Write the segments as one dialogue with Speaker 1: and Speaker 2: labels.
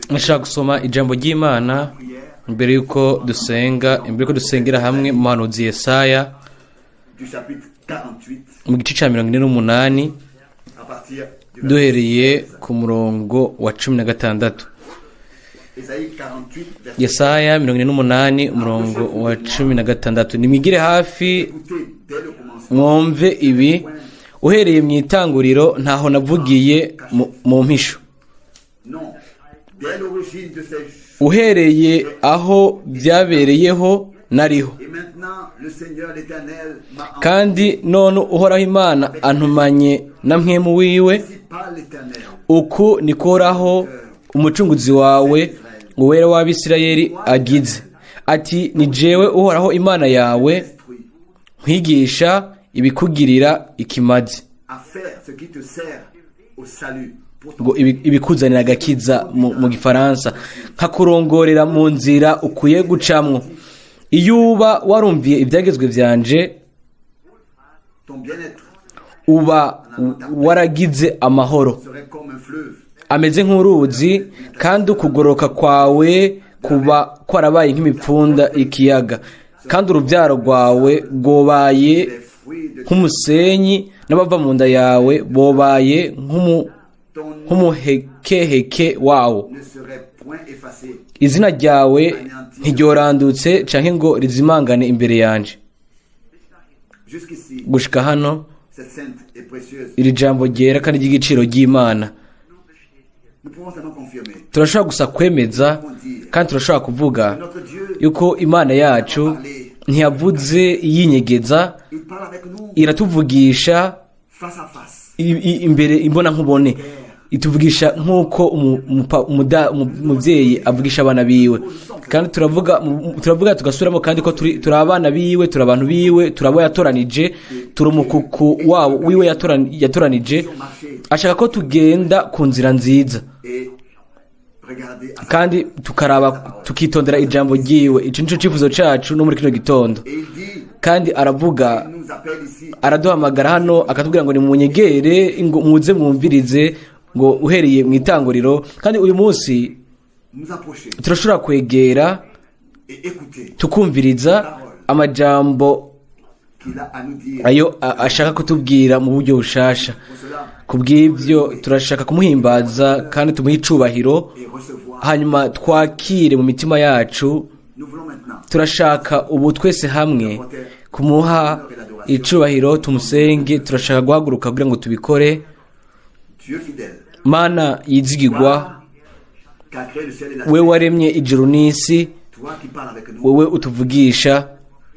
Speaker 1: Nashaka gusoma ijambo ry'Imana mbere yuko dusenga, imbere yuko dusengera hamwe mu muhanuzi Yesaya
Speaker 2: du chapitre 48
Speaker 1: mu gice cya 48
Speaker 2: à partir du
Speaker 1: duhereye ku murongo wa 16.
Speaker 2: Ésaïe 48 verset.
Speaker 1: Yesaya 48 umurongo wa 16: "Nimwigire hafi,
Speaker 2: Écoutez dès le commencement
Speaker 1: mwumve ibi: uhereye mu itanguriro ntaho navugiye mu mpisho,
Speaker 2: Non, dès l'origine de ces choses.
Speaker 1: Uhereye aho byabereyeho nariho."
Speaker 2: Et maintenant, le Seigneur l'Éternel m'a envoyé.
Speaker 1: Kandi none Uhoraho Imana antumanye na Mpwemu wiwe.
Speaker 2: Ainsi parle l'Éternel.
Speaker 1: Uku niko Uhoraho Umucunguzi wawe, Uwera w'Abisirayeli, agize ati: "Ni jewe Uhoraho Imana yawe,
Speaker 2: Instruit
Speaker 1: nkwigisha ibikugirira ikimazi."
Speaker 2: à faire ce qui te sert au salut pour ton
Speaker 1: Ngo ibikuzanira agakiza mu Gifaransa, nkakurongorera mu nzira ukwiye gucamwo. Iyo uba warumviye ibyagezwe vyanje,
Speaker 2: ton bien-être
Speaker 1: uba waragize amahoro
Speaker 2: serait comme un fleuve
Speaker 1: ameze nk'uruzi, kandi ukugoroka kwawe kuba kwarabaye nk'imipfunda ikiyaga, kandi urubyaro rwawe rwobaye
Speaker 2: les fruits de
Speaker 1: nk'umusenyi, n'abava mu nda yawe bobaye
Speaker 2: ton nom
Speaker 1: nk'umuhekeheke wawo.
Speaker 2: ne serait point effacé.
Speaker 1: Izina ryawe ntiryorandutse canke ngo rizimangane imbere yanje."
Speaker 2: Jusqu'ici,
Speaker 1: Gushika hano,
Speaker 2: cette sainte et précieuse,
Speaker 1: iri jambo ryera kandi ry'igiciro ry'Imana.
Speaker 2: nous pouvons seulement confirmer.
Speaker 1: Turashobora gusa kwemeza kandi turashobora kuvuga
Speaker 2: Notre Dieu,
Speaker 1: yuko Imana yacu ntiyavuze yinyegeza.
Speaker 2: il parle avec nous
Speaker 1: Iratuvugisha
Speaker 2: face à face.
Speaker 1: imbere imbona nkubone, ituvugisha nk'uko umuvyeyi avugisha abana biwe. Kandi turavuga tugasubiramo kandi ko turi abana biwe, turi abantu biwe, turi abo yatoranije, turi umukuku wabo wiwe yatoranije. Ashaka ko tugenda ku nzira nziza
Speaker 2: Et regarder à sa
Speaker 1: kandi tukaraba, tukitondera ijambo ryiwe. Ico nico cifuzo cacu no muri kino gitondo.
Speaker 2: Et il dit,
Speaker 1: Kandi aravuga,
Speaker 2: il nous appelle ici
Speaker 1: araduhamagara hano, akatubwira ngo nimunyegere, ngo muze mwumvirize, ngo uhereye mu itanguriro. Kandi uyu munsi
Speaker 2: nous approcher
Speaker 1: turashobora kwegera,
Speaker 2: et écouter
Speaker 1: tukumviriza amajambo
Speaker 2: qu'il a à nous dire.
Speaker 1: ayo ashaka kutubwira mu buryo bushasha.
Speaker 2: Pour cela,
Speaker 1: Kubw'ibyo turashaka kumuhimbaza kandi tumuhe icubahiro,
Speaker 2: et recevoir.
Speaker 1: hanyuma twakire mu mitima yacu.
Speaker 2: Nous voulons maintenant
Speaker 1: Turashaka ubu twese hamwe kumuha icubahiro, tumusenge. Turashaka guhaguruka kugira ngo tubikore.
Speaker 2: Dieu fidèle,
Speaker 1: Mana yizigirwa,
Speaker 2: qui a créé le ciel et la
Speaker 1: we
Speaker 2: terre,
Speaker 1: waremye ijuru n'isi,
Speaker 2: toi qui parles avec nous,
Speaker 1: wewe utuvugisha,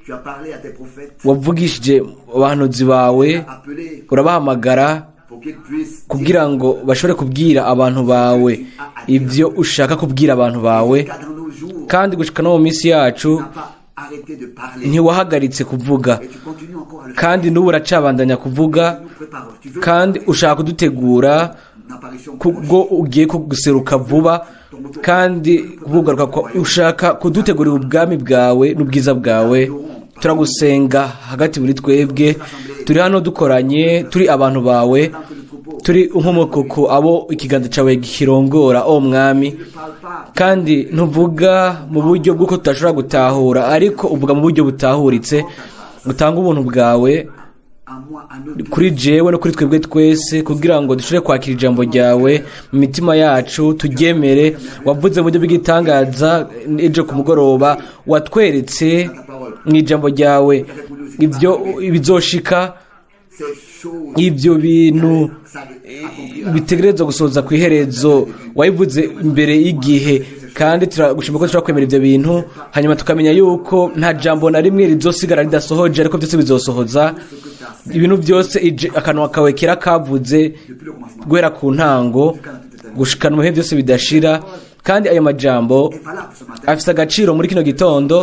Speaker 2: tu as parlé à tes prophètes,
Speaker 1: wavugishije abahanuzi bawe,
Speaker 2: appelé
Speaker 1: urabahamagara
Speaker 2: pour qu'ils puissent
Speaker 1: kugira ngo bashobore kubwira abantu bawe ibyo ushaka kubwira abantu bawe.
Speaker 2: Jusqu'à dans nos jours,
Speaker 1: Kandi gushika no mu minsi yacu,
Speaker 2: tu n'as pas arrêté de parler.
Speaker 1: ntiwahagaritse kuvuga.
Speaker 2: Et tu continues encore à le faire.
Speaker 1: Kandi n'ubu uracabandanya kuvuga.
Speaker 2: Tu nous prépares. Tu veux
Speaker 1: Kandi ushaka kudutegura
Speaker 2: une apparition
Speaker 1: kubwo ugiye kuguseruka vuba, kandi kubugaruka ushaka kudutegurira ubwami bwawe n'ubwiza bwawe. Turagusenga hagati muri twebwe, turi hano dukoranye, turi abantu bawe,
Speaker 2: tant que le troupeau.
Speaker 1: turi nk'umukoko abo ikiganza cyawe kirongora, o Mwami.
Speaker 2: Tu ne parles pas
Speaker 1: Kandi ntuvuga mu buryo bw'uko tudashobora gutahura, ariko uvuga mu buryo butahuritse. Utanga ubuntu bwawe
Speaker 2: à moi, à nous tous.
Speaker 1: kuri jewe no kuri twebwe twese, kugira ngo dushobore kwakira ijambo ryawe mu mitima yacu, turyemere. Wavuze mu buryo bw'igitangaza ejo ku mugoroba, watweretse mu ijambo ryawe ibyo bizoshika,
Speaker 2: Ces choses
Speaker 1: ibyo bintu
Speaker 2: ça accomplir.
Speaker 1: bitegerezwa gusoza ku iherezo. Wabivuze imbere y'igihe, kandi turagushima ko dushobora kwemera ibyo bintu, hanyuma tukamenya yuko nta jambo na rimwe rizosigara ridasohoje, ariko byose bizosohoza ibintu byose akanwa kawe kera kavuze
Speaker 2: Depuis le commencement.
Speaker 1: guhera ku ntango gushikana mu bihe byose bidashira. Kandi ayo majambo
Speaker 2: Est valable ce matin.
Speaker 1: afite agaciro muri kino gitondo,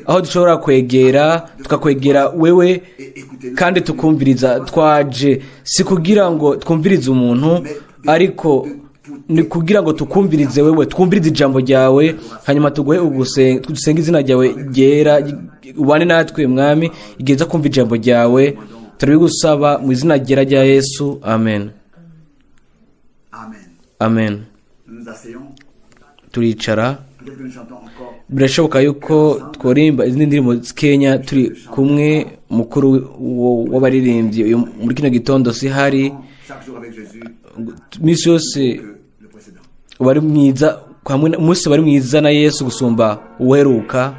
Speaker 1: aho dushobora kwegera, tukakwegera wewe
Speaker 2: Et écoutez-le.
Speaker 1: kandi tukumviriza. Twaje si kugira ngo twumvirize umuntu, ariko ni kugira ngo tukumvirize wewe, twumvirize ijambo ryawe, hanyuma tuguhe dusenge izina ryawe ryera. Ubane natwe, Mwami, igihe uza kumva ijambo ryawe. Turabigusaba mu izina ryera rya Yesu, amen.
Speaker 2: Amen.
Speaker 1: Amen.
Speaker 2: Nous nous asseyons.
Speaker 1: Turicara.
Speaker 2: Peut-être que nous chantons encore.
Speaker 1: Birashoboka yuko tworimba izindi ndirimbo zikenya turi kumwe. Mukuru w'abaririmbyi muri kino gitondo si hari.
Speaker 2: Chaque jour avec Jésus
Speaker 1: Iminsi yose
Speaker 2: que le précédent.
Speaker 1: wari mwiza hamwe umunsi wari mwiza na Yesu gusumba uweruka.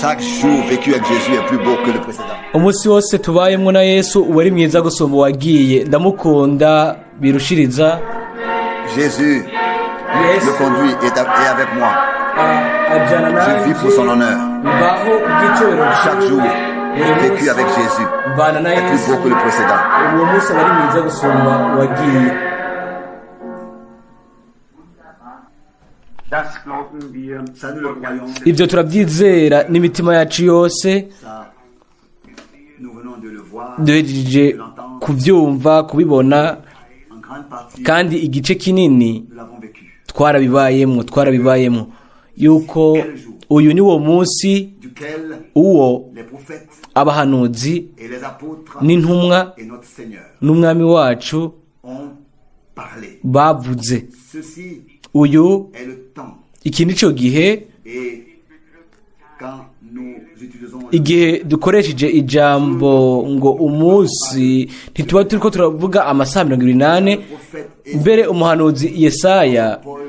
Speaker 2: Chaque jour vécu avec Jésus est plus beau que le précédent.
Speaker 1: Umunsi wose tubayemo na Yesu uba ari mwiza gusumba uwagiye. Ndamukunda birushiriza.
Speaker 2: Jésus
Speaker 1: Yesu
Speaker 2: le conduit et est avec moi.
Speaker 1: Ajana
Speaker 2: Je vis pour son honneur.
Speaker 1: Mbaho kubw'icyubahiro
Speaker 2: Chaque
Speaker 1: ciwe.
Speaker 2: jour
Speaker 1: Buri
Speaker 2: vécu
Speaker 1: munsi
Speaker 2: avec Jésus
Speaker 1: mbana na
Speaker 2: est plus
Speaker 1: Yesu.
Speaker 2: beau que le précédent.
Speaker 1: Uwo munsi aba ari mwiza gusumba uwagiye.
Speaker 3: Das glauben wir.
Speaker 2: Ça, nous le croyons.
Speaker 1: Ibyo turabyizera n'imitima yacu yose.
Speaker 2: Ça, nous venons de le voir
Speaker 1: Duhejeje kubyumva, kubibona,
Speaker 2: en grande partie.
Speaker 1: kandi igice kinini
Speaker 2: Nous l'avons vécu.
Speaker 1: twarabibayemo, twarabibayemo yuko uyu ni wo munsi
Speaker 2: Duquel
Speaker 1: uwo
Speaker 2: les prophètes
Speaker 1: abahanuzi
Speaker 2: et les apôtres
Speaker 1: n'intumwa
Speaker 2: et notre Seigneur
Speaker 1: n'umwami wacu
Speaker 2: ont parlé.
Speaker 1: bavuze.
Speaker 2: Ceci
Speaker 1: Uyu
Speaker 2: est le temps.
Speaker 1: iki ni cyo gihe.
Speaker 2: Et quand nous utilisons le
Speaker 1: Igihe dukoresheje ijambo ngo umunsi, ntituba turiko turavuga amasaha 24.
Speaker 2: Prophète et
Speaker 1: Mbere umuhanuzi Yesaya
Speaker 2: Paul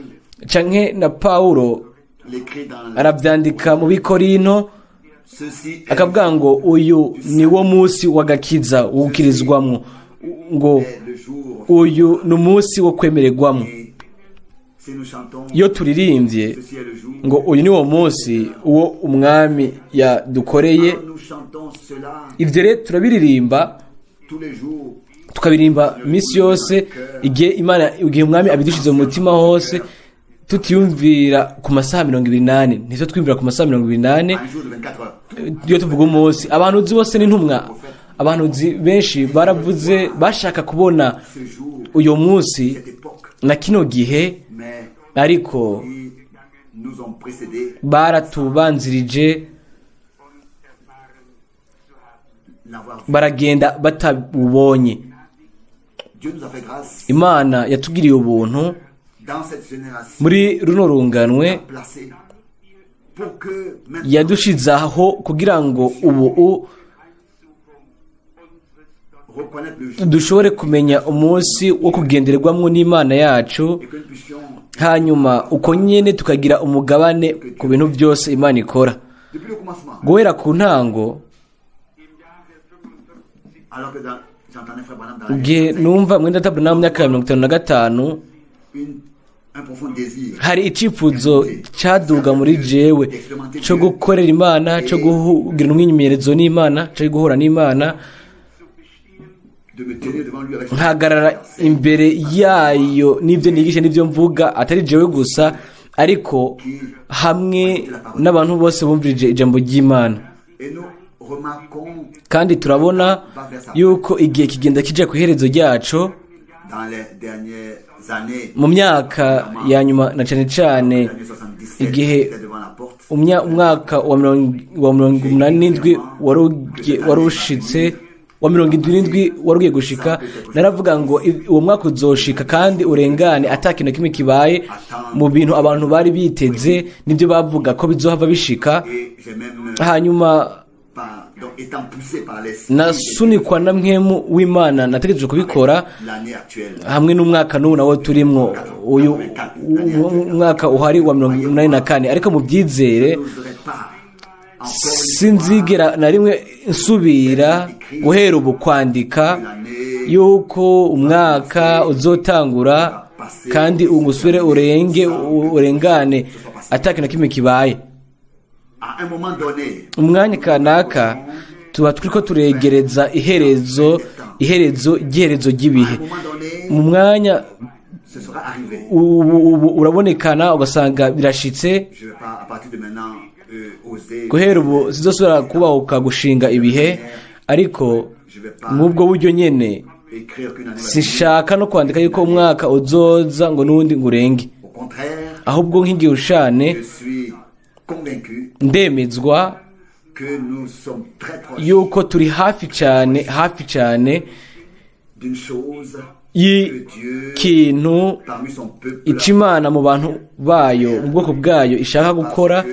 Speaker 1: canke na Pawulo
Speaker 2: l'écrit dans
Speaker 1: aravyandika mu Bikorino,
Speaker 2: Ceci est,
Speaker 1: akavuga ngo uyu ni wo munsi w'agakiza wukirizwamwo, ngo
Speaker 2: est le jour.
Speaker 1: uyu ni umunsi wo kwemererwamwo.
Speaker 2: Et si nous chantons
Speaker 1: Iyo turirimbye
Speaker 2: ceci est le jour,
Speaker 1: ngo uyu ni wo munsi uwo umwami yadukoreye,
Speaker 2: quand nous chantons cela
Speaker 1: ivyo rero turabiririmba
Speaker 2: tous les jours,
Speaker 1: tukabiririmba iminsi yose, igihe Imana, igihe umwami abidushize mu mutima hose, tutiyumvira ku masaha 24, ntitwo twiyumvira ku masaha 24.
Speaker 2: Un jour de 24 heures, tout
Speaker 1: Iyo tuvuga umunsi, abahanuzi bose n'intumwa, abahanuzi benshi baravuze bashaka kubona
Speaker 2: ce jour,
Speaker 1: uyu munsi
Speaker 2: cette époque,
Speaker 1: na kino gihe,
Speaker 2: mais
Speaker 1: ariko
Speaker 2: ils nous ont précédés
Speaker 1: baratubanzirije
Speaker 2: l'avoir vu.
Speaker 1: baragenda batabubonye.
Speaker 2: Dieu nous a fait grâce
Speaker 1: Imana yatugiriye ubuntu
Speaker 2: dans cette génération
Speaker 1: muri runo runganwe,
Speaker 2: placée pour que maintenant
Speaker 1: yadushize aho kugira ngo ubu
Speaker 2: reconnaître le jour
Speaker 1: dushobore kumenya umunsi wo kugenderwamwo n'Imana yacu,
Speaker 2: et que nous puissions
Speaker 1: hanyuma uko nyene tukagira umugabane ku bintu byose Imana ikora.
Speaker 2: depuis le commencement,
Speaker 1: Guhera ku ntango,
Speaker 2: alors que j'entendais frère Branham dans la
Speaker 1: igihe numva mwenda Branham mu myaka ya 55,
Speaker 2: un profond désir
Speaker 1: hari icifuzo cyaduga muri jewe cyo gukorera Imana, cyo kugira umwimenyerezo n'Imana, cyo guhura n'Imana,
Speaker 2: de me tenir devant lui avec
Speaker 1: nkahagarara imbere yayo n'ibyo nigisha n'ibyo mvuga, atari jewe gusa ariko hamwe n'abantu bose bumvirije ijambo ry'Imana.
Speaker 2: Et nous remarquons
Speaker 1: Kandi turabona yuko igihe kigenda kija ku iherezo ryaco
Speaker 2: dans les dernières années,
Speaker 1: mu myaka ya nyuma, na cane cane
Speaker 2: l'année 77,
Speaker 1: igihe
Speaker 2: j'étais devant la porte.
Speaker 1: Umwaka wa 87 wari ushitse, wa 77 wari ugiye gushika, naravuga ngo uwo mwaka uzoshika kandi urengane ata kintu na kimwe kibaye mu bintu abantu bari biteze n'ibyo bavuga ko bizohava bishika.
Speaker 2: Et j'ai même
Speaker 1: Hanyuma
Speaker 2: pas, donc étant poussé par l'esprit,
Speaker 1: nasunikwa na mpwemu w'Imana, nategereje kubikora
Speaker 2: l'année actuelle,
Speaker 1: hamwe n'umwaka n'ubu nawo turimwo, uyu mwaka uhari wa 84, ariko mu byizere
Speaker 2: je n'oserais pas encore une
Speaker 1: sinzigera na rimwe nsubira guhera ubu kwandika yuko umwaka uzotangura kandi ungusubire urenge urengane ata kintu na kimwe kibaye.
Speaker 2: À un moment donné,
Speaker 1: Umwanya kanaka tuba turiko turegereza iherezo, iherezo ry'iherezo ry'ibihe.
Speaker 2: à un moment donné,
Speaker 1: Mu mwanya
Speaker 2: ce sera arrivé.
Speaker 1: ubu urabonekana ugasanga birashitse.
Speaker 2: Je ne vais pas, à partir de maintenant, oser.
Speaker 1: Guhera ubu sinzosubira kubahuka gushinga ibihe, ariko
Speaker 2: Je ne vais pas
Speaker 1: mw'ubwo buryo nyene
Speaker 2: écrire qu'une année va venir.
Speaker 1: sinshaka no kwandika yuko umwaka uzoza ngo n'uwundi ngo urenge.
Speaker 2: Au contraire,
Speaker 1: Ahubwo nk'igihushane,
Speaker 2: je suis convaincu
Speaker 1: ndemezwa
Speaker 2: que nous sommes très proches
Speaker 1: yuko turi hafi cyane, hafi cyane
Speaker 2: d'une chose que Dieu,
Speaker 1: y'ikintu
Speaker 2: parmi son peuple,
Speaker 1: ica Imana mu bantu bayo, mu bwoko bwayo ishaka gukora,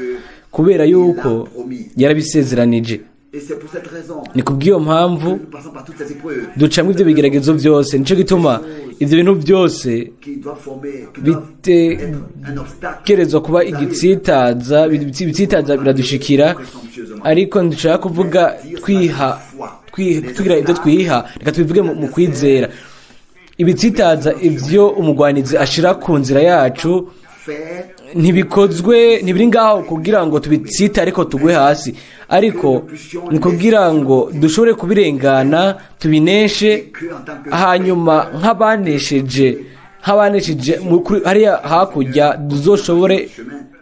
Speaker 1: kubera yuko yarabisezeranije.
Speaker 2: Et c'est pour cette raison
Speaker 1: Ni kubw'iyo mpamvu
Speaker 2: que nous passons par toutes ces épreuves
Speaker 1: ducamwo ibyo bigeragezo byose. Nicyo gituma ibyo bintu byose
Speaker 2: qui doivent former, qui doivent être un obstacle.
Speaker 1: bitegerezwa kuba igitsitaza, ibitsitaza biradushikira, ariko ntidushaka kuvuga twiha tugira ibyo twiha. Reka tubivuge mu kwizera. Ibitsitaza, ibyo umugwanizi ashira ku nzira yacu,
Speaker 2: Faire
Speaker 1: ntibikozwe, ntibiri ngaho kugira ngo tubitsite ariko tugwe hasi, ariko ni kugira ngo dushobore kubirengana, tubineshe,
Speaker 2: que en tant que
Speaker 1: hanyuma nk'abanesheje hariya hakurya, tuzoshobore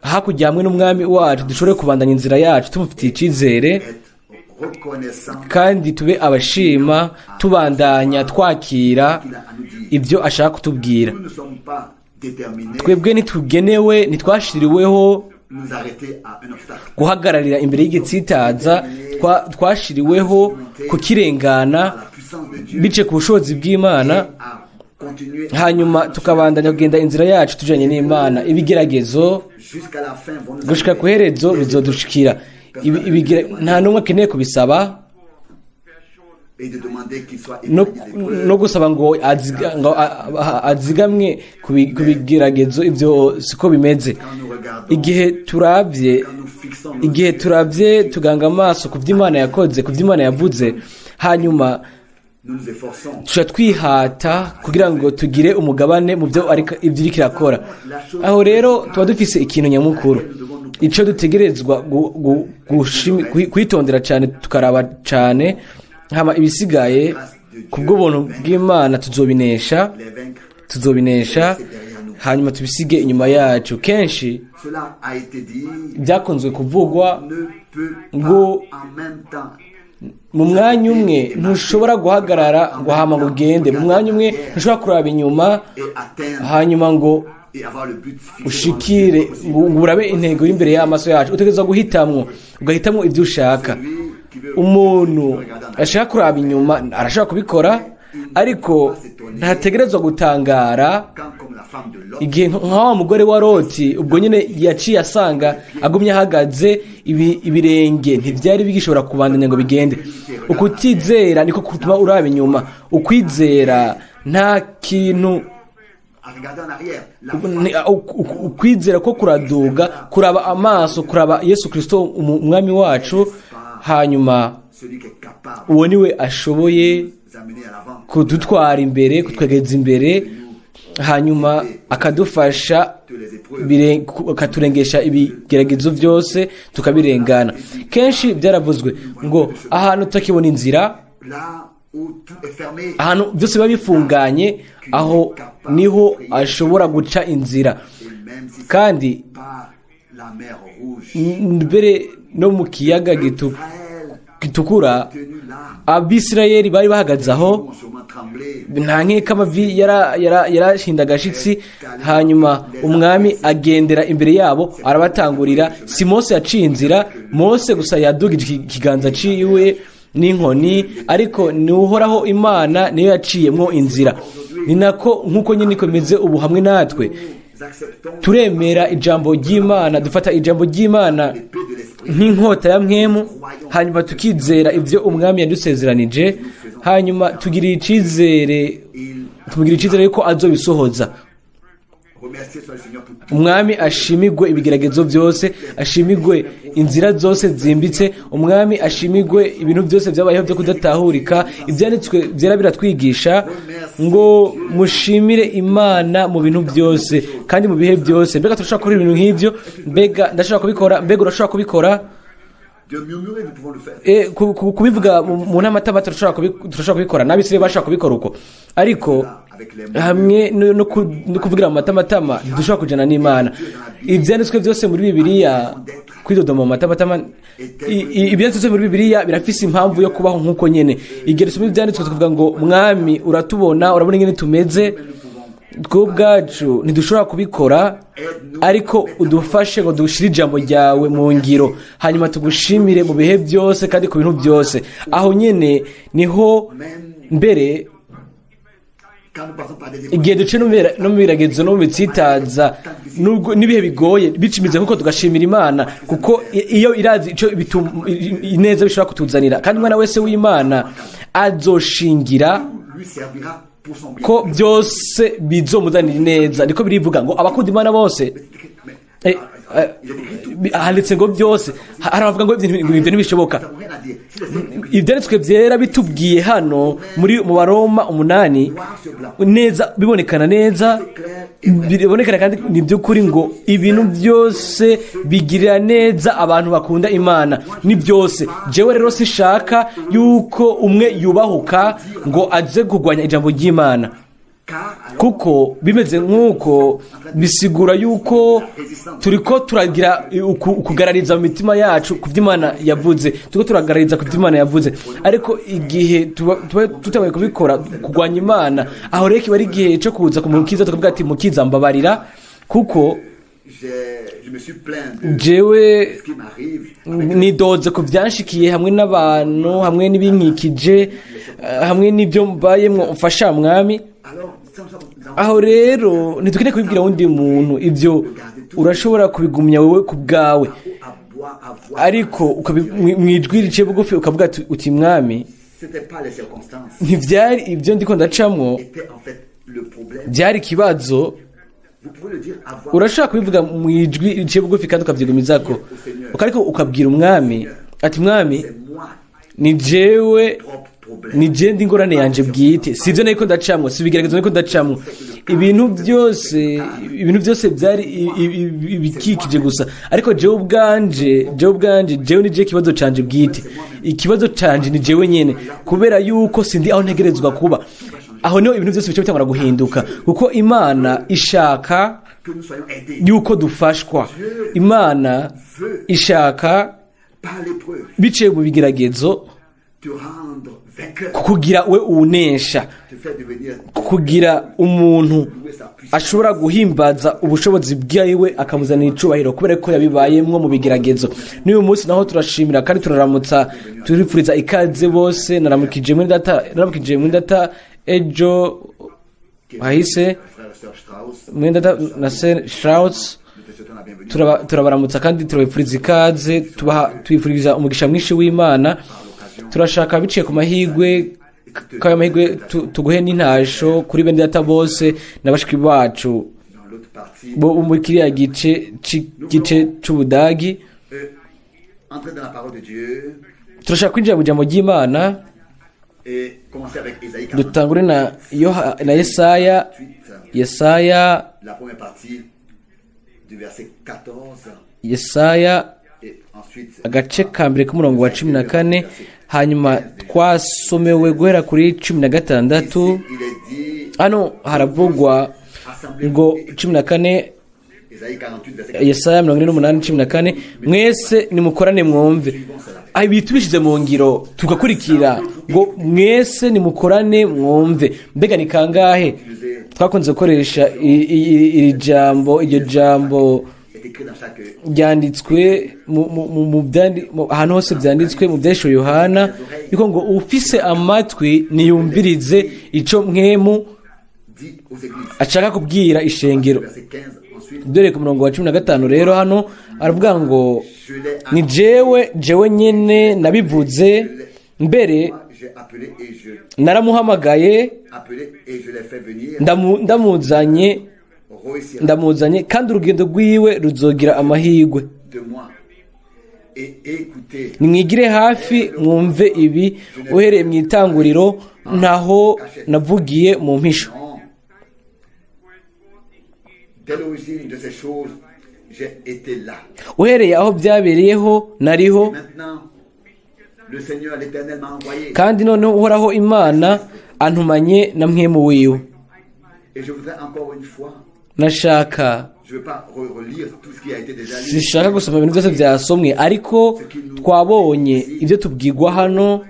Speaker 1: hakurya hamwe n'umwami wacu, dushobore kubandanya inzira yacu tumufitiye icyizere,
Speaker 2: être reconnaissant
Speaker 1: kandi tube abashima, tubandanya twakira
Speaker 2: qu'il a à nous dire.
Speaker 1: ibyo ashaka kutubwira.
Speaker 2: Nous ne sommes pas déterminés
Speaker 1: Twebwe ntitugenewe, ntitwashiriweho
Speaker 2: nous arrêter à un obstacle.
Speaker 1: guhagararira imbere y'igitsitaza. Twashiriweho kukirengana
Speaker 2: À la puissance de Dieu
Speaker 1: bice ku bushobozi bw'Imana,
Speaker 2: à continuer
Speaker 1: hanyuma tukabandanya kugenda inzira yacu tujanye n'Imana. Ibigeragezo
Speaker 2: jusqu'à la fin vont nous
Speaker 1: gushika ku
Speaker 2: arriver.
Speaker 1: iherezo bizodushikira. Nta n'umwe akeneye kubisaba
Speaker 2: Et de demander qu'il soit
Speaker 1: no,
Speaker 2: épargné des épreuves.
Speaker 1: no gusaba ngo azigamwe ku bigeragezo. Ibyo siko bimeze.
Speaker 2: Quand nous regardons,
Speaker 1: Igihe turavye,
Speaker 2: quand nous fixons nos
Speaker 1: igihe
Speaker 2: yeux,
Speaker 1: turavye, tuganga amaso ku vy'Imana yakoze, ku vy'Imana yavuze, hanyuma
Speaker 2: nous nous efforçons.
Speaker 1: tuca twihata kugira ngo tugire umugabane mu byo ariko ibyo iriko irakora. Aho rero tuba dufise ikintu nyamukuru, ico dutegerezwa kwitondera cyane, tukaraba cyane, hama ibisigaye kubw'ubuntu bw'Imana tuzobinesha.
Speaker 2: Les vaincre.
Speaker 1: Tuzobinesha, hanyuma tubisige inyuma yacu. Kenshi
Speaker 2: Cela a été dit.
Speaker 1: byakunzwe kuvugwa
Speaker 2: On ne peut
Speaker 1: ngo
Speaker 2: pas en même temps
Speaker 1: mu mwanya umwe ntushobora guhagarara ngo hama ngo ugende. Mu mwanya umwe ntushobora kuraba inyuma
Speaker 2: et atteindre
Speaker 1: hanyuma ngo
Speaker 2: et avoir le but fixé
Speaker 1: ushikire
Speaker 2: devant nous.
Speaker 1: ngo urabe intego iri imbere y'amaso yacu. Utegerezwa guhitamwo, ugahitamwo ibyo ushaka.
Speaker 2: Celui qui veut
Speaker 1: Umuntu
Speaker 2: regarder en arrière,
Speaker 1: ashaka kuraba inyuma arashobora kubikora, ariko ntategerezwa gutangara
Speaker 2: quand comme la femme de Lot,
Speaker 1: igihe nka wa mugore wa Loti, ubwo nyine yaciye asanga agumye ahagaze, ibirenge ntibyari bigishobora kubandanya ngo bigende. Ukutizera niko kutuma uraba inyuma. Ukwizera nta kintu
Speaker 2: à regarder en arrière, la foi
Speaker 1: ukwizera ko kuraduga, kuraba amaso, kuraba Yesu Kirisito umwami wacu, hanyuma
Speaker 2: celui qui est capable
Speaker 1: uwo niwe ashoboye
Speaker 2: de nous amener à l'avant,
Speaker 1: kudutwara imbere, kutwegeza imbere, hanyuma akadufasha
Speaker 2: toutes les épreuves.
Speaker 1: akaturengesha ibigeragezo byose, tukabirengana. Kenshi byaravuzwe ngo ahantu tutakibona inzira,
Speaker 2: Là où tout est fermé,
Speaker 1: ahantu byose biba bifunganye, aho niho ashobora guca inzira.
Speaker 2: et même si c'est
Speaker 1: Kandi
Speaker 2: par la mer Rouge,
Speaker 1: mbere no mu kiyaga
Speaker 2: Israël
Speaker 1: gitukura,
Speaker 2: tenu là,
Speaker 1: Abisirayeli bari bahagaze aho,
Speaker 2: ont sûrement tremblé.
Speaker 1: Nta nkeka amavi yarashinda agashitsi. Hanyuma umwami agendera imbere yabo, arabatangurira. Si Mose yaciye inzira, Mose gusa yadugije ikiganza ciwe n'inkoni, ariko ni Uhoraho Imana niyo yaciyemwo inzira. Ni nako nk'uko nyine niko bimeze ubu hamwe natwe.
Speaker 2: Nous acceptons
Speaker 1: Turemera ijambo ry'Imana, dufata ijambo ry'Imana
Speaker 2: l'épée de l'esprit.
Speaker 1: nk'inkota ya mpwemu, hanyuma tukizera ibyo umwami yadusezeranije, hanyuma tugirira icizere,
Speaker 2: Il
Speaker 1: tumugira icyizere yuko azobisohoza.
Speaker 2: remercié soit le Seigneur pour tout.
Speaker 1: Umwami ashimigwe ibigeragezo byose, ashimigwe inzira zose zimbitse, umwami ashimigwe ibintu byose byabayeho byo kudatahurika. Ibyanditswe byera biratwigisha ngo mushimire Imana mu bintu byose kandi mu bihe byose. Mbega turashobora gukora ibintu nk'ibyo? Mbega ndashobora kubikora? Mbega urashobora kubikora?
Speaker 2: De murmurer, nous pouvons le faire.
Speaker 1: Kubivuga mu ntamatama turashobora kubikora. N'Abisirayeli bashobora kubikora uko, ariko
Speaker 2: Avec les mots.
Speaker 1: hamwe no kuvugira mu matamatama ntidushobora kujana n'Imana. Ibyanditswe byose muri Bibiliya, kwidodoma mu matamatama, ibyanditswe byose muri Bibiliya birafise impamvu yo kubaho nk'uko nyene. Igihe dusoma ibyanditswe tukavuga ngo: "Mwami, uratubona, urabona ingene tumeze." Twe ubwacu ntidushobora kubikora, ariko udufashe ngo dushyire ijambo ryawe mu ngiro, hanyuma tugushimire mu bihe byose kandi ku bintu byose. Aho nyine niho mbere
Speaker 2: Quand nous passons par des
Speaker 1: igihe duce no mu bigeragezo no mu bitsitaza nubwo n'ibihe bigoye bicimize, kuko tugashimira Imana, kuko iyo irazi icyo ineza bishobora kutuzanira. Kandi umwana wese w'Imana azoshingira
Speaker 2: lui servira pour son bien.
Speaker 1: ko byose bizomuzanira ineza. Niko birivuga ngo abakunda Imana bose. Handitse ngo byose. Hari abavuga ngo ibyo ntibishoboka.
Speaker 2: Nous n'avons rien à dire. Si les Écritures
Speaker 1: Ibyanditswe byera bitubwiye hano mu Baroma 8 neza, bibonekana neza, bibonekana kandi ni by'ukuri ngo ibintu byose bigirira neza abantu bakunda Imana, ni byose. Jewe rero sishaka yuko umwe yubahuka ngo aze kurwanya ijambo ry'Imana,
Speaker 2: car alors,
Speaker 1: kuko bimeze nk'uko bisigura yuko turiko turagira ukugarariza mu mitima yacu ku byo Imana yavuze, turiko turagarariza ku byo Imana yavuze. Ariko igihe tuba tutanguye kubikora, kurwanya Imana, aho rero kiba ari igihe cyo kuza ku Mukiza, tukavuga ati: "Mukiza, mbabarira," kuko
Speaker 2: je me suis plaint de
Speaker 1: jewe
Speaker 2: ce qui m'arrive.
Speaker 1: nidoze ku byanshikiye hamwe n'abantu, hamwe n'ibinkikije, hamwe n'ibyo mbayemwo. Mfasha, Mwami.
Speaker 2: Alors, ça, nous avons-
Speaker 1: Aho rero ntidukeneye kubibwira wundi muntu. Ibyo urashobora kubigumya wowe ku bwawe,
Speaker 2: à boire, à voir.
Speaker 1: ariko mu ijwi riciye bugufi ukavuga uti: "Mwami,
Speaker 2: C'était pas les circonstances.
Speaker 1: ntibyari ibyo ndiko ndacamwo
Speaker 2: Était en fait le problème.
Speaker 1: byari ikibazo."
Speaker 2: Vous pouvez le dire à voix
Speaker 1: Urashobora kubivuga mu ijwi riciye bugufi kandi ukabyigumizako, ariko ukabwira Umwami ati: "Mwami,
Speaker 2: C'est moi,
Speaker 1: ni jewe,
Speaker 2: propre problème.
Speaker 1: ni je ndi ingorane yanje bwite. Si ibyo nariko ndacamwo, si ibigeragezo nariko ndacamwo. Ibintu byose byari ibikikije gusa, ariko jewe ubwanje, jewe ni je kibazo canje bwite. Ikibazo canje ni jewe nyene, kubera yuko sindi aho ntegerezwa kuba." Aho niho ibintu byose bica bitangura guhinduka, kuko Imana ishaka
Speaker 2: Que nous soyons aidés
Speaker 1: yuko dufashwa. Imana ishaka
Speaker 2: par l'épreuve,
Speaker 1: biciye mu bigeragezo
Speaker 2: te rendre vainqueur,
Speaker 1: kukugira we uwunesha,
Speaker 2: te faire devenir
Speaker 1: kugira umuntu
Speaker 2: louer sa puissance.
Speaker 1: ashobora guhimbaza ubushobozi bwiwe, akamuzanira icubahiro kubera ko yabibayemwo mu bigeragezo. N'uyu munsi naho turashimira kandi turaramutsa, turifuriza ikaze bose. Naramukije mwene data ejo hahise,
Speaker 2: Frère et sœur Strauss,
Speaker 1: mwene data na se Strauss.
Speaker 2: nous te souhaitons la bienvenue
Speaker 1: Turabaramutsa kandi turabifuriza ikaze, tubifuriza umugisha mwinshi w'Imana. Turashaka biciye ku mahigwe k'ayo mahigwe tuguhe n'intasho kuri bene data bose na bashiki bacu
Speaker 2: dans l'autre partie.
Speaker 1: bo muri kiriya gice c'igice c'Ubudagi.
Speaker 2: Entrer dans la parole de Dieu
Speaker 1: Turashaka kwinjira mu ijambo ry'Imana.
Speaker 2: et commencer avec Ésaïe 48,
Speaker 1: Dutangure na Yesaya, Yesaya,
Speaker 2: la première partie du verset 14
Speaker 1: Yesaya
Speaker 2: et ensuite
Speaker 1: agace ka mbere k'umurongo wa 14, hanyuma twasomewe guhera kuri 16.
Speaker 2: Ici, il est dit
Speaker 1: Hano haravugwa ngo 14.
Speaker 2: Ésaïe 48 verset 14.
Speaker 1: Yesaya 48 14: "Mwese nimukorane mwumve." Ibi tubishyize mu ngiro tugakurikira ngo "mwese nimukorane mwumve", mbega ni kangahe twakunze gukoresha iri jambo, iryo jambo?
Speaker 2: Est écrit dans chaque
Speaker 1: Ryanditswe ahantu hose, byanditswe mu Byahishuwe Yohana yuko ngo ufise amatwi niyumvirize ico Mpwemu
Speaker 2: dit aux églises.
Speaker 1: ashaka kubwira ishengero.
Speaker 2: Verset 15 ensuite
Speaker 1: Dore ku murongo wa 15 rero, hano aravuga ngo:
Speaker 2: je l'ai
Speaker 1: "Ni jewe nyene nabivuze mbere,
Speaker 2: moi, j'ai appelé et je
Speaker 1: naramuhamagaye,
Speaker 2: appelé et je l'ai fait venir,
Speaker 1: ndamuzanye,
Speaker 2: réussira
Speaker 1: ndamuzanye, kandi urugendo rwiwe ruzogira amahirwe."
Speaker 2: de moi et écoutez.
Speaker 1: "Nimwigire hafi mwumve ibi: uhereye mu itanguriro ntaho navugiye mu mpisho."
Speaker 2: Non, dès l'origine de ces choses, j'ai été là.
Speaker 1: "Uhereye aho byabereyeho nariho."
Speaker 2: Maintenant, le Seigneur l'Éternel m'a envoyé.
Speaker 1: "Kandi noneho Uhoraho Imana antumanye na Mpwemu wiwe."
Speaker 2: Et je voudrais encore une fois,
Speaker 1: Nashaka,
Speaker 2: je ne veux pas relire tout ce qui a été déjà lu.
Speaker 1: sishaka gusoma ibintu byose byasomwe, ariko twabonye ibyo tubwirwa hano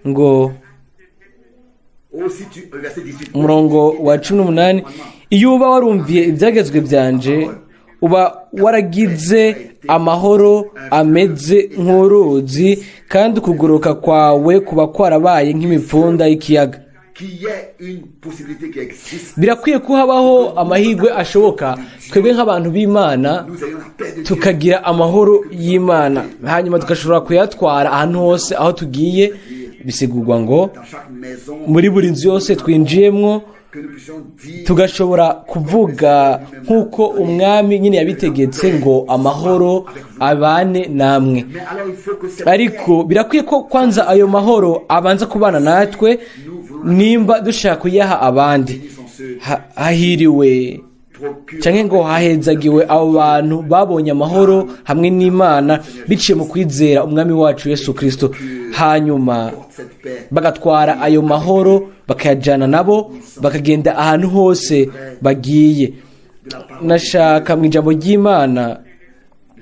Speaker 1: ngo
Speaker 2: Aussi tu, verset 18.
Speaker 1: Umurongo wa 18: iyo uba warumviye ibyagezwe byanje, uba waragize amahoro ameze nk'uruzi, kandi ukugoroka kwawe kuba kwarabaye nk'imipfunda y'ikiyaga.
Speaker 2: Qu'il y ait une possibilité qui existe.
Speaker 1: Birakwiye ko habaho amahirwe ashoboka, twebwe nk'abantu b'Imana
Speaker 2: Nous ayons la paix de Dieu.
Speaker 1: tukagira amahoro y'Imana, hanyuma tugashobora kuyatwara ahantu hose aho tugiye. Bisigurwa ngo
Speaker 2: Dans chaque maison,
Speaker 1: muri buri nzu yose twinjiyemwo,
Speaker 2: que nous puissions dire
Speaker 1: tugashobora kuvuga nk'uko Umwami nyine yabitegetse ngo: "Amahoro abane namwe."
Speaker 2: Mais alors il faut que cette
Speaker 1: Ariko birakwiye ko kwanza ayo mahoro abanza kubana natwe nimba dushaka kuyaha abandi.
Speaker 2: Bénis sont ceux
Speaker 1: Hahiriwe
Speaker 2: procurent
Speaker 1: canke ngo hahezagiwe abo bantu babonye amahoro hamwe n'Imana biciye mu kwizera Umwami wacu Yesu Kristo, hanyuma
Speaker 2: portent cette paix.
Speaker 1: bagatwara ayo mahoro, bakayajyana nabo, bakagenda ahantu hose bagiye.
Speaker 2: De la parole,
Speaker 1: Nashaka mu ijambo ry'Imana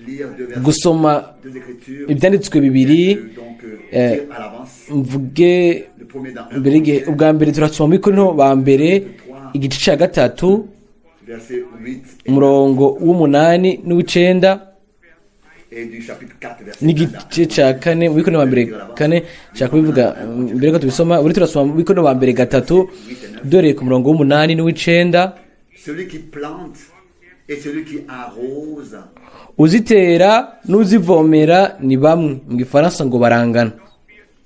Speaker 2: lire deux versets,
Speaker 1: gusoma
Speaker 2: deux écritures.
Speaker 1: ibyanditswe bibiri.
Speaker 2: Donc, dire à l'avance,
Speaker 1: Mvuge
Speaker 2: le premier dans 1
Speaker 1: mbere y'igihe. Ubwa mbere turasoma muri Korinto ba mbere, igice cya 3,
Speaker 2: verset 8
Speaker 1: umurongo w'8 n'uw'icenda,
Speaker 2: et du chapitre 4, verset 21.
Speaker 1: n'igice cya 4 muri Korinto ba mbere 4. Nshaka kubivuga mbere ko tubisoma. Buri turasoma muri Korinto ba mbere 3, dore ku murongo w'8 n'uw'icenda.
Speaker 2: Celui qui plante et celui qui arrose
Speaker 1: Uzitera n'uzivomera ni bamwe, mu Gifaransa ngo barangana.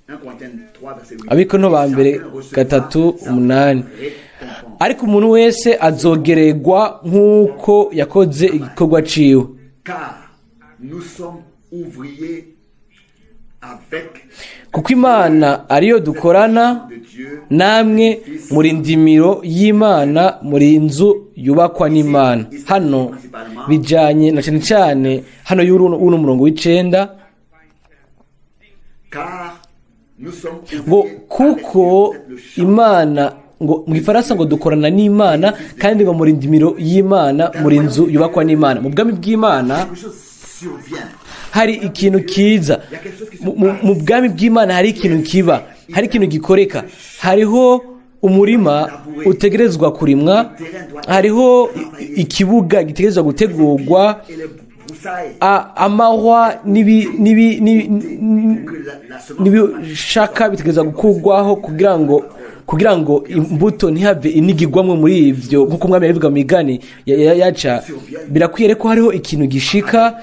Speaker 2: 1 Corinthiens 3, verset 8.
Speaker 1: Abikorinto ba mbere
Speaker 2: Chacun recevra
Speaker 1: 3
Speaker 2: sa
Speaker 1: 8.
Speaker 2: récompense.
Speaker 1: Ariko umuntu wese azogeregwa nk'uko yakoze igikorwa ciwe.
Speaker 2: Car nous sommes ouvriers avec
Speaker 1: Kuko Imana ariyo dukorana
Speaker 2: de Dieu.
Speaker 1: namwe muri ndimiro y'Imana, muri inzu yubakwa n'Imana. Hano bijanye na cyane cyane hano y'uno uno murongo w'9.
Speaker 2: Car nous sommes
Speaker 1: Ngo
Speaker 2: ouvriers avec
Speaker 1: kuko
Speaker 2: Dieu, vous êtes le champ.
Speaker 1: Imana, ngo mu Gifaransa ngo dukorana n'Imana, kandi ngo muri ndimiro y'Imana, muri nzu yubakwa n'Imana. Mu bwami bw'Imana
Speaker 2: Quelque chose survient.
Speaker 1: hari ikintu kiza. Mu bwami bw'Imana hari ikintu kiba, hari ikintu gikoreka. Hariho umurima utegerezwa kurimwa, hariho ikibuga gitegerezwa gutegurwa,
Speaker 2: Et les broussailles
Speaker 1: amahwa
Speaker 2: que la semence
Speaker 1: n'ibishaka bitegerezwa gukurwaho kugira ngo imbuto ntihave inigigwamwe muri ivyo, nk'uko Umwami yabivuga mu migani yaca. Birakwiye ko hariho ikintu gishika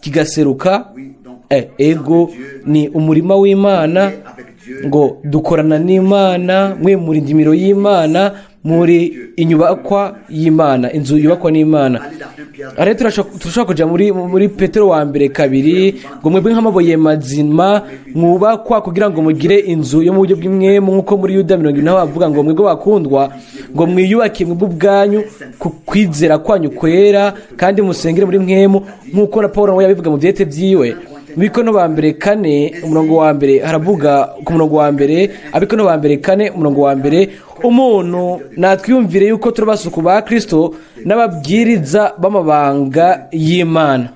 Speaker 1: kigaseruka.
Speaker 2: Oui, donc
Speaker 1: Ego, ni umurima w'Imana,
Speaker 2: avec Dieu.
Speaker 1: ngo dukorana n'Imana, mwe muri ndimiro y'Imana, muri inyubakwa y'Imana, inzu yubakwa n'Imana.
Speaker 2: Allez dans 1 Pierre
Speaker 1: Rero turashobora kuja muri Petero wa mbere 2, ngo mwebwe nk'amabuye mazima mwubakwa kugira ngo mugire inzu yo mu buryo bw'impwemu, nk'uko muri Yuda 20 naho bavuga ngo: "Mwebwe bakundwa, ngo mwiyubake mwebwe ubwanyu ku kwizera kwanyu kwera, kandi musengere muri mpwemu", nk'uko na Paul nawe yabivuga mu byete vyiwe. Mikono ba mbere 4, umurongo wa mbere, haravuga ku murongo wa mbere, Abikono ba mbere 4, umurongo wa mbere: "Umuntu natwiyumvire yuko turi abasuku ba Kristo n'ababwiriza b'amabanga y'Imana."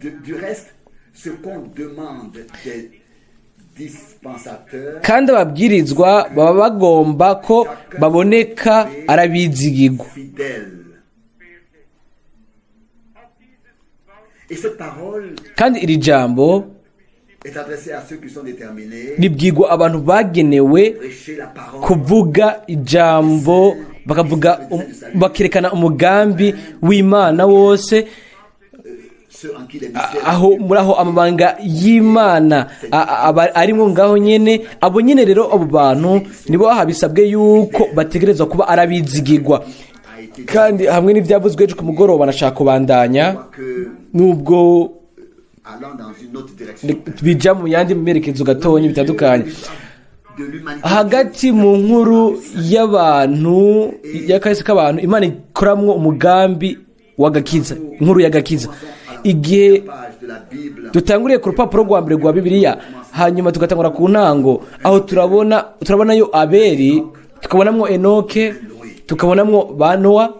Speaker 2: Du reste, ce qu'on demande des dispensateurs,
Speaker 1: Kandi ababwirizwa baba bagomba ko baboneka arabizigirwa.
Speaker 2: fidèles. Et cette parole
Speaker 1: Kandi iri jambo
Speaker 2: est adressée à ceux qui sont déterminés
Speaker 1: ribwirwa abantu bagenewe
Speaker 2: prêcher la parole
Speaker 1: kuvuga ijambo, bakavuga bakerekana umugambi w'Imana wose,
Speaker 2: ceux en qui les mystères
Speaker 1: aho muri aho amabanga y'Imana aba arimwo ngaho nyene. Abo nyene rero, abo bantu nibo bisabwe yuko bategerezwa kuba arabizigirwa.
Speaker 2: a été
Speaker 1: Kandi hamwe n'ibyavuzwe ejo ku mugoroba, nashaka kubandanya
Speaker 2: que
Speaker 1: nubwo
Speaker 2: allant dans une autre direction
Speaker 1: bija mu yandi merekezo gatonya bitandukanye.
Speaker 2: de l'humanité.
Speaker 1: Hagati mu nkuru y'abantu, y'akahise k'abantu, Imana ikoramwo umugambi w'agakiza, inkuru y'agakiza. Igihe
Speaker 2: Page de la Bible,
Speaker 1: dutanguriye ku rupapuro rwa mbere rwa Bibiliya, hanyuma tugatangura ku ntango, aho turabonayo Abeli, tukabonamwo Enoke, tukabonamwo ba Nowa.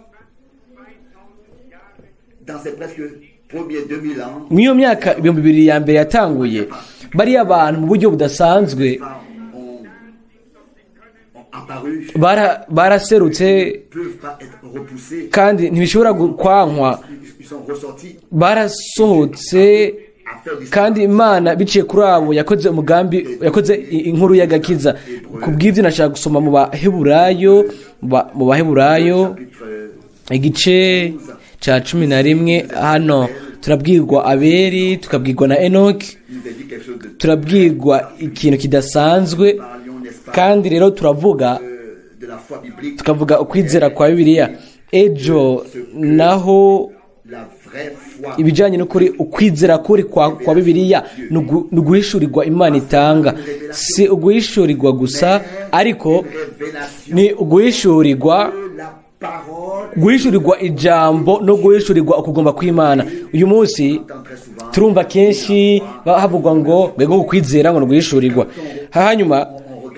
Speaker 2: Dans ces presque premiers 2000 ans,
Speaker 1: Mu iyo myaka 2000 ya mbere yatanguye, bariya abantu mu buryo budasanzwe
Speaker 2: on apparus,
Speaker 1: Baraserutse
Speaker 2: ne peuvent pas être repoussés.
Speaker 1: kandi ntibishobora kwankwa.
Speaker 2: Ils sont ressortis
Speaker 1: Barasohotse
Speaker 2: à faire l'histoire.
Speaker 1: kandi Imana biciye kuri abo yakoze umugambi, yakoze inkuru y'agakiza. Ku bw'ibyo nashaka gusoma mu Baheburayo, mu Baheburayo
Speaker 2: Chapitre
Speaker 1: igice ca 11. Hano turabwirwa Abeli, tukabwirwa na Enoki.
Speaker 2: Nous a dit quelque chose de
Speaker 1: Turabwirwa ikintu kidasanzwe.
Speaker 2: Parlions, n'est-ce pas,
Speaker 1: Kandi rero turavuga
Speaker 2: de la foi biblique,
Speaker 1: tukavuga ukwizera kwa Bibiliya. Ejo naho
Speaker 2: la vraie foi.
Speaker 1: ibijyanye n'ukuri, ukwizera kuri kwa Bibiliya ni uguhishurirwa Imana itanga. Si uguhishurirwa gusa, ariko
Speaker 2: Une révélation
Speaker 1: ni uguhishurirwa
Speaker 2: de la parole.
Speaker 1: Guhishurirwa ijambo no guhishurirwa ukugomba kw'Imana. Uyu munsi
Speaker 2: Entend très souvent
Speaker 1: turumva kenshi havugwa ngo mbega ukwizera ngo ni uguhishurirwa. Hanyuma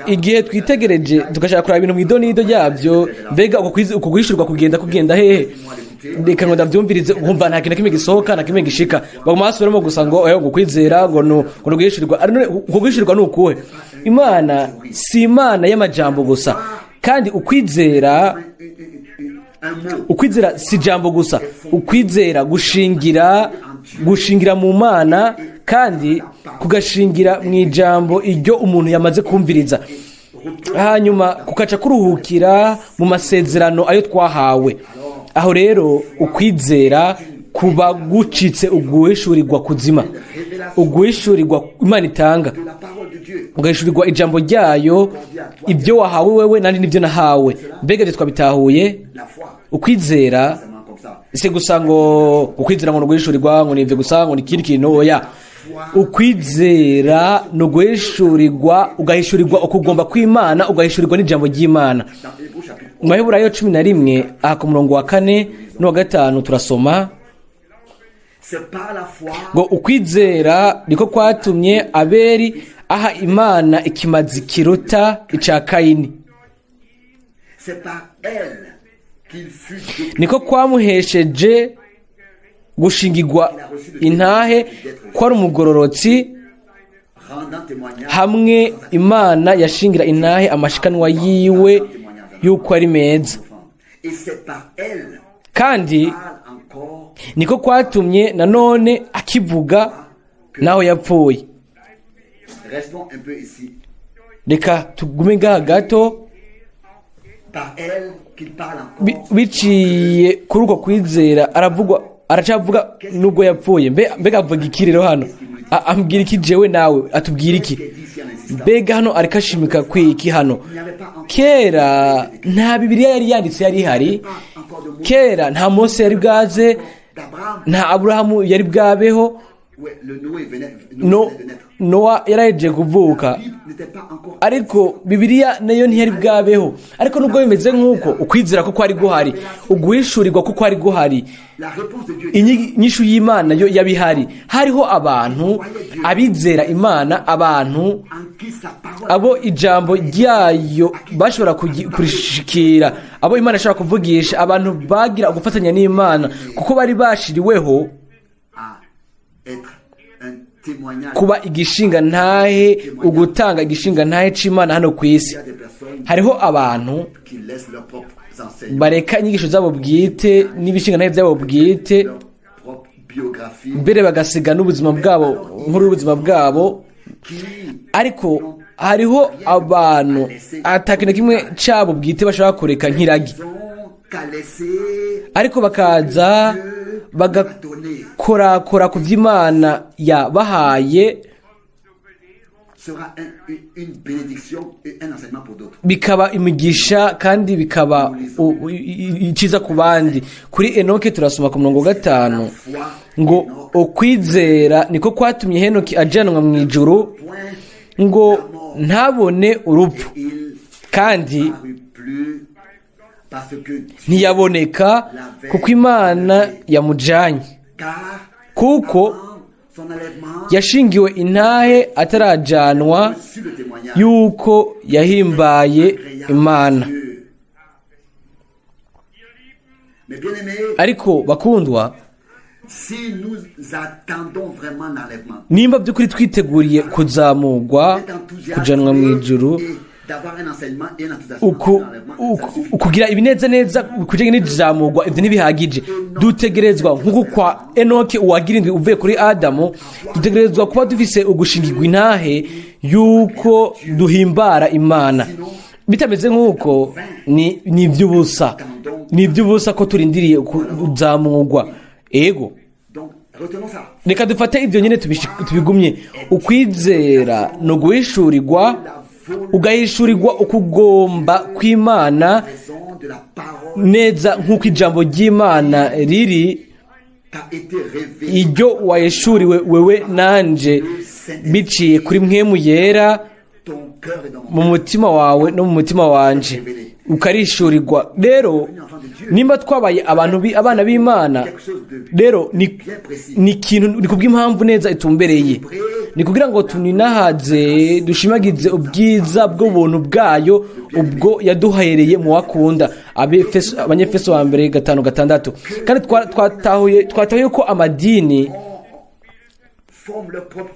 Speaker 1: igihe twitegereje tugashaka kuraba ibintu mu idonido ryabyo, mbega uko guhishurirwa kugenda hehe? Reka ngo ndabyumvirize, ukumva nta kintu na kimwe gisohoka, nta kimwe gishika. Baguma basubiramo gusa ngo ngo kwizera ngo ni uguhishurirwa. Ariko none uko guhishurirwa ni ukuhe? Imana si Imana y'amajambo gusa. Kandi ukwizera
Speaker 2: un mot.
Speaker 1: Ukwizera si ijambo gusa. Ukwizera gushingira mu Mana kandi kugashingira mu ijambo iryo umuntu yamaze kumviriza, hanyuma kukaca kuruhukira mu masezerano ayo twahawe. Aho rero ukwizera kuba gucitse uguhishurirwa kuzima, uguhishurirwa Imana itanga.
Speaker 2: De la parole de Dieu.
Speaker 1: Ugahishurirwa ijambo ryayo, ibyo wahawe wewe nandi nibyo nahawe. Mbega ibyo twabitahuye?
Speaker 2: La foi,
Speaker 1: Ukwizera
Speaker 2: seulement comme ça.
Speaker 1: si gusa ngo ukwizera ngo ni uguhishurirwa, ngo ni ibyo gusa, ngo ni ikindi kintu. Oya, ukwizera ni uguhishurirwa, ugahishurirwa ukugomba kw'Imana, ugahishurirwa n'ijambo ry'Imana.
Speaker 2: Dans Hébreux chapitre
Speaker 1: Mu Baheburayo 11, aha ku murongo wa 4 n'uwa 5, turasoma
Speaker 2: C'est par la foi
Speaker 1: ngo ukwizera niko kwatumye Abeli aha Imana ikimazi kiruta ica Kayini.
Speaker 2: C'est par elle qu'il fut déclaré
Speaker 1: Niko kwamuhesheje gushingirwa intahe ko ari umugororotsi,
Speaker 2: rendant témoignage
Speaker 1: hamwe Imana yashingira intahe amashikanwa yiwe y'uko ari meza.
Speaker 2: Et c'est par elle
Speaker 1: Kandi
Speaker 2: parle encore
Speaker 1: niko kwatumye nanone akivuga naho yapfuye.
Speaker 2: Restons un peu ici.
Speaker 1: Reka tugume ngaha gato.
Speaker 2: Par elle qu'il parle encore.
Speaker 1: Biciye kuri uko kwizera aravugwa, aracavuga nubwo yapfuye. Mbega avuga iki rero hano? Ambwira iki jewe nawe? Atubwira iki?
Speaker 2: Qu'est-ce qu'il dit ici en insistant?
Speaker 1: Mbega hano ariko ashimika kwiki hano?
Speaker 2: Il n'y avait pas encore,
Speaker 1: Kera nta Bibiliya yari yanditse yari ihari.
Speaker 2: pas encore de mot
Speaker 1: Kera nta Mose yari bwaze,
Speaker 2: d'Abraham.
Speaker 1: nta Aburahamu yari bwabeho.
Speaker 2: Ouais, le Noé venait, Noé
Speaker 1: No
Speaker 2: venait de naître.
Speaker 1: Nowa yarahejeje kuvuka.
Speaker 2: La Bible n'était pas encore.
Speaker 1: Ariko Bibiliya nayo ntiyari bwabeho. Ariko nubwo bimeze nk'uko, ukwizera ko kwari guhari, uguhishurirwa ko kwari guhari.
Speaker 2: La réponse de Dieu.
Speaker 1: Inyishu y'Imana yo yabihari. Hariho abantu abizera Imana, abantu
Speaker 2: En qui sa parole.
Speaker 1: abo ijambo ryayo bashobora kurishikira, abo Imana ishobora kuvugisha, abantu bagira gufatanya n'Imana kuko bari bashiriweho
Speaker 2: À être un témoignage.
Speaker 1: kuba igishinga ntahe, ugutanga igishinga ntahe c'Imana hano ku isi.
Speaker 2: Il y a des personnes
Speaker 1: Hariho abantu
Speaker 2: qui laissent leurs propres enseignements,
Speaker 1: bareka inyigisho zabo bwite n'ibishinga ntahe byabo bwite,
Speaker 2: leur propre biographie,
Speaker 1: mbere bagasiga n'ubuzima bwabo, nkuru y'ubuzima bwabo.
Speaker 2: qui
Speaker 1: Ariko hariho abantu ata kintu kimwe cabo bwite bashobora kureka nk'iragi,
Speaker 2: ont qu'à laisser
Speaker 1: ariko bakaza bagakorakora ku vy'Imana yabahaye,
Speaker 2: sera une bénédiction et un enseignement pour d'autres.
Speaker 1: bikaba imigisha kandi bikaba iciza ku bandi. Kuri Enoke turasoma ku murongo wa 5
Speaker 2: Foi
Speaker 1: ngo ukwizera niko kwatumye Henoki ajanwa mu ijuru
Speaker 2: point
Speaker 1: ngo ntabone urupfu,
Speaker 2: il
Speaker 1: kandi
Speaker 2: parut plus parce que Dieu,
Speaker 1: ntiyaboneka kuko Imana yamujanye,
Speaker 2: car
Speaker 1: kuko
Speaker 2: avant son enlèvement
Speaker 1: yashingiwe intahe atarajanwa
Speaker 2: reçut le témoignage
Speaker 1: yuko yahimbaye
Speaker 2: agréable
Speaker 1: Imana.
Speaker 2: à Dieu. Mais bien aimé,
Speaker 1: Ariko bakundwa,
Speaker 2: si nous attendons vraiment l'enlèvement,
Speaker 1: nimba by'ukuri twiteguriye kuzamurwa, kujanwa mu ijuru,
Speaker 2: et D'avoir un enseignement et un enthousiasme
Speaker 1: Uku, ukugira ibinezaneza kujanye n'izamurwa, ivyo ntibihagije. Dutegerezwa, nk'uko kwa Enoke uwagira indwi uvuye kuri Adamu, dutegerezwa kuba dufise ugushingirwa intahe yuko duhimbara Imana. Bitameze nk'uko ni iby'ubusa, ni iby'ubusa ko turindiriye kuzamurwa. Ego.
Speaker 2: Donc, retenons ça.
Speaker 1: Reka dufate ibyo nyine, tubigumye. Ukwizera ni uguhishurirwa, ugahishurirwa ukugomba kw'Imana
Speaker 2: Raison de la parole
Speaker 1: neza nk'uko ijambo ry'Imana riri,
Speaker 2: t'a été révélée.
Speaker 1: Iryo wahishuriwe wewe nanje biciye kuri Mpwemu Yera
Speaker 2: Ton cœur est dans mon
Speaker 1: mu mutima wawe no mu mutima wanje, ukarishurirwa. Rero nimba twabaye abantu abana b'Imana, rero ni ikintu, ni kubw'impamvu neza itumbereye, ni kugira ngo tuninahaze, dushimagize ubwiza bw'ubuntu bwayo ubwo yaduhereye mu wakunda. Abanyefeso wa mbere 5:6. Kandi twatahuye ko amadini
Speaker 2: forment leur propre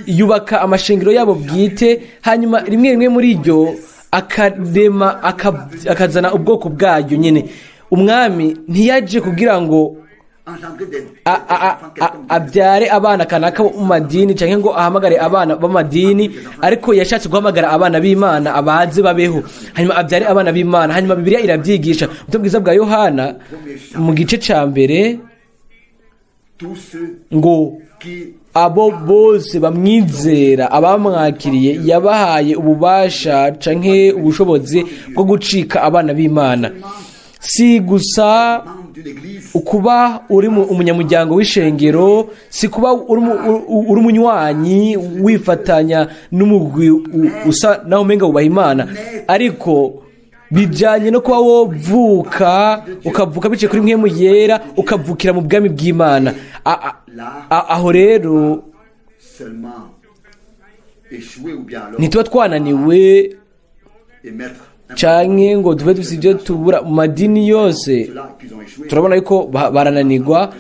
Speaker 1: yubaka amashengero yabo bwite, hanyuma rimwe rimwe muri iryo akarema akazana ubwoko bwayo nyine. Umwami ntiyaje kugira ngo
Speaker 2: engendrer des enfants quelconques.
Speaker 1: abyare abana kanaka bo mu madini cyangwa ngo ahamagare abana b'amadini, ariko yashatse guhamagara abana b'Imana abaze babeho, hanyuma abyare abana b'Imana. Hanyuma Bibiliya irabyigisha mu Butumwa bwiza bwa Yohana mu gice cya mbere
Speaker 2: Tous ceux
Speaker 1: ngo
Speaker 2: qui
Speaker 1: abo bose bamwizera, abamwakiriye, yabahaye ububasha canke ubushobozi bwo gucika abana b'Imana. Si gusa
Speaker 2: membres d'une église,
Speaker 1: ukuba uri umunyamuryango w'ishengero, si kuba uri umunywanyi wifatanya n'umugwi usa naho umenga wubaha Imana, ariko bijyanye no kuba wovuka, ukavuka biciye kuri Mpwemu Yera, ukavukira mu bwami bw'Imana. Aho rero
Speaker 2: seulement échouer ou bien alors
Speaker 1: ntituba twananiwe
Speaker 2: émettre un
Speaker 1: canke ngo tube dufise ibyo tubura. Mu madini yose
Speaker 2: ceux-là qui ont échoué.
Speaker 1: turabona yuko barananirwa.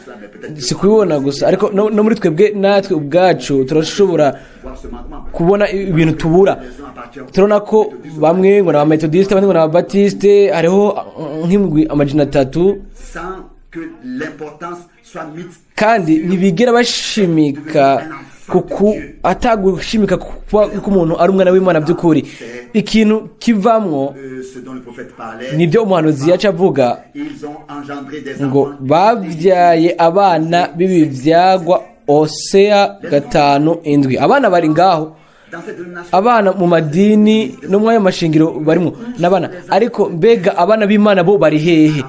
Speaker 1: Si kubibona gusa, ariko no muri twebwe, natwe ubwacu turashobora
Speaker 2: Voir ce manquement.
Speaker 1: kubona ibintu tubura.
Speaker 2: Les uns appartiennent
Speaker 1: Turabona ko bamwe ngo ni abametodisite, abandi ngo ni ababatisite, hariho nk'imigwi 300,
Speaker 2: sans que l'importance soit mise
Speaker 1: kandi ntibigera bashimika kuku atagushimika kuba ko umuntu ari umwana w'Imana by'ukuri. Ikintu kivamwo
Speaker 2: ce dont le prophète parlait.
Speaker 1: nibyo umuhanuzi yaca avuga
Speaker 2: Ils ont engendré des
Speaker 1: ngo
Speaker 2: enfants.
Speaker 1: bavyaye abana b'ibivyagwa, Oseya 5:7. Abana bari ngaho,
Speaker 2: Dans cette dénomination,
Speaker 1: abana mu madini no muri ayo mashingiro barimo n'abana, ariko mbega abana b'Imana bo bari hehe,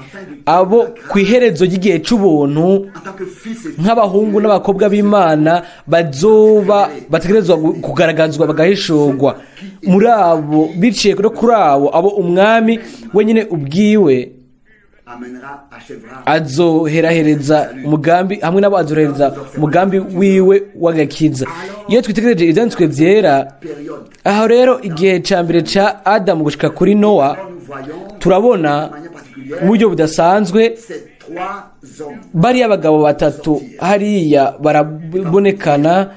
Speaker 1: abo ku iherezo ry'igihe c'ubuntu
Speaker 2: en tant que fils et filles,
Speaker 1: nk'abahungu n'abakobwa b'Imana bazoba bategerezwa kugaragazwa, bagahishurwa muri abo, biciye no kuri abo, abo umwami wenyine ubwiwe
Speaker 2: amènera, achèvera
Speaker 1: azoherahereza umugambi hamwe nabo, azohereza umugambi wiwe w'agakiza? Iyo twitegereje Ibyanditswe Byera,
Speaker 2: période.
Speaker 1: aho rero igihe cya mbere cya Adamu gushika kuri Nowa,
Speaker 2: Nous voyons
Speaker 1: turabona
Speaker 2: de manière particulière
Speaker 1: mu buryo budasanzwe
Speaker 2: ces trois hommes.
Speaker 1: bariya bagabo batatu hariya barabonekana.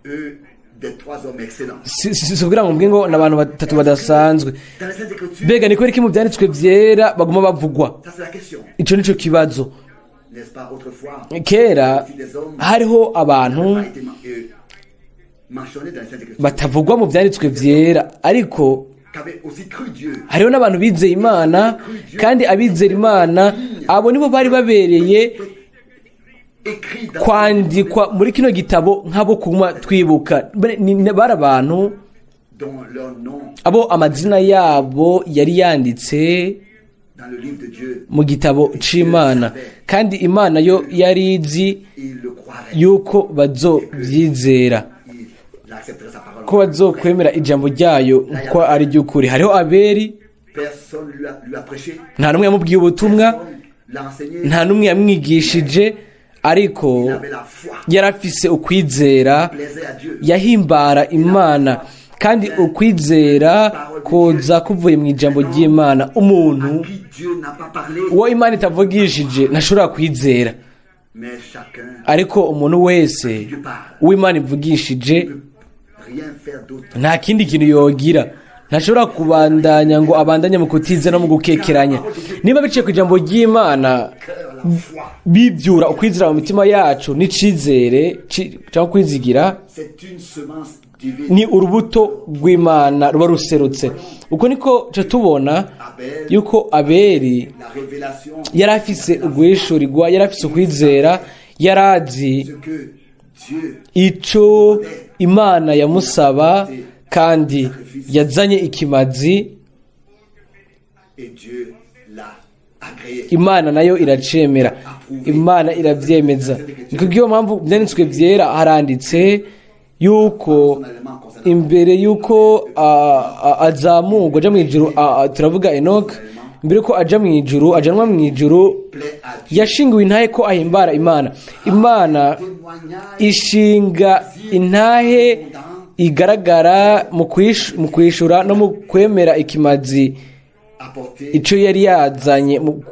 Speaker 2: Eux, des trois hommes excellents.
Speaker 1: Si kugira ngo mvuge ngo ni abantu batatu badasanzwe.
Speaker 2: Dans les Saintes Écritures,
Speaker 1: Mbega ni kubera iki mu Byanditswe Byera baguma bavugwa?
Speaker 2: ça c'est la question.
Speaker 1: Ico nico kibazo.
Speaker 2: N'est-ce pas, autrefois,
Speaker 1: Kera hariho abantu
Speaker 2: pas été mentionné dans les Saintes Écritures,
Speaker 1: batavugwa mu Byanditswe Byera, ariko
Speaker 2: qu'avaient aussi cru Dieu.
Speaker 1: hariho n'abantu bizeye Imana, kandi abizera Imana abo nibo bari babereye
Speaker 2: Écrit dans
Speaker 1: kwandikwa muri kino gitabo nk'abo kuguma twibuka. Bari abantu
Speaker 2: dont leur nom
Speaker 1: abo amazina yabo yari yanditse
Speaker 2: dans le livre de Dieu,
Speaker 1: mu gitabo c'Imana, kandi Imana yo yari izi
Speaker 2: ils le croiraient,
Speaker 1: yuko bazovyizera,
Speaker 2: ils accepteraient sa parole.
Speaker 1: ko bazokwemera ijambo ryayo ko ari ry'ukuri. Hariho Abeli.
Speaker 2: Personne lui a prêché,
Speaker 1: Nta n'umwe yamubwiye ubutumwa,
Speaker 2: personne l'a enseigné.
Speaker 1: nta n'umwe yamwigishije, ariko
Speaker 2: Il avait la foi,
Speaker 1: yarafise ukwizera,
Speaker 2: plaisait à Dieu.
Speaker 1: yahimbara Imana, kandi ukwizera kuza kuvuye mu ijambo ry'Imana. Umuntu
Speaker 2: À qui Dieu n'a pas parlé,
Speaker 1: uwo Imana itavugishije ntashobora kwizera,
Speaker 2: mais chacun
Speaker 1: ariko umuntu wese
Speaker 2: Dieu parle
Speaker 1: uwo Imana ivugishije
Speaker 2: peut rien faire d'autre.
Speaker 1: Nta kindi kintu yogira, ntashobora kubandanya ngo abandanye mu kutiza no mu gukekeranya. Niba biciye ku ijambo ry'Imana
Speaker 2: Cœur, la foi,
Speaker 1: bibyura ukwizera mu mitima yacu n'icizere cyangwa kwizigira,
Speaker 2: c'est une semence divine.
Speaker 1: Ni urubuto rw'Imana ruba ruserutse. Uko niko ca tubona
Speaker 2: Abel,
Speaker 1: yuko Abeli
Speaker 2: la révélation,
Speaker 1: yari afise uguhishurirwa, yari afise ukwizera, yari azi
Speaker 2: ce que Dieu
Speaker 1: ico Imana yamusaba, kandi yazanye ikimazi.
Speaker 2: Et Dieu l'a agréé.
Speaker 1: Imana nayo iracemera, Imana iravyemeza. Ni kubw'iyo mpamvu byanditswe byera haranditse yuko imbere yuko azamurwa aja mu ijuru, turavuga Enoch, imbere yuko aja mu ijuru, ajanwa mu ijuru,
Speaker 2: Plaît à Dieu.
Speaker 1: yashingiwe intahe ko ahimbara Imana. Imana
Speaker 2: Témoignage
Speaker 1: ishinga intahe igaragara mu kwishura no mu kwemera ikimazi
Speaker 2: apporté
Speaker 1: ico yari yazanye mu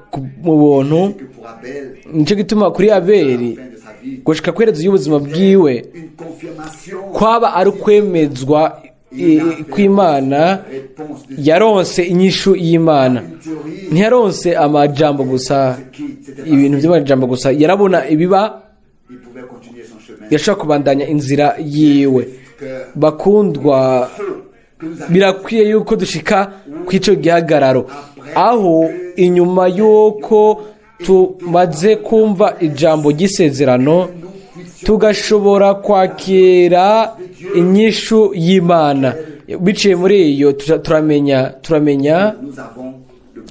Speaker 1: buntu.
Speaker 2: que pour Abel,
Speaker 1: Nico gituma kuri Abeli,
Speaker 2: fin de sa vie,
Speaker 1: gushika kwerezo y'ubuzima bwiwe,
Speaker 2: une confirmation,
Speaker 1: kwaba ari ukwemezwa kw'Imana.
Speaker 2: réponse de
Speaker 1: Yaronse inyishu y'Imana.
Speaker 2: une théorie
Speaker 1: Ntiyaronse amajambo gusa,
Speaker 2: qui s'était
Speaker 1: ibintu
Speaker 2: passé.
Speaker 1: by'amajambo gusa, yarabona ibiba.
Speaker 2: Il pouvait continuer son chemin.
Speaker 1: Yashobora kubandanya inzira yiwe.
Speaker 2: Que
Speaker 1: Bakundwa,
Speaker 2: faut que nous arrivions
Speaker 1: birakwiye yuko dushika kw'ico gihagararo aho inyuma y'uko tumaze kumva ijambo ry'isezerano,
Speaker 2: nous puissions
Speaker 1: tugashobora kwakira inyishu y'Imana. Biciye muri iyo turamenya
Speaker 2: nous avons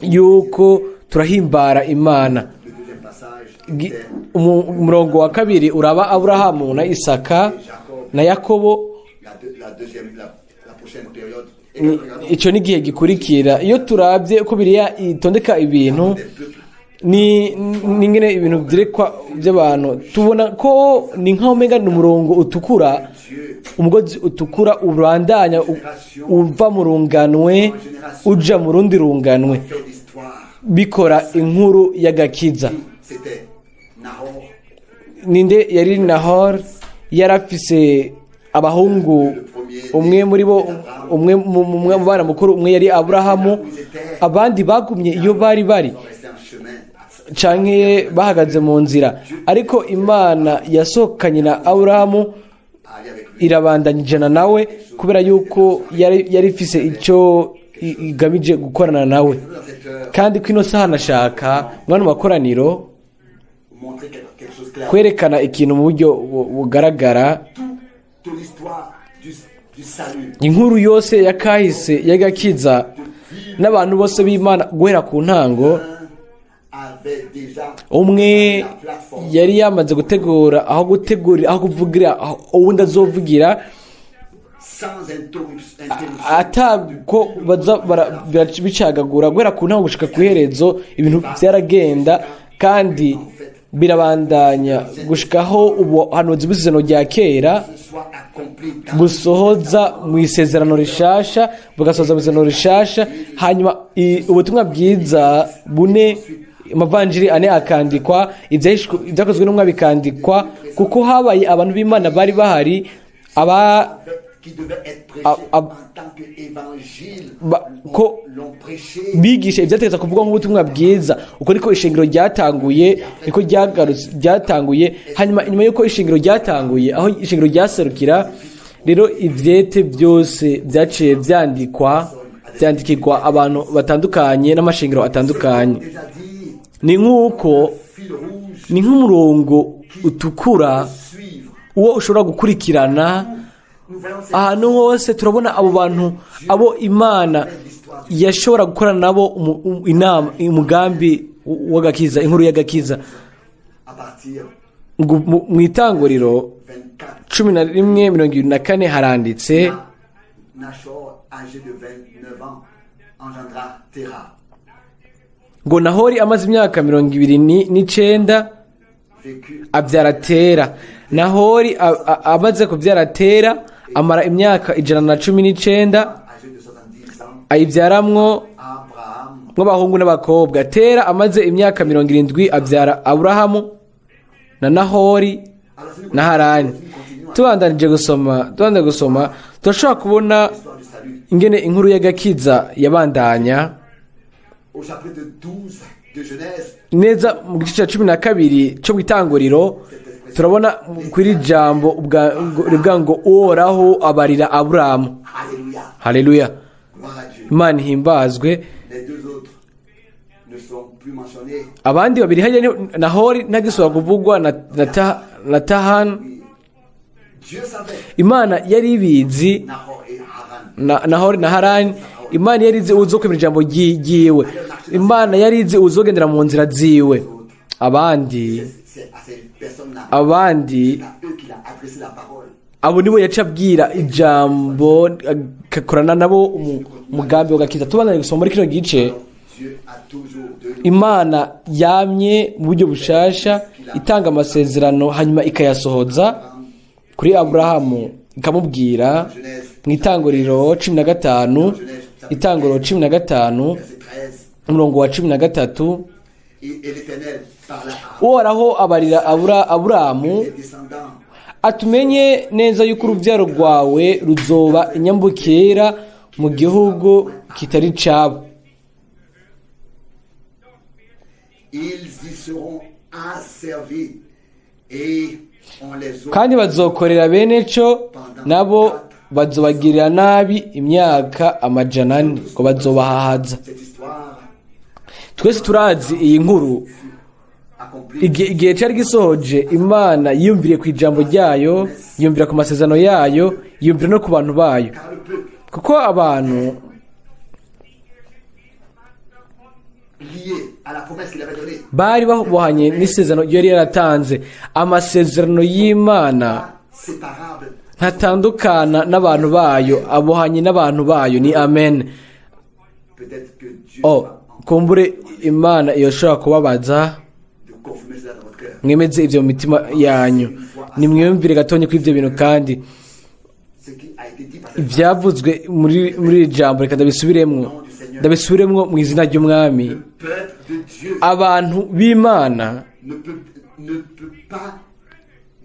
Speaker 2: le,
Speaker 1: yuko turahimbara Imana.
Speaker 2: le deuxième passage était
Speaker 1: Umurongo wa kabiri uraba Aburahamu na Isaka na Yakobo.
Speaker 2: La deuxième la prochaine période et regardons
Speaker 1: Icyo ni igihe gikurikira. Iyo turabye uko biriya itondeka ibintu
Speaker 2: des peuples
Speaker 1: ni n'ingene ibintu byerekwa by'abantu, tubona ko ni nk'aho umenga ni umurongo utukura,
Speaker 2: Dieu
Speaker 1: umugozi utukura ubandanya uva mu runganwe uja mu rundi runganwe,
Speaker 2: fait l'histoire.
Speaker 1: Bikora inkuru y'agakiza.
Speaker 2: C'était Nahor,
Speaker 1: Ninde yari Nahor? Yarafise abahungu, umwe muri bo, umwe mu bana mukuru, umwe yari Aburahamu, abandi bagumye iyo bari bari
Speaker 2: ils sont restés en chemin.
Speaker 1: canke bahagaze mu nzira. Ariko Imana yasohokanye na Aburahamu,
Speaker 2: Aller avec lui.
Speaker 1: irabandanya ijana nawe, kubera yuko yari ifise icyo igamije gukorana nawe.
Speaker 2: Dans cette heure,
Speaker 1: Kandi ko ino saha nashaka mwana mu makoraniro
Speaker 2: montrer quelque chose clair.
Speaker 1: kwerekana ikintu mu buryo bugaragara.
Speaker 2: Toute l'histoire du salut.
Speaker 1: Inkuru yose ya kahise y'agakiza n'abantu bose b'Imana guhera ku ntango,
Speaker 2: Un avait déjà
Speaker 1: umwe
Speaker 2: la plateforme.
Speaker 1: yari yamaze gutegura aho gutegurira, aho kuvugira, aho uwundi azovugira,
Speaker 2: Sans interruption.
Speaker 1: Atako baza bicagagura. Guhera ku ntango gushika ku iherezo, ibintu byaragenda kandi birabandanya gushikaho ubuhanuzi bw'isezerano rya kera
Speaker 2: Se soit accompli dans
Speaker 1: busohoza mu isezerano rishasha, bugasohoza mu isezerano rishasha. Hanyuma ubutumwa bwiza bune, amavanjiri ane akandikwa, ibyakozwe n'umwe bikandikwa, kuko habaye abantu b'Imana bari bahari aba
Speaker 2: qui devait être prêché en tant qu'évangile.
Speaker 1: Ko
Speaker 2: L'ont prêché.
Speaker 1: bigisha ibyategetswe kuvugwa nk'ubutumwa bwiza. Uko niko ishengero ryatanguye, niko ryagarutse, ryatanguye. Hanyuma inyuma y'uko ishengero ryatanguye, aho ishengero ryaserukira rero, ivyete byose byaciye byandikwa, byandikirwa abantu batandukanye n'amashengero atandukanye.
Speaker 2: Déjà dit,
Speaker 1: Ni nk'uko
Speaker 2: fil rouge,
Speaker 1: ni nk'umurongo utukura
Speaker 2: suivre.
Speaker 1: uwo ushobora gukurikirana.
Speaker 2: Nous voyons cette
Speaker 1: Ahantu hose turabona abo bantu, abo Imana yashobora gukorana nabo inama, umugambi w'agakiza, inkuru y'agakiza.
Speaker 2: À partir
Speaker 1: Ngo mu itanguriro
Speaker 2: 24,
Speaker 1: 11:24 haranditse:
Speaker 2: Nachor, âgé de 29 ans, engendra Terah.
Speaker 1: Ngo Nahori amaze imyaka 29
Speaker 2: Vécut
Speaker 1: abyara Tera. Nahori amaze kubyara Tera, amara imyaka 119,
Speaker 2: âgé de 70 ans,
Speaker 1: ayibyaramwo
Speaker 2: Abraham
Speaker 1: mw'abahungu n'abakobwa. Tera amaze imyaka 70 abyara Aburahamu na Nahori
Speaker 2: Alors, si nous
Speaker 1: na Harani.
Speaker 2: continuons
Speaker 1: Tubandanije gusoma, tubandanije gusoma, turashobora kubona
Speaker 2: L'histoire du salut.
Speaker 1: ingene inkuru y'agakiza yabandanya.
Speaker 2: Au chapitre 12 de Genèse,
Speaker 1: Neza mu gice cya 12 cyo mu Itanguriro, turabona kuri iri jambo rivuga ngo Uhoraho abarira Aburamu.
Speaker 2: Alléluia.
Speaker 1: Haleluya.
Speaker 2: Gloire à Dieu.
Speaker 1: Imana ihimbazwe.
Speaker 2: Les deux autres ne sont plus mentionnés.
Speaker 1: Abandi babiri hajya Nahori ntagisubira kuvugwa na Tahani.
Speaker 2: Oui. Dieu savait.
Speaker 1: Imana yari ibizi.
Speaker 2: Nahor et Haran.
Speaker 1: Nahori na Harani, Imana yari izi uzokwemera ijambo ryiwe. Imana yari izi uzogendera mu nzira ziwe. Abandi,
Speaker 2: C'est à ces personnes-là.
Speaker 1: abandi,
Speaker 2: C'est à eux qu'il a adressé la parole.
Speaker 1: Abo nibo yaca abwira ijambo, agakorana nabo umugambi w'agakiza. Tubandanye gusoma muri kino gice.
Speaker 2: Dieu a toujours de
Speaker 1: Imana yamye mu buryo bushasha itanga amasezerano, hanyuma ikayasohoza kuri Aburahamu, ikamubwira mu Itanguriro 15, Itanguriro 15,
Speaker 2: Verset 13.
Speaker 1: umurongo wa 13.
Speaker 2: Et l'Éternel parla à
Speaker 1: Uhoraho abarira Aburahamu
Speaker 2: les descendants
Speaker 1: atumenye neza yuko urubyaro rwawe ruzoba inyambukera mu gihugu kitari cabo.
Speaker 2: Ils y seront asservis et on les aura
Speaker 1: Kandi bazokorera bene co, nabo bazobagirira nabi imyaka 400, ngo bazobahahaza.
Speaker 2: Cette histoire
Speaker 1: Twese turazi iyi nkuru.
Speaker 2: Accomplie.
Speaker 1: Igihe cyari gisohoje, Imana yiyumviriye ku ijambo ryayo, yiyumvira ku masezerano yayo, yiyumvira no ku bantu bayo.
Speaker 2: Car le peuple
Speaker 1: Kuko abantu
Speaker 2: lié à la promesse qu'il avait donnée,
Speaker 1: bari babohanye n'isezerano yari yaratanze. Amasezerano y'Imana
Speaker 2: séparable.
Speaker 1: ntatandukana n'abantu bayo, abohanye n'abantu bayo. Ni amen.
Speaker 2: Peut-être que Dieu
Speaker 1: Oh,
Speaker 2: va
Speaker 1: kumbure Imana yoshobora kubabaza.
Speaker 2: de confirmer cela dans votre cœur.
Speaker 1: Mwemeze ibyo mu mitima yanyu. Nimwiyumvire gatonye kuri ibyo bintu kandi
Speaker 2: Ce qui a été dit par cette
Speaker 1: ibyavuzwe muri iri jambo, reka ndabisubiremwo, ndabisubiremwo mu izina ry'Umwami.
Speaker 2: Le peuple de Dieu
Speaker 1: Abantu b'Imana
Speaker 2: ne peut pas,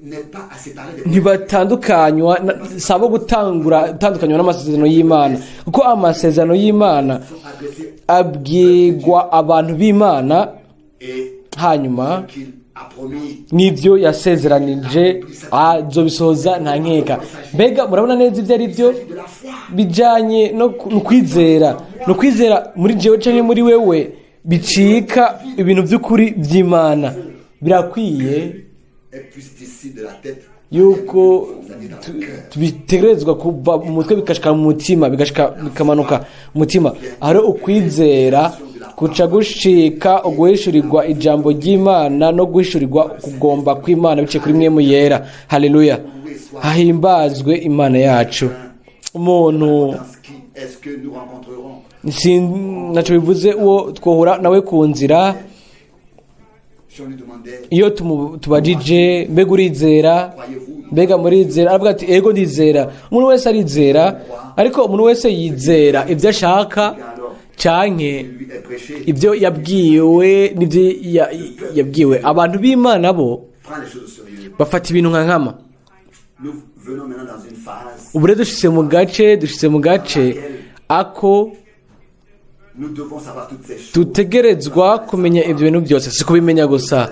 Speaker 2: n'est pas à séparer des
Speaker 1: ntibatandukanywa si abo gutangura gutandukanywa n'amasezerano y'Imana, kuko amasezerano y'Imana
Speaker 2: sont adressés
Speaker 1: abwirwa abantu b'Imana.
Speaker 2: Et
Speaker 1: Hanyuma
Speaker 2: qu'il a promis.
Speaker 1: n'ibyo yasezeranije azobisohoza nta nkeka. Mbega murabona neza ibyo ari byo?
Speaker 2: De la foi.
Speaker 1: Bijanye no kwizera, no kwizera muri jewe canke muri wewe bicika ibintu by'ukuri by'Imana. Birakwiye
Speaker 2: Et puisse d'ici de la tête
Speaker 1: yuko
Speaker 2: c'est-à-dire dans le cœur.
Speaker 1: Bitegerezwa kuva mu mutwe bigashika mu mutima, bigashika bikamanuka mu mutima. Hari ukwizera kuca gushika uguhishurirwa ijambo ry'Imana no guhishurirwa kugomba kw'Imana biciye kuri Mpwemu Yera. Haleluya, hahimbazwe Imana yacu. Umuntu
Speaker 2: Dans ce qui est-ce que nous rencontrerons
Speaker 1: Ntacyo bivuze uwo twohura nawe ku nzira.
Speaker 2: Si on lui demandait,
Speaker 1: Iyo tubajije mbega urizera,
Speaker 2: croyez-vous,
Speaker 1: mbega murizera, aravuga ati ego, ndizera. Umuntu wese arizera, ariko umuntu wese yizera ibyo ashaka canke
Speaker 2: lui est prêché,
Speaker 1: ibyo yabwiwe n'ibyo yabwiwe. Abantu b'Imana bo
Speaker 2: prend les choses au sérieux.
Speaker 1: bafata ibintu nka nkama.
Speaker 2: Nous venons maintenant dans une phase
Speaker 1: Ubu rero dushitse mu gace ako
Speaker 2: nous devons savoir toutes ces choses.
Speaker 1: Dutegerezwa kumenya ibyo bintu byose. Si kubimenya gusa,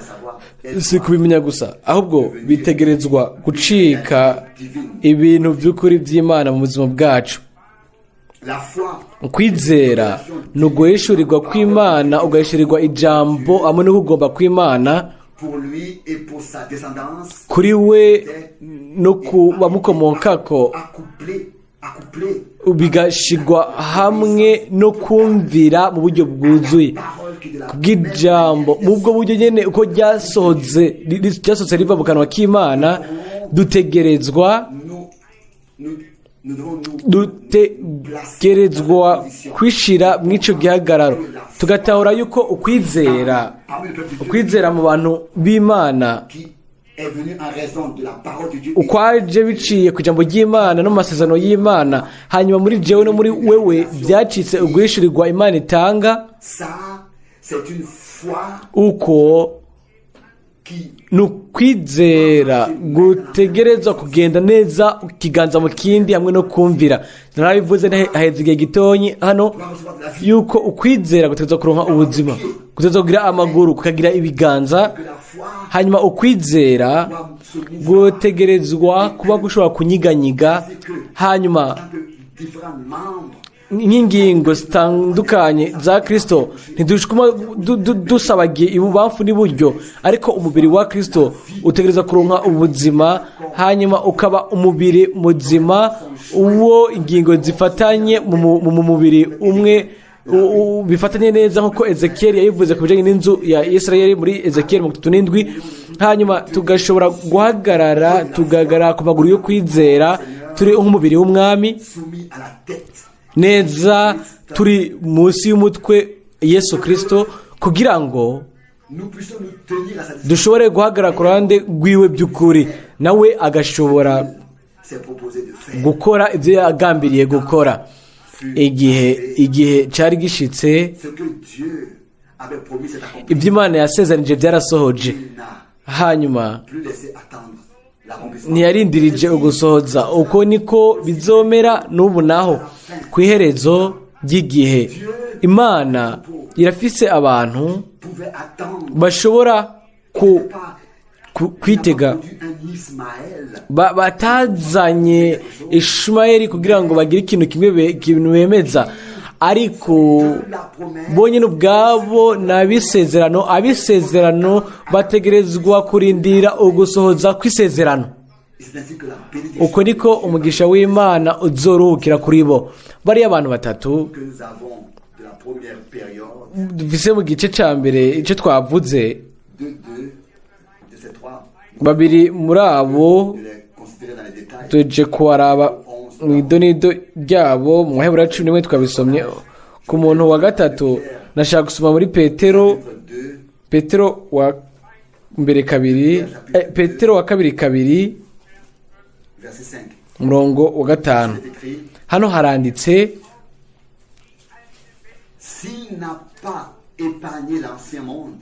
Speaker 1: si kubimenya gusa, ahubwo bitegerezwa gucika ibintu by'ukuri by'Imana mu buzima bwacu.
Speaker 2: La foi
Speaker 1: Ukwizera ni uguhishurirwa kw'Imana, ugahishurirwa ijambo hamwe no kugomba kw'Imana
Speaker 2: pour lui et pour sa descendance
Speaker 1: kuri we no ku bamukomokako,
Speaker 2: accouplé, accouplé
Speaker 1: bigashigwa hamwe no kumvira mu buryo bwuzuye
Speaker 2: parole qui de la
Speaker 1: bw'ijambo mu bwo buryo nyene uko ryasohotse riva mu kanwa k'Imana. Dutegerezwa
Speaker 2: nous, nous, nous devons nous
Speaker 1: Dutegerezwa kwishira mw'ico gihagararo, tugatahura yuko ukwizera,
Speaker 2: parmi le peuple de Dieu
Speaker 1: ukwizera mu bantu b'Imana
Speaker 2: qui est venu en raison de la parole de Dieu
Speaker 1: ukwaje biciye ku ijambo ry'Imana no mu masezerano y'Imana, hanyuma muri jewe no muri wewe byacitse uguhishurirwa Imana itanga.
Speaker 2: Ça, c'est une foi
Speaker 1: Uko
Speaker 2: qui
Speaker 1: Ni ukwizera gutegerezwa kugenda neza ikiganza mu kindi hamwe no kumvira. Narabivuze haheze igihe gitonyi hano
Speaker 2: doit recevoir de la vie,
Speaker 1: yuko ukwizera gutegerezwa kuronka ubuzima, gutegerezwa kugira amaguru, kukagira ibiganza.
Speaker 2: Que la foi
Speaker 1: Hanyuma ukwizera
Speaker 2: doit se mouvoir
Speaker 1: gutegerezwa kuba gushobora kunyiganyiga, hanyuma
Speaker 2: tant que différents membres
Speaker 1: nk'ingingo zitandukanye za Kristo, ntidushuma dusabagiye ibubamfu n'iburyo, ariko umubiri wa Kristo utegereza kuronka ubuzima, hanyuma ukaba umubiri muzima, uwo ingingo zifatanye mu mubiri umwe, bifatanye neza, nk'uko Ezekiyeli yabivuze ku bijyanye n'inzu ya Israel muri Ezekiyeli 37. Hanyuma tugashobora guhagarara, tugahagarara ku maguru yo kwizera, turi nk'umubiri w'Umwami,
Speaker 2: soumis à la tête
Speaker 1: neza turi munsi y'umutwe Yesu Kirisito, kugira ngo
Speaker 2: nous puissions nous tenir à sa disposition.
Speaker 1: dushobore guhagarara ku ruhande rw'iwe by'ukuri, nawe agashobora
Speaker 2: S'est proposé de faire.
Speaker 1: gukora ibyo yagambiriye gukora. Igihe cyari gishitse.
Speaker 2: Ce que Dieu avait promis s'est accompli.
Speaker 1: Ibyo Imana yasezeranije byarasohoje.
Speaker 2: Il n'a
Speaker 1: Hanyuma
Speaker 2: plus laissé attendre l'accomplissement.
Speaker 1: ntiyarindirije ugusohoza. Uko niko bizomera n'ubu naho ku iherezo ry'igihe. Imana irafise abantu
Speaker 2: Pouvait attendre.
Speaker 1: bashobora
Speaker 2: Pas,
Speaker 1: kwitega,
Speaker 2: il n'a pas produit un Ismaël.
Speaker 1: Batazanye Ishumayeli kugira ngo bagire ikintu kimwe ikintu bemeza, ariko
Speaker 2: La promesse
Speaker 1: bonyine ubwabo ni abisezerano. Abisezerano bategerezwa kurindira ugusohoza kw'isezerano.
Speaker 2: Et c'est ainsi que la bénédiction
Speaker 1: Uko niko umugisha w'Imana uzoruhukira kuri bo. Bariya abantu batatu
Speaker 2: que nous avons de la première période,
Speaker 1: dufise mu gice cya mbere, icyo twavuze,
Speaker 2: deux de ces trois,
Speaker 1: babiri muri abo
Speaker 2: de les considérer dans les détails.
Speaker 1: tuje kubaraba mu idonido ryabo mu Baheburayo 11, twabisomye. Ku muntu wa gatatu nashaka gusoma muri Petero,
Speaker 2: Chapitre 2,
Speaker 1: Petero wa mbere kabiri, Petero wa kabiri kabiri,
Speaker 2: verset 5.
Speaker 1: umurongo wa 5.
Speaker 2: C'est écrit:
Speaker 1: Hano haranditse:
Speaker 2: S'il n'a pas épargné l'ancien monde,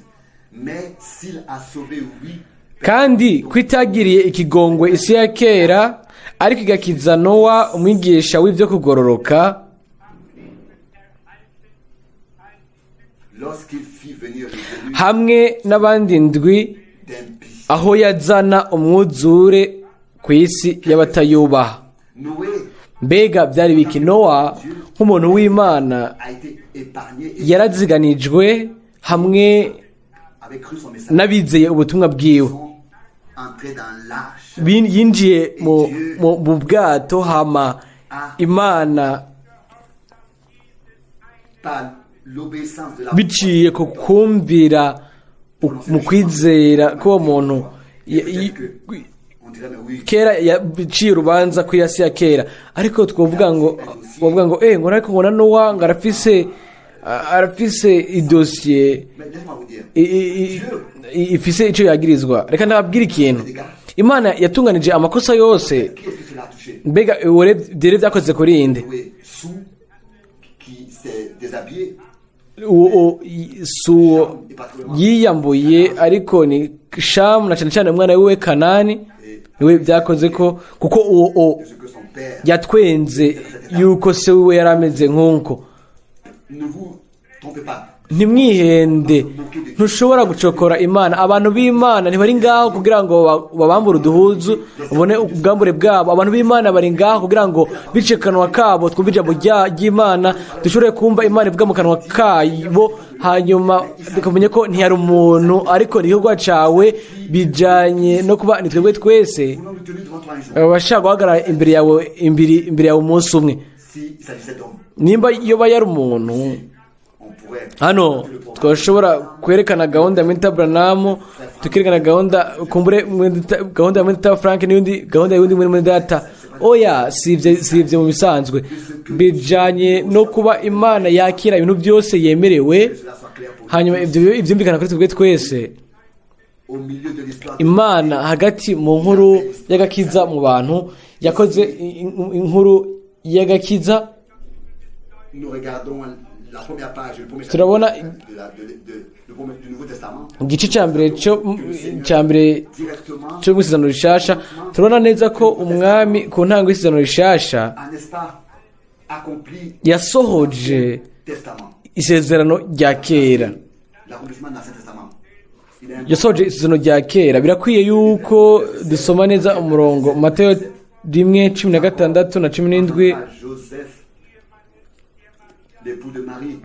Speaker 2: mais s'il a sauvé huit
Speaker 1: Kandi kwitagiriye ikigongwe isi ya kera, ariko igakiza Nowa, umwigisha w'ibyo kugororoka,
Speaker 2: lorsqu'il fit venir le déluge
Speaker 1: hamwe n'abandi ndwi,
Speaker 2: d'impies.
Speaker 1: aho yazana umwuzure ku isi y'abatayubaha.
Speaker 2: Noé
Speaker 1: Mbega byari biki? Nowa nk'umuntu w'Imana
Speaker 2: a été épargné et
Speaker 1: yaraziganijwe hamwe
Speaker 2: avait cru son message.
Speaker 1: n'abizeye ubutumwa bwiwe.
Speaker 2: Ils sont entrés dans l'arche.
Speaker 1: Yinjiye mu bwato, hama Imana
Speaker 2: Par l'obéissance de la
Speaker 1: biciye ku kumvira mu kwizera k'uwo muntu
Speaker 2: Peut-être que on dirait, mais oui,
Speaker 1: kera yaciye urubanza ku isi ya kera, ariko twavuga ngo bavuga ngo ngo ariko ngo na Nowa ngo arafise idosiye
Speaker 2: mais laisse-moi vous dire,
Speaker 1: ifise icyo yagirizwa. Reka ndababwire ikintu: Imana yatunganije amakosa yose.
Speaker 2: Qui est-ce que cela a touché?
Speaker 1: Mbega ubu rero byakoze kuri inde?
Speaker 2: Noé, sous, qui s'est déshabillé,
Speaker 1: Uwo si uwo yiyambuye, ariko ni Shamu na cyane cyane umwana wiwe Kanani niwe byakoze ko, kuko uwo
Speaker 2: de ce que son père.
Speaker 1: yatwenze yuko se wiwe yari ameze nk'uko.
Speaker 2: Ne vous trompez pas.
Speaker 1: Ntimwihende, ntushobora gucokora Imana. Abantu b'Imana ntibari ngaho kugira ngo babambure uduhuzu ubone ubwambure bwabo. Abantu b'Imana bari ngaho kugira ngo bice kanwa kabo twumve ijambo ry'Imana, dushobore kumva Imana ivuga mu kanwa kabo, hanyuma tukamenya ko ntiyari umuntu, ariko ni igikorwa cawe bijanye no kuba ni twebwe twese
Speaker 2: Voulons nous tenir devant toi un jour.
Speaker 1: abashaka guhagarara imbere yawe, imbere yawe umunsi umwe.
Speaker 2: S'il s'agissait d'hommes,
Speaker 1: Nimba yoba yari umuntu,
Speaker 2: on pourrait
Speaker 1: hano twashobora kwerekana gahunda ya Mwita Branham, tukerekana gahunda kumbure gahunda ya Mwita Frank n'indi gahunda y'undi muri data. Oya, si ivyo. Mu bisanzwe bijanye no kuba Imana yakira ibintu byose yemerewe,
Speaker 2: que cela soit clair pour nous.
Speaker 1: hanyuma ibyo ibyumvikana kuri twebwe twese.
Speaker 2: Au milieu de l'histoire,
Speaker 1: Imana hagati mu nkuru y'agakiza mu bantu yakoze inkuru y'agakiza.
Speaker 2: Nous regardons la première page, le premier
Speaker 1: Turabona
Speaker 2: chapitre de la- de- le premier- du Nouveau Testament,
Speaker 1: igice cya mbere cyo cya mbere
Speaker 2: directement,
Speaker 1: cyo mu isezerano rishasha, turabona neza ko umwami ku ntango y'isezerano rishasha
Speaker 2: a, n'est-ce pas, accompli
Speaker 1: yasohoje
Speaker 2: Testament,
Speaker 1: isezerano rya kera.
Speaker 2: L'accomplissement de l'Ancien Testament. Il est
Speaker 1: Yasohoje isezerano rya kera. Birakwiye yuko dusoma neza umurongo, Mateyo 1:16 na 17.
Speaker 2: à Joseph, l'époux de Marie,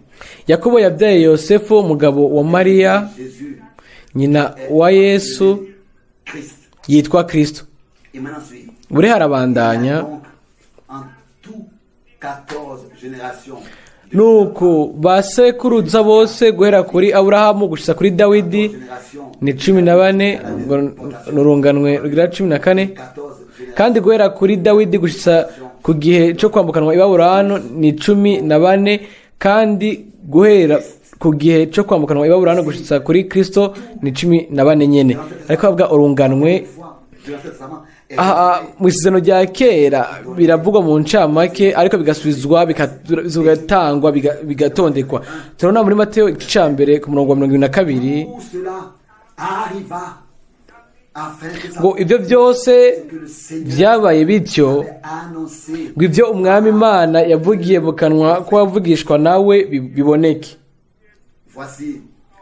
Speaker 1: Yakobo yabyaye Yosefu, umugabo wa Mariya,
Speaker 2: Jésus,
Speaker 1: nyina wa Yesu,
Speaker 2: Christ.
Speaker 1: yitwa Kristo.
Speaker 2: Et maintenant suit.
Speaker 1: Buri harabandanya.
Speaker 2: Donc, en tout, 14 générations.
Speaker 1: Nuko ba sekuruza bose guhera kuri Aburahamu gushitsa kuri Dawidi
Speaker 2: Générations.
Speaker 1: ni 14, ngo ni urunganwe rugira 14.
Speaker 2: 14 générations.
Speaker 1: Kandi guhera kuri Dawidi gushitsa ku gihe cyo kwambukanwa i Babuloni ni 14, kandi guhera ku gihe cyo kwambukanwa i Babuloni gushitsa kuri Kristo ni 14 nyene. Ariko bavuga urunganwe.
Speaker 2: Fois de l'Ancien Testament est
Speaker 1: Aha, mu isezerano rya kera biravugwa mu ncamake, ariko bigasubizwa, bigatangwa, bigatondekwa. Turabona muri Mateyo igice ca mbere ku murongo wa 22.
Speaker 2: Tout cela arriva afin que ça
Speaker 1: Ngo ibyo byose
Speaker 2: que le Seigneur
Speaker 1: byabaye bityo
Speaker 2: avait annoncé.
Speaker 1: ngo ibyo umwami Imana yavugiye mu kanwa k'uwavugishwa nawe biboneke.
Speaker 2: Voici,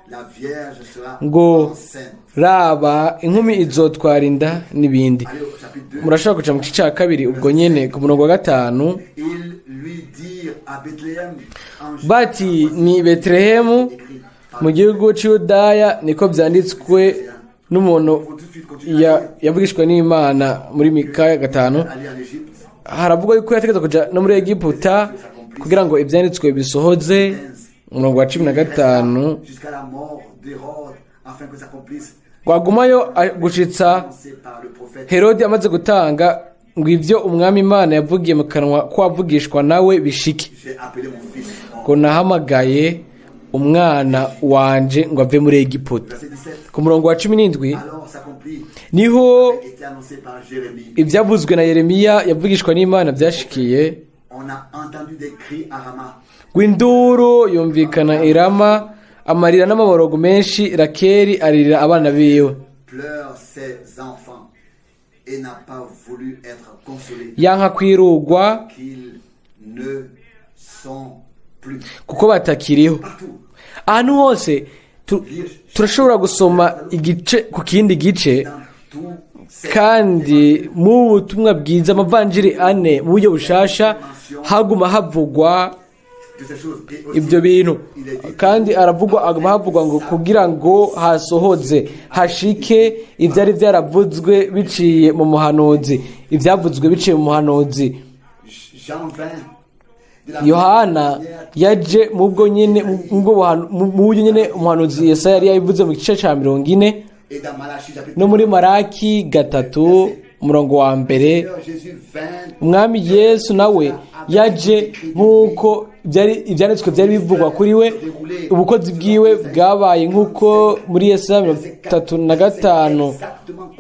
Speaker 2: la Vierge sera
Speaker 1: Ngo
Speaker 2: enceinte.
Speaker 1: raba, inkumi izotwara inda, n'ibindi.
Speaker 2: Allez au chapitre 2.
Speaker 1: Murashobora kuja mu gice cya kabiri ubwo nyene ku murongo wa 5.
Speaker 2: Ils lui dirent à Bethléem en Judée,
Speaker 1: Bati ni Betelehemu
Speaker 2: écrit par
Speaker 1: mu gihugu cy'Yudaya, niko byanditswe n'umuntu
Speaker 2: Faut tout de suite continuer
Speaker 1: yavugishwa n'Imana muri Mikaya 5.
Speaker 2: à aller en Égypte.
Speaker 1: Haravugwa yuko yategetswe kuja no muri Egiputa kugira ngo ibyanditswe bisohoze. Umurongo wa 15.
Speaker 2: Jusqu'à la mort d'Hérode, afin que s'accomplisse
Speaker 1: Rwagumayo gushitsa
Speaker 2: annoncé par le prophète.
Speaker 1: Herodi amaze gutanga, ngo ibyo umwami Imana yavugiye mu kanwa ko wavugishwa nawe bishike,
Speaker 2: J'ai appelé mon fils.
Speaker 1: ngo nahamagaye umwana wanje ngo ave muri Egiputa.
Speaker 2: Verset 17.
Speaker 1: Ku murongo wa 17.
Speaker 2: Alors s'accomplit
Speaker 1: Niho
Speaker 2: été annoncé par Jérémie.
Speaker 1: ibyavuzwe na Yeremiya yavugishwa n'Imana byashikiye,
Speaker 2: On a entendu des cris à Rama.
Speaker 1: ngo induru yumvikana i Rama, amarira n'amaborogo menshi, Rakeli aririra abana biwe,
Speaker 2: Pleure ses enfants et n'a pas voulu être consolé
Speaker 1: yanka kwirugwa
Speaker 2: qu'ils ne sont plus.
Speaker 1: kuko batakiriho.
Speaker 2: Partout.
Speaker 1: Ahantu hose turashobora gusoma igice ku kindi gice,
Speaker 2: Dans tous ces
Speaker 1: kandi mu butumwa bwiza, amavanjiri ane, mu buryo bushasha haguma havugwa
Speaker 2: de ces choses. Et aussi,
Speaker 1: ibyo bintu,
Speaker 2: il est dit
Speaker 1: kandi aravugwa, aguma havugwa ngo kugira ngo hasohoze hashike ibyari byaravuzwe biciye mu muhanuzi, ibyavuzwe biciye mu muhanuzi.
Speaker 2: Jean 20, de la
Speaker 1: Yohana
Speaker 2: manière
Speaker 1: yaje mu bwo nyene, mu buryo nyene umuhanuzi Yesaya yari yabivuze mu gice ca 40,
Speaker 2: et dans Malachie chapitre
Speaker 1: no muri Maraki 3 umurongo wa 1.
Speaker 2: Seigneur Jésus vint
Speaker 1: Umwami Yesu nawe yaje nk'uko ibyanditswe byari bivugwa kuri we. Ubukozi bwiwe bwabaye nk'uko muri Yesaya 35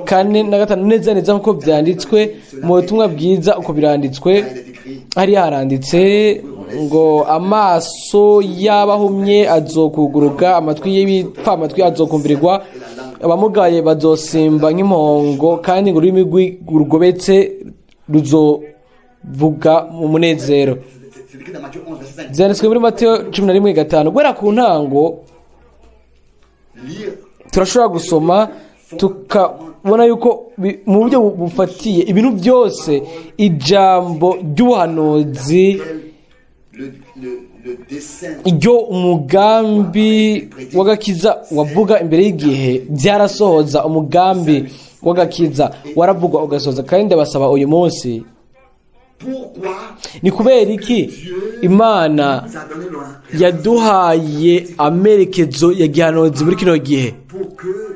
Speaker 1: 4 na 5, neza neza nk'uko byanditswe mu butumwa bwiza, uko biranditswe.
Speaker 2: Il est écrit
Speaker 1: Hariya haranditse ngo amaso y'abahumye azokuguruka, amatwi y'ibipfamatwi azokumvirirwa, abamugaye bazosimba nk'impongo, kandi ngo ururimi rugobetse ruzovuga mu munezero.
Speaker 2: C'est écrit dans Matthieu 11, verset 5.
Speaker 1: Byanditswe muri Mateyo 11:5. Guhera ku ntango
Speaker 2: Lire
Speaker 1: turashobora gusoma tukabona yuko mu buryo bufatiye ibintu byose ijambo ry'ubuhanuzi,
Speaker 2: le dessein
Speaker 1: iryo umugambi w'agakiza wavuga imbere y'igihe byarasohoza. Umugambi w'agakiza waravugwa ugasohoza. Kandi ndabasaba uyu munsi,
Speaker 2: Pourquoi
Speaker 1: ni kubera iki Imana
Speaker 2: nous a donné le
Speaker 1: yaduhaye amerekezo ya gihanuzi muri kino gihe?
Speaker 2: pour que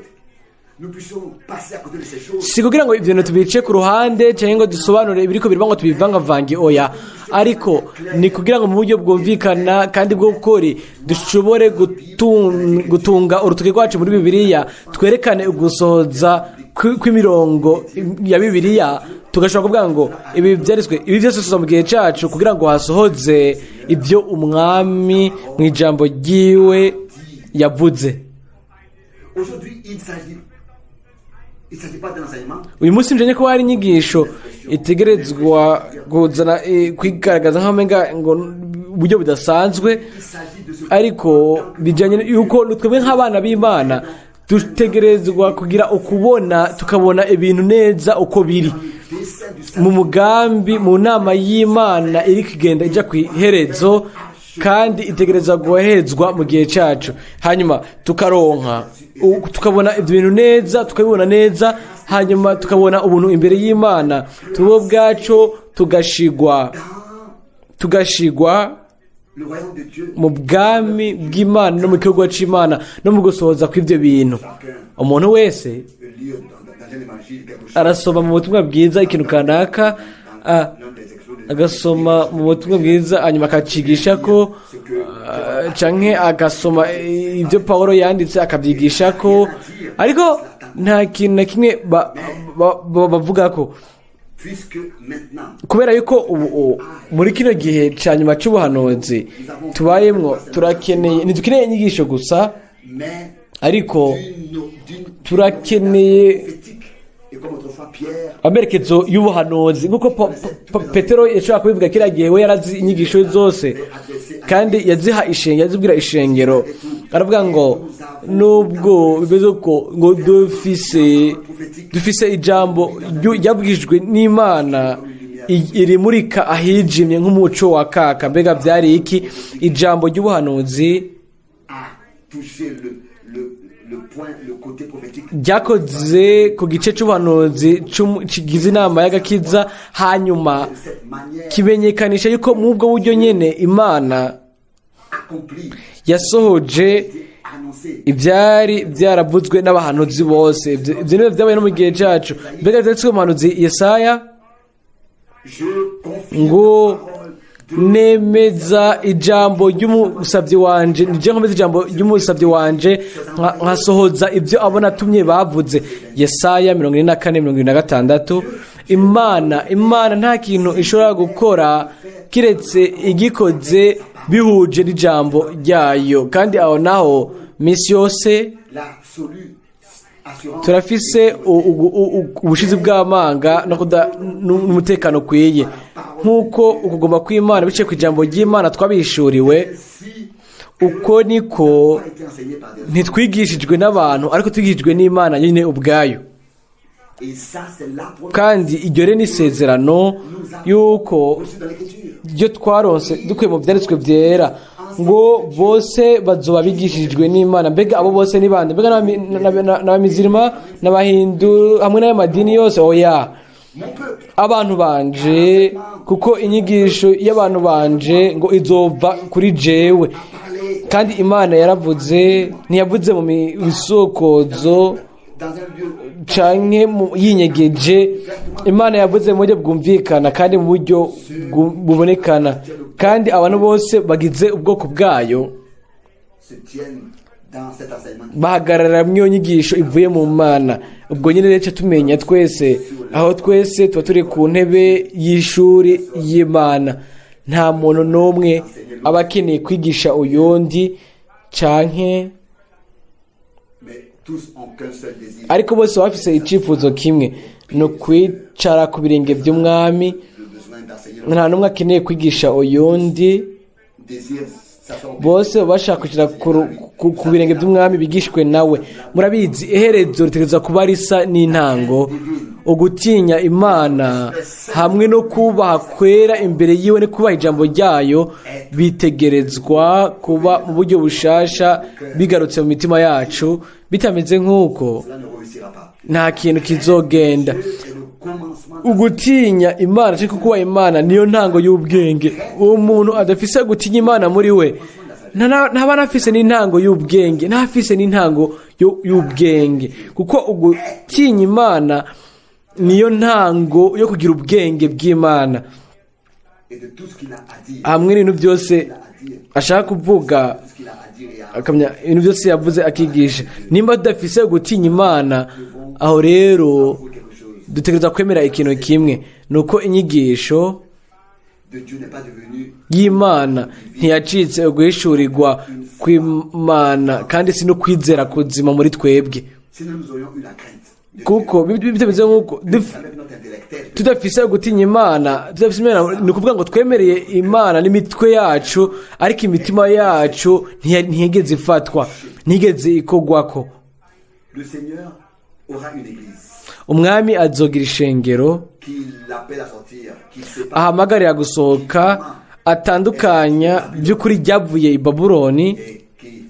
Speaker 2: nous puissions passer à côté de ces choses.
Speaker 1: Si kugira ngo ibyo bintu tubice ku ruhande cyangwa ngo dusobanure ibiriko birimo ngo tubivangavange, oya, ariko ni kugira ngo mu buryo bwumvikana kandi bw'ukuri dushobore gutunga urutoki rwacu muri Bibiliya, twerekane ugusohoza kw'imirongo ya Bibiliya, tugashobora kuvuga ngo ibi byanditswe, ibi byose bisohoza mu gihe cyacu kugira ngo hasohoze ibyo Umwami mu ijambo ryiwe yavuze.
Speaker 2: Aujourd'hui, il s'agit pas d'un enseignement.
Speaker 1: Uyu munsi njanye ko hari inyigisho itegerezwa kuzana kwigaragaza nk'amenga ngo uburyo budasanzwe,
Speaker 2: Il s'agit de ce
Speaker 1: ariko bijanye yuko twebwe nk'abana b'Imana dutegerezwa kugira ukubona, tukabona ibintu neza uko biri
Speaker 2: le dessein du
Speaker 1: mu mugambi, mu nama y'Imana iri kugenda ijya ku iherezo, kandi itegereza guherezwa mu gihe cyacu. Hanyuma tukaronka tukabona ibyo bintu neza, tukabibona neza, hanyuma tukabona ubuntu imbere y'Imana, tubo ubwacu tugashigwa
Speaker 2: le royaume de Dieu.
Speaker 1: mu bwami bw'Imana no mu gikorwa c'Imana no mu gusohoza kw'ibyo bintu. Umuntu wese
Speaker 2: Lire dans un évangile quelque chose.
Speaker 1: arasoma mu butumwa bwiza ikintu kanaka,
Speaker 2: L'un des exposés
Speaker 1: agasoma mu butumwa bwiza, hanyuma akacigisha ko canke agasoma ibyo Pawulo yanditse akabyigisha ko, ariko nta kintu na kimwe bavuga ko
Speaker 2: Puisque maintenant,
Speaker 1: kubera yuko ubu muri kino gihe cya nyuma cy'ubuhanuzi tubayemwo, turakeneye, ntidukeneye inyigisho gusa,
Speaker 2: mais
Speaker 1: ariko
Speaker 2: d'une
Speaker 1: turakeneye
Speaker 2: prophétique. Et comme autrefois Pierre
Speaker 1: amerekezo y'ubuhanuzi, nk'uko Petero yashobora kubivuga kiriya gihe. We yarazi inyigisho zose kandi yaziha ishengero, yazibwira ishengero. Aravuga ngo nubwo bimeze uko, ngo dufise ijambo ryabwirijwe n'Imana irimurika ahijimye nk'umuco wa kaka. Mbega byari iki? Ijambo ry'ubuhanuzi
Speaker 2: a touché le point, le côté prophétique.
Speaker 1: ryakoze ku gice cy'ubuhanuzi kigize inama y'agakiza, hanyuma
Speaker 2: De cette manière
Speaker 1: kimenyekanisha yuko mu ubwo buryo nyene Imana
Speaker 2: accompli,
Speaker 1: yasohoje
Speaker 2: annoncé.
Speaker 1: ibyari byaravuzwe n'abahanuzi bose. Ibyo nibyo byabaye no mu gihe cyacu. Mbega byanditswe mu muhanuzi Yesaya
Speaker 2: Je confirme
Speaker 1: ngo
Speaker 2: la parole de
Speaker 1: nemeza ijambo ry'umusabyi wanje, nije nkomeza ijambo ry'umusabyi wanje, nkasohoza ibyo abona atumye bavuze. Yesaya 44:76. Imana nta kintu ishobora gukora kiretse igikoze bihuje n'ijambo ryayo. Kandi aho naho misi yose
Speaker 2: l'absolue assurance.
Speaker 1: turafise ubushizi bw'amanga no n'umutekano ukwiye, nk'uko ukugomba kw'Imana biciye ku ijambo ry'Imana twabishuriwe.
Speaker 2: Si
Speaker 1: Uko niko
Speaker 2: a été enseigné par des hommes.
Speaker 1: ntitwigishijwe n'abantu, ariko twigishijwe n'Imana nyine ubwayo.
Speaker 2: Et ça, c'est la promesse
Speaker 1: Kandi iryo rero ni isezerano yuko
Speaker 2: reçue dans l'Écriture.
Speaker 1: ryo twaronse dukuye mu byanditswe byera, ngo bose bazoba bigishijwe n'Imana. Mbega abo bose ni bande? Mbega n'abamizirima n'abahindu hamwe n'ayo madini yose? Oya.
Speaker 2: Mon peuple,
Speaker 1: Abantu banje, kuko inyigisho y'abantu banje ngo izova kuri jewe.
Speaker 2: parlé
Speaker 1: Kandi Imana yaravuze, ntiyavuze mu bisokozo
Speaker 2: dans un lieu
Speaker 1: canke yinyegeje. Imana yavuze mu buryo bwumvikana kandi mu buryo bubonekana, kandi abantu bose bagize ubwoko bwayo
Speaker 2: se tiennent dans cet enseignement.
Speaker 1: bahagarara mu iyo nyigisho ivuye mu Mana. Ubwo nyine rero tumenya twese aho twese tuba turi ku ntebe y'ishuri y'Imana. Nta muntu n'umwe aba akeneye kwigisha uyundi canke
Speaker 2: Mais tous ont qu'un seul désir.
Speaker 1: ariko bose baba bafise icifuzo kimwe, ni ukwicara ku birenge by'Umwami.
Speaker 2: Le besoin d'enseigner.
Speaker 1: Nta n'umwe akeneye kwigisha uyundi.
Speaker 2: Désir s'asseoir au
Speaker 1: Bose baba bashaka kwicara ku birenge by'Umwami, bigishwe nawe. Murabizi, iherezo ritegereza kuba risa n'intango. Ugutinya Imana hamwe no kubaha kwera imbere yiwe no kubaha ijambo ryayo bitegerezwa kuba mu buryo bushasha bigarutse mu mitima yacu. Bitameze nk'uko,
Speaker 2: Cela ne réussira pas.
Speaker 1: nta kintu kizogenda.
Speaker 2: Dieu est le commencement.
Speaker 1: Ugutinya Imana cyangwa kubaha Imana niyo ntango y'ubwenge. Uwo muntu adafise gutinya Imana muri we ntaba anafise n'intango y'ubwenge, ntafise n'intango y'ubwenge, kuko ugutinya Imana niyo ntango yo kugira ubwenge bw'Imana
Speaker 2: Et de tout ce qu'il a à dire.
Speaker 1: hamwe n'ibintu byose
Speaker 2: Il a à dire.
Speaker 1: ashaka kuvuga,
Speaker 2: Tout ce qu'il a à dire et à
Speaker 1: akamenya ibintu byose yavuze akigisha. Nimba tudafise gutinya Imana, aho rero
Speaker 2: dire quelque chose.
Speaker 1: dutegereza kwemera ikintu kimwe, ni uko inyigisho
Speaker 2: de Dieu n'est pas devenue
Speaker 1: y'Imana ntiyacitse uguhishurirwa kw'Imana, kandi si no kwizera kuzima muri twebwe.
Speaker 2: Sinon nous aurions eu la crainte de
Speaker 1: Kuko bitameze nk'uko
Speaker 2: Dieu. Avec notre intellectuel,
Speaker 1: tudafise gutinya Imana, tudafise Imana, ni ukuvuga ngo twemereye Imana n'imitwe yacu, ariko imitima yacu ntiyigeze ifatwa, ntiyigeze ikogwako.
Speaker 2: Le Seigneur aura une église
Speaker 1: Umwami azogira ishengero
Speaker 2: qu'il appelle à sortir, qu'il sépare
Speaker 1: ahamagarira gusohoka, atandukanya by'ukuri ryavuye i Babuloni
Speaker 2: et qui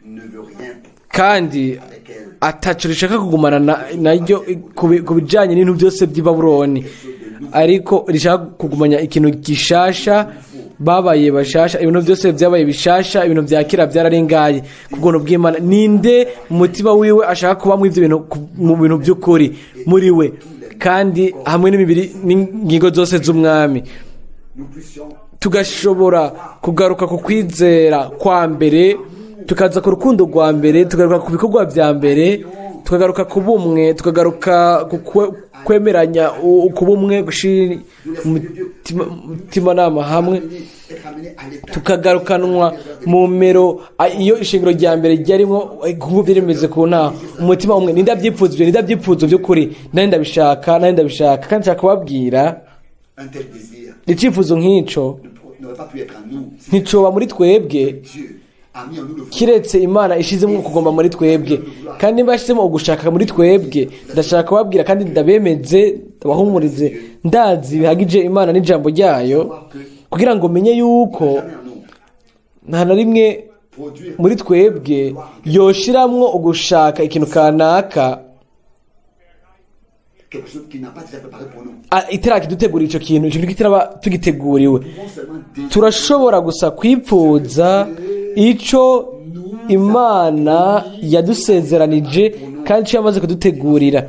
Speaker 2: ne veut rien
Speaker 1: kandi
Speaker 2: avec elle.
Speaker 1: ataco rishaka kugumana naryo ku bijanye n'ibintu byose by'i Babuloni, ariko rishaka kugumanya ikintu gishasha. Babaye bashasha, ibintu byose byabaye bishasha, ibintu bya kera byararengaye ku bwonko bw'Imana. Ninde mu mutima wiwe ashaka kuba mu ivyo bintu, mu bintu by'ukuri muri we, kandi hamwe n'imibiri n'ingingo zose z'Umwami,
Speaker 2: Nous puissions
Speaker 1: tugashobora kugaruka ku kwizera kwa mbere, tukaza ku rukundo rwa mbere, tugaruka ku bikorwa bya mbere, tukagaruka ku bumwe, tukagaruka ku kwemeranya, ku bumwe, gushira umutimanama hamwe,
Speaker 2: être amenés à l'état
Speaker 1: tukagarukanwa mu mero iyo ishingiro rya mbere ryarimo, nk'uko byari bimeze ku ntaho, umutima umwe. Ninde abyipfuza ibyo? Ninde abyipfuza by'ukuri? Nari ndabishaka, nari ndabishaka, kandi nshaka kubabwira,
Speaker 2: un tel désir
Speaker 1: icyifuzo nk'icyo
Speaker 2: n'aurait pas pu être en nous si
Speaker 1: nticoba muri twebwe
Speaker 2: Dieu a mis en nous le
Speaker 1: kiretse Imana ishizemo kugomba muri twebwe. Kandi niba yashizemo ugushaka muri twebwe, ndashaka kubabwira kandi ndabemeze, ndabahumurize, ndazi bihagije Imana n'ijambo ryayo kugira ngo menye yuko
Speaker 2: jamais en nous
Speaker 1: nta na rimwe
Speaker 2: produire
Speaker 1: muri twebwe yoshiramwo ugushaka ikintu kanaka
Speaker 2: quelque chose qu'il n'a pas déjà préparé pour nous.
Speaker 1: Itarakidutegurira ico kintu, ico kintu kitaraba tugiteguriwe.
Speaker 2: Nous pouvons seulement désirer
Speaker 1: Turashobora gusa kwipfuza ico Imana yadusezeranije kandi ico yamaze kudutegurira.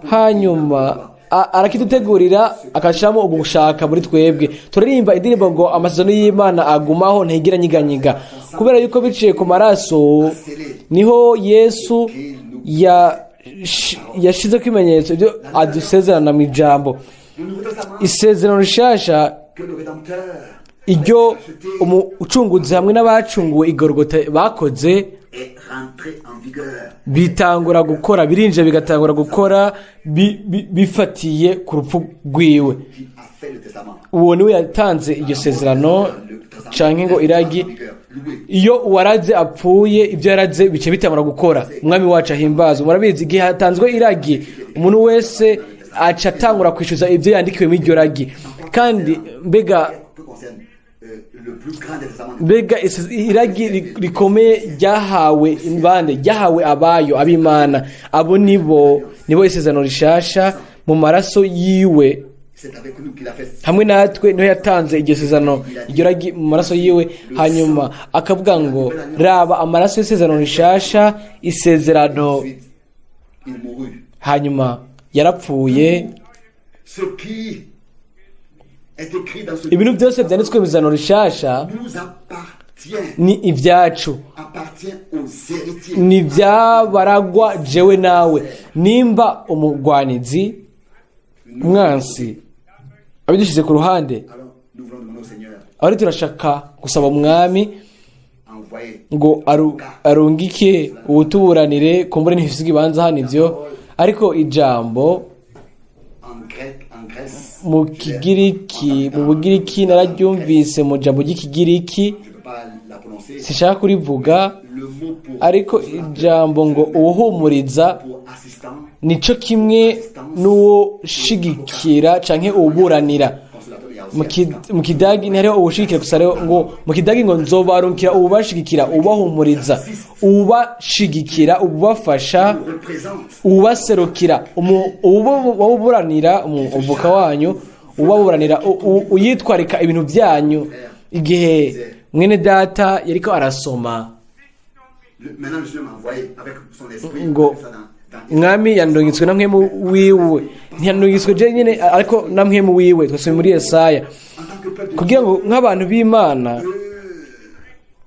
Speaker 1: Hanyuma arakidutegurira, akashiramo ugushaka muri twebwe. Turirimba indirimbo ngo amasezerano y'Imana agumaho, ntigira nyiganyiga, kubera yuko biciye ku maraso niho Yesu yashize ko ibimenyetso ibyo adusezerana mu ijambo.
Speaker 2: Le Nouveau Testament
Speaker 1: Isezerano rishasha,
Speaker 2: que le Rédempteur
Speaker 1: iryo umucunguzi hamwe n'abacunguwe igorogota bakoze,
Speaker 2: est rentré en vigueur.
Speaker 1: bitangura gukora, birinjira, bigatangura gukora bifatiye ku rupfu rwiwe.
Speaker 2: Qui a fait le testament.
Speaker 1: Uwo niwe yatanze iryo sezerano canke ngo iragi.
Speaker 2: Loué.
Speaker 1: Iyo uwaraze apfuye, ibyo yaraze bice bitangura gukora. Umwami wacu ahimbazwe. Murabizi, igihe hatanzwe iragi, umuntu wese aca atangura kwishyuza ibyo yandikiwe muri iryo ragi. Kandi mbega
Speaker 2: Que concerne le plus grand des testaments.
Speaker 1: mbega iragi rikomeye ryahawe bande? Ryahawe abayo, ab'Imana. Abo nibo isezerano rishasha mu maraso yiwe.
Speaker 2: C'est avec nous qu'il a fait.
Speaker 1: Hamwe natwe niho yatanze iryo sezerano, iryo ragi mu maraso yiwe. Hanyuma akavuga ngo raba amaraso y'isezerano rishasha, isezerano.
Speaker 2: Ensuite, il mourut.
Speaker 1: Hanyuma yarapfuye.
Speaker 2: Ce qui est écrit dans ce
Speaker 1: Ibintu byose byanditswe mu isezerano rishasha
Speaker 2: nous appartient,
Speaker 1: ni ibyacu,
Speaker 2: appartient aux héritiers.
Speaker 1: Ni ibyabaragwa, jewe nawe. Nimba umugwanizi, umwansi abidushyize ku ruhande,
Speaker 2: Alors, nous voulons demander au Seigneur,
Speaker 1: aho turashaka gusaba Umwami
Speaker 2: envoyer
Speaker 1: ngo arungike ubutuburanire. Kumbure ntibisiga ibanza hano ibyo, ariko ijambo
Speaker 2: en grec, en Grèce.
Speaker 1: mu Kigiriki, mu Bugiriki, nararyumvise mu jambo ry'Ikigiriki.
Speaker 2: Je ne peux pas la prononcer.
Speaker 1: Sinshaka kurivuga,
Speaker 2: Le mot pour,
Speaker 1: ariko ijambo ngo uwuhumuriza
Speaker 2: pour assistant,
Speaker 1: nico kimwe n'uwo shigikira canke uwuburanira.
Speaker 2: consolateur, il y a aussi
Speaker 1: Mu Kidagi ntihariho uwushigikira gusa, rero ngo mu Kidagi ngo nzobarunkira uwubashigikira, uwubahumuriza, uwubashigikira, uwubafasha,
Speaker 2: représente
Speaker 1: uwubaserukira, uwuburanira, umuvoka wanyu ubaburanira, uyitwarika ibintu byanyu. Igihe mwene data yariko arasoma
Speaker 2: Maintenant, le Seigneur m'a envoyé avec son esprit.
Speaker 1: ngo
Speaker 2: ça dans
Speaker 1: Mwami yandungitswe na mpwemu wiwe, ntiyandungitswe je nyene ariko na mpwemu wiwe. Twasomye muri Yesaya
Speaker 2: En tant que peuple de
Speaker 1: kugira ngo nk'abantu b'Imana,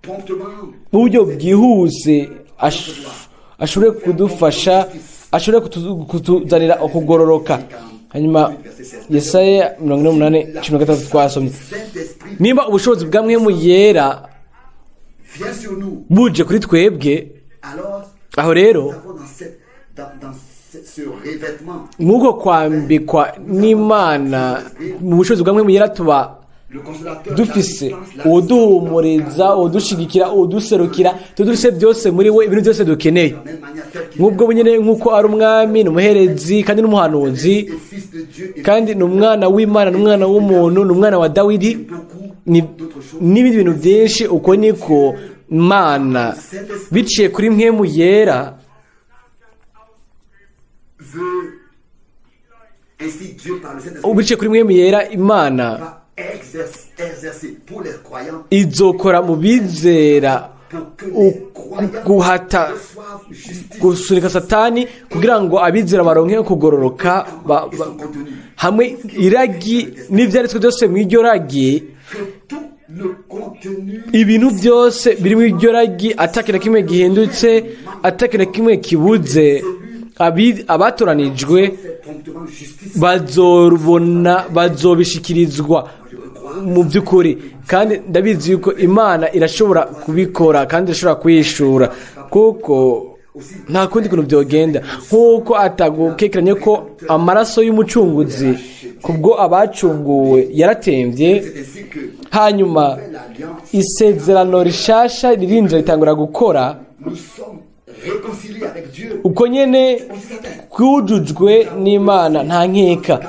Speaker 2: promptement,
Speaker 1: mu buryo bwihuse ashobore kudufasha, ashobore kutuzanira ukugororoka. Hanyuma Yesaya 48:16 twasomye.
Speaker 2: Saint-Esprit Saint-Esprit
Speaker 1: Nimba ubushobozi bwa Mpwemu Yera
Speaker 2: vient sur nous,
Speaker 1: buje kuri twebwe,
Speaker 2: alors
Speaker 1: aho rero
Speaker 2: nous avons dans ce revêtement
Speaker 1: nk'uko kwambikwa n'Imana mu bushobozi bwa Mpwemu Yera, tuba
Speaker 2: le consolateur,
Speaker 1: dufise
Speaker 2: l'assistance,
Speaker 1: uwuduhumuriza, uwudushigikira, uwuduserukira. Tuba dufise byose muri we, ibintu byose dukeneye.
Speaker 2: de la même manière tel qu'il
Speaker 1: Nk'ubwo nyine, nk'uko ari umwami, ni umuherezi kandi n'umuhanuzi,
Speaker 2: est fils de Dieu et
Speaker 1: kandi ni umwana w'Imana, ni umwana w'umuntu, ni umwana wa Dawidi,
Speaker 2: beaucoup d'autres choses.
Speaker 1: n'ibindi bintu byinshi. Uko niko Mana biciye kuri Mpwemu Yera
Speaker 2: Veut ainsi Dieu par le Saint-Esprit
Speaker 1: biciye kuri Mpwemu Yera Imana
Speaker 2: va exercer pour les croyants
Speaker 1: izokora mu bizera
Speaker 2: pour que les croyants
Speaker 1: guhata,
Speaker 2: reçoivent justice
Speaker 1: gusunika Satani kugira ngo abizera baronke kugororoka
Speaker 2: et son contenu.
Speaker 1: hamwe iragi n'ibyanditswe byose mu iryo ragi.
Speaker 2: Que tout le contenu
Speaker 1: Ibintu byose biri mu iryo ragi, atakintu na kimwe gihindutse, atakintu na kimwe kibuze, abatoranijwe
Speaker 2: fait promptement justice.
Speaker 1: bazobona, bazobishikirizwa mu by'ukuri. Kandi ndabizi yuko Imana irashobora kubikora kandi irashobora kwishura, kuko nta kundi kuntu byogenda, nk'uko atagukekeranye ko amaraso y'Umucunguzi kubwo abacunguwe yaratembye.
Speaker 2: C'est ainsi que
Speaker 1: Hanyuma
Speaker 2: l'alliance,
Speaker 1: isezerano rishasha ririnjira, ritangura gukora.
Speaker 2: nous sommes réconciliés avec Dieu.
Speaker 1: Uko nyene twujujwe n'Imana, nta nkeka.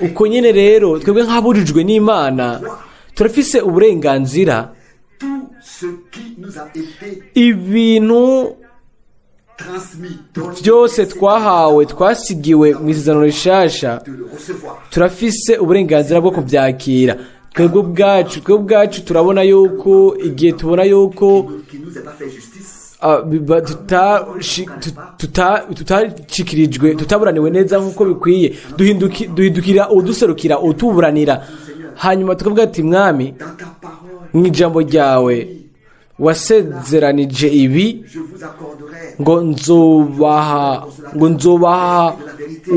Speaker 1: Uko nyene rero twebwe nk'abujujwe n'Imana turafise uburenganzira
Speaker 2: Tout ce qui nous a été
Speaker 1: ibintu
Speaker 2: transmis dans
Speaker 1: byose twahawe, twasigiwe mu isezerano rishasha,
Speaker 2: de le recevoir.
Speaker 1: turafise uburenganzira bwo kubyakira twebwe ubwacu. Turabona yuko igihe tubona yuko
Speaker 2: Qui nous a pas fait justice,
Speaker 1: biba tutashikirijwe, tutaburaniwe neza nk'uko bikwiye, duhindukira uduserukira, utuburanira, hanyuma tukavuga ati: "Mwami,
Speaker 2: dans ta parole,
Speaker 1: mu ijambo ryawe wasezeranije ibi,
Speaker 2: je vous accorderai
Speaker 1: ngo nzobaha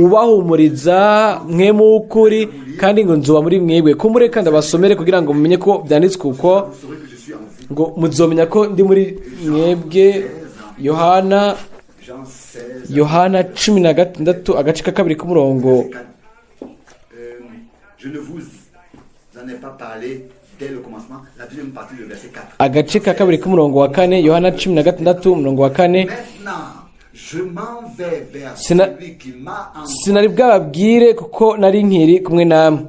Speaker 1: ubahumuriza mwe w'ukuri, kandi ngo nzoba muri mwebwe." Kumureka ndabasomere kugira ngo mumenye ko byanditswe uko.
Speaker 2: Vous saurez que je suis en vous.
Speaker 1: Ngo muzomenya ko ndi muri mwebwe. Yohana
Speaker 2: Jean 16,
Speaker 1: Yohana 16, agace ka kabiri k'umurongo.
Speaker 2: 4. Je ne vous en ai pas parlé dès le commencement. La deuxième partie du verset 4.
Speaker 1: Agace ka kabiri k'umurongo wa kane, Yohana 16, umurongo wa kane.
Speaker 2: Maintenant, je m'en vais vers celui qui m'a envoyé.
Speaker 1: Sinari bwababwire kuko nari nkiri kumwe namwe,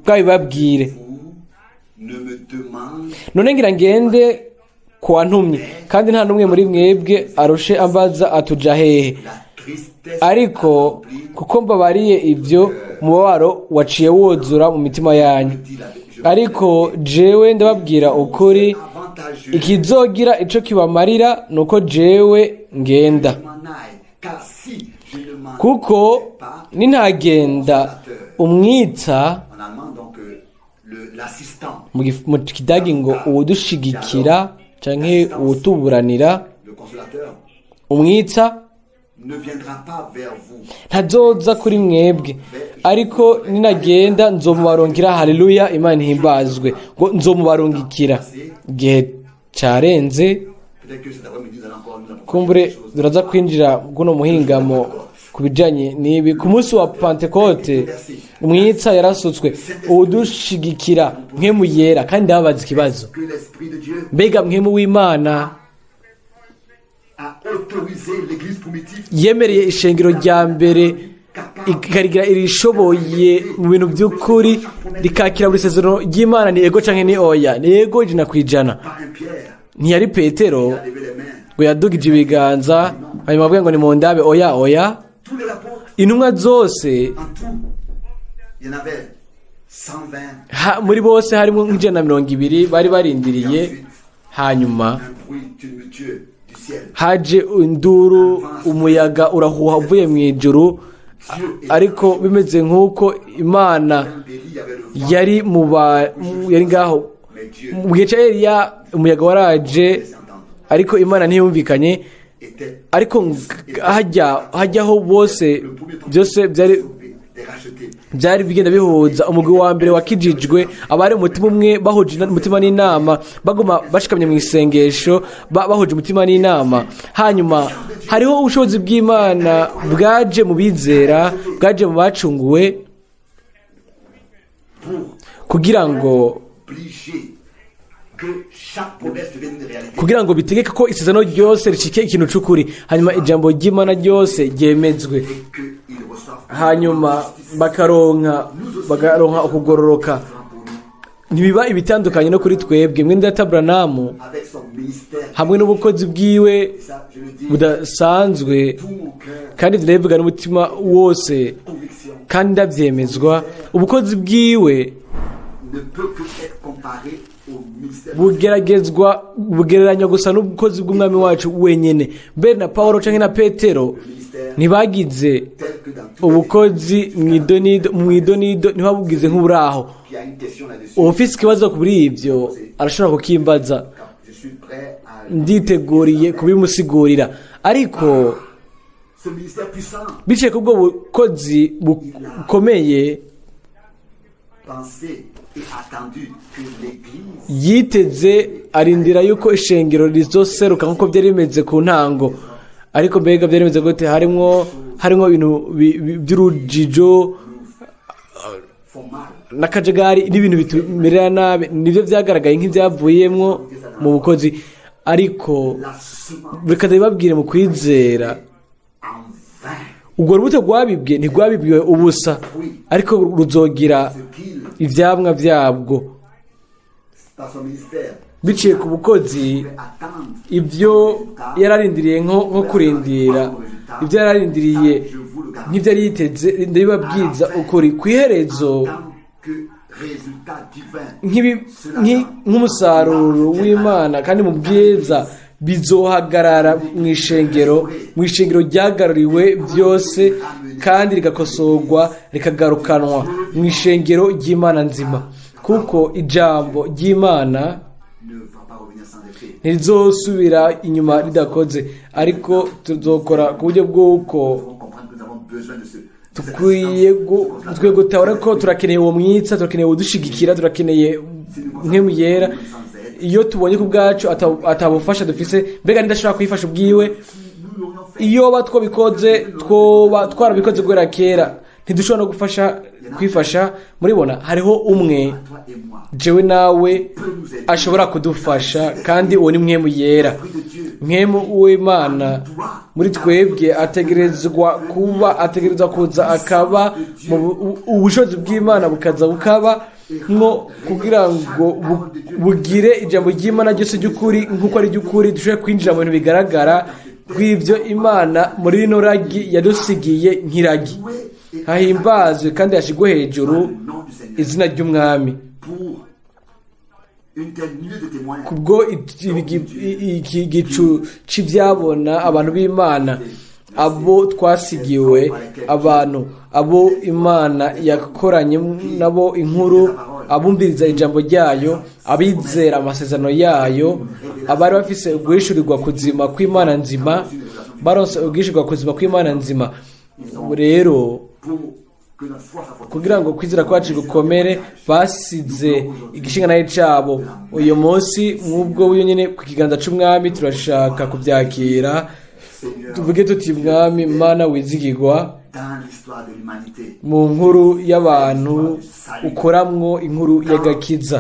Speaker 1: bwabibabwire.
Speaker 2: Vous ne me demandez
Speaker 1: None ngira ngende ku wantumye, kandi nta n'umwe muri mwebwe arushe ambaza atuja hehe?
Speaker 2: la tristesse
Speaker 1: Ariko
Speaker 2: remplie,
Speaker 1: kuko mbabariye ibyo, umubabaro waciye wuzura mu mitima yanyu.
Speaker 2: dit la je
Speaker 1: Ariko jewe ndababwira ukuri,
Speaker 2: avantageux
Speaker 1: ikizogira ico kibamarira nuko jewe ngenda,
Speaker 2: que je m'en aille, car si je ne m'en
Speaker 1: kuko nintagenda, umwitsa,
Speaker 2: en allemand donc l'assistant,
Speaker 1: mu Kidagi ngo uwudushigikira canke uwutuburanira,
Speaker 2: le consolateur
Speaker 1: umwitsa
Speaker 2: ne viendra pas vers vous.
Speaker 1: ntazoza kuri mwebwe, ariko ninagenda nzomubarungikira. Haleluya, Imana ihimbazwe! Ngo nzomubarungikira. Igihe carenze.
Speaker 2: Peut-être que cet après-midi, nous allons encore nous approfondir
Speaker 1: Kumbure
Speaker 2: des choses.
Speaker 1: turaza kwinjira guno muhingamo ku bijanye n'ibi. Ku munsi wa Pantekote umwitsa yarasutswe, uwudushigikira, Mpwemu Yera. Kandi ndababaza ikibazo:
Speaker 2: Que l'Esprit de Dieu
Speaker 1: mbega Mpwemu w'Imana
Speaker 2: a autorisé l'Église primitive
Speaker 1: yemereye ishengero rya mbere ikarigira irishoboye mu bintu by'ukuri, rikakira buri sezerano ry'Imana? Ni ego canke ni oya? Ni ego, 100%.
Speaker 2: Pas un Pierre
Speaker 1: Ntiyari Petero
Speaker 2: qui a levé les mains.
Speaker 1: ngo yadugije ibiganza hanyuma avuga ngo ni mu ndabe. Oya, oya.
Speaker 2: Tous les apôtres,
Speaker 1: Intumwa zose,
Speaker 2: en tout, il y en avait 120.
Speaker 1: Muri bose harimo nk'120 bari barindiriye. Hanyuma
Speaker 2: Un bruit tumultueux du ciel.
Speaker 1: haje induru, umuyaga urahuha uvuye mu ijuru, ariko bimeze nk'uko Imana
Speaker 2: D'Élie, il y avait le vent,
Speaker 1: yari mu ba yari ngaho.
Speaker 2: mais Dieu
Speaker 1: Mu gihe cya Eliya umuyaga waraje,
Speaker 2: laissait entendre.
Speaker 1: ariko Imana ntiyumvikanye.
Speaker 2: Était
Speaker 1: Ariko hajyaho bose, byose byari
Speaker 2: des rachetés.
Speaker 1: Byari bigenda bihuza umugwi wa mbere wakijijwe, abari umutima umwe, bahuje umutima n'inama, baguma bashikamye mu isengesho, bahuje umutima n'inama. Hanyuma hariho ubushobozi bw'Imana bwaje mu bizera, bwaje mu bacunguwe,
Speaker 2: Pour
Speaker 1: kugira ngo
Speaker 2: obliger que chaque promesse devienne une réalité.
Speaker 1: kugira ngo bitegeke ko isezerano ryose ricike ikintu c'ukuri, hanyuma ijambo ry'Imana ryose ryemezwe,
Speaker 2: Et qu'ils reçoivent
Speaker 1: hanyuma
Speaker 2: justice.
Speaker 1: bakaronka ukugororoka. Ntibiba ibitandukanye no kuri twebwe, mwene data Branham,
Speaker 2: Avec son ministère.
Speaker 1: hamwe n'ubukozi bwiwe
Speaker 2: Et ça, je le dis,
Speaker 1: budasanzwe,
Speaker 2: tout mon cœur,
Speaker 1: kandi ndabivuga n'umutima wose,
Speaker 2: conviction,
Speaker 1: kandi ndabyemezwa, ubukozi bwiwe
Speaker 2: ne peut que être comparé au ministère
Speaker 1: bugeragezwa, bugereranywa gusa n'ubukozi bw'Umwami wacu wenyine. Mbere na Paul canke na Petero ntibagize
Speaker 2: tel que dans tous
Speaker 1: ubukozi mw'idonido, ntibabugize nk'uburaho.
Speaker 2: qui a une question là-dessus.
Speaker 1: Uwufise ikibazo kuri ibyo arashobora kukimbaza.
Speaker 2: Je suis prêt à
Speaker 1: Nditeguriye kubimusigurira, ariko
Speaker 2: ce ministère puissant,
Speaker 1: biciye ku bwo bukozi bukomeye,
Speaker 2: pensé et attendu que l'Église
Speaker 1: yiteze, arindira yuko ishengero rizoseruka nk'uko byari bimeze ku ntango. Ariko mbega byari bimeze gute? Harimwo ibintu by'urujijo
Speaker 2: font mal.
Speaker 1: n'akajagari n'ibintu bitumerera nabi. Nibyo byagaragaye nk'ibyavuyemwo mu bukozi, ariko
Speaker 2: La semence
Speaker 1: reka ndabibabwire mu kwizera,
Speaker 2: en vain.
Speaker 1: Ubwo rubuto rwabibwe ntirwabibwiwe ubusa, ariko ruzogira
Speaker 2: Ce qu'il,
Speaker 1: ivyamwa vyabwo.
Speaker 2: par son ministère,
Speaker 1: Biciye ku bukozi,
Speaker 2: pouvait attendre.
Speaker 1: ibyo yararindiriye, nko kurindira ibyo yararindiriye, nk'ibyo yari yiteze, ndabibabwiza ukuri, ku iherezo,
Speaker 2: En tant que résultat divin,
Speaker 1: nk'umusaruro w'Imana kandi mu bwiza, bizohagarara mu ishengero ryagaruriwe byose kandi rigakosorwa, rikagarukanwa mu ishengero ry'Imana nzima, kuko ijambo ry'Imana
Speaker 2: ne va pas revenir sans effet.
Speaker 1: ntirizosubira inyuma ridakoze. Ariko tuzokora ku buryo bw'uko
Speaker 2: Nous devons comprendre que nous avons besoin de ce. De cette
Speaker 1: dukwiye gutahura ko turakeneye uwo mwitsa, turakeneye udushigikira, turakeneye Mpwemu Yera. Iyo tubonye ku bwacu atabufasha dufise, mbega ndashobora kwifasha ubwiwe?
Speaker 2: Nous l'aurions fait.
Speaker 1: Iyo ba twabikoze, twoba twarabikoze guhera kera. Ntidushobora no gufasha kwifasha. Muribona, hariho umwe,
Speaker 2: Toi et moi,
Speaker 1: jewe nawe, ashobora kudufasha, kandi uwo ni Mpwemu Yera.
Speaker 2: Esprit de Dieu,
Speaker 1: Mpwemu w'Imana muri twebwe ategerezwa kuba, ategerezwa kuza akaba mu ubushobozi bw'Imana, bukaza bukaba nko kugira ngo bugire ijambo ry'Imana ryose ry'ukuri nk'uko ari ry'ukuri, dushobore kwinjira mu bintu bigaragara rw'ibyo Imana muri rino ragi yadusigiye nk'iragi. Hahimbazwe kandi hashyirwe hejuru
Speaker 2: le nom du Seigneur,
Speaker 1: izina ry'Umwami
Speaker 2: pour une telle nuée de témoins.
Speaker 1: Kubwo iki gicu c'ivyabona, abantu b'Imana, abo twasigiwe, abantu abo Imana yakoranye nabo inkuru, abumviriza ijambo ryayo, abizera amasezerano yayo, abari bafise uguhishurirwa kuzima kw'Imana nzima, baronse uguhishurirwa kuzima kw'Imana nzima. Ubu rero,
Speaker 2: Pour que notre foi soit fortifiée.
Speaker 1: kugira ngo kwizera kwacu gukomere, basize igishinga cyabo. Uyu munsi, mw'ubwo nyine ku kiganza c'Umwami, turashaka kubyakira,
Speaker 2: Seigneur,
Speaker 1: tuvuge tuti: "Mwami Mana wizigirwa,
Speaker 2: dans l'histoire de l'humanité,
Speaker 1: mu nkuru y'abantu ukoramwo inkuru y'agakiza,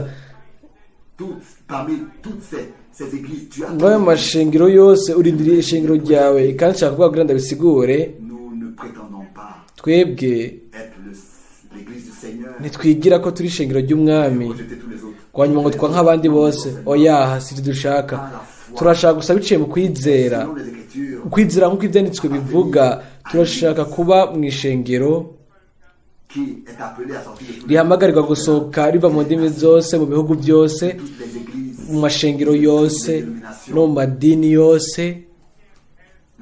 Speaker 2: parmi toutes ces églises, tu as
Speaker 1: muri ayo mashengero yose urindiriye ishengero ryawe." Kandi nshaka kuvuga kugira ndabisigure,
Speaker 2: Nous ne prétendons pas
Speaker 1: twebwe
Speaker 2: être l'église du Seigneur,
Speaker 1: ntitwigira ko turi ishengero ry'Umwami,
Speaker 2: rejeter tous les autres.
Speaker 1: Kwa nyuma ngo twa nk'abandi bose. Oya, si dushaka. Turashaka gusa, biciye mu kwizera,
Speaker 2: Selon les Écritures,
Speaker 1: ukwizera nk'uko Ibyanditswe bivuga, turashaka kuba mu ishengero
Speaker 2: qui est appelé à sortir de toutes
Speaker 1: rihamagarirwa gusohoka riva mu ndimi zose, mu bihugu byose,
Speaker 2: toutes les églises.
Speaker 1: mu mashengero yose no mu madini yose.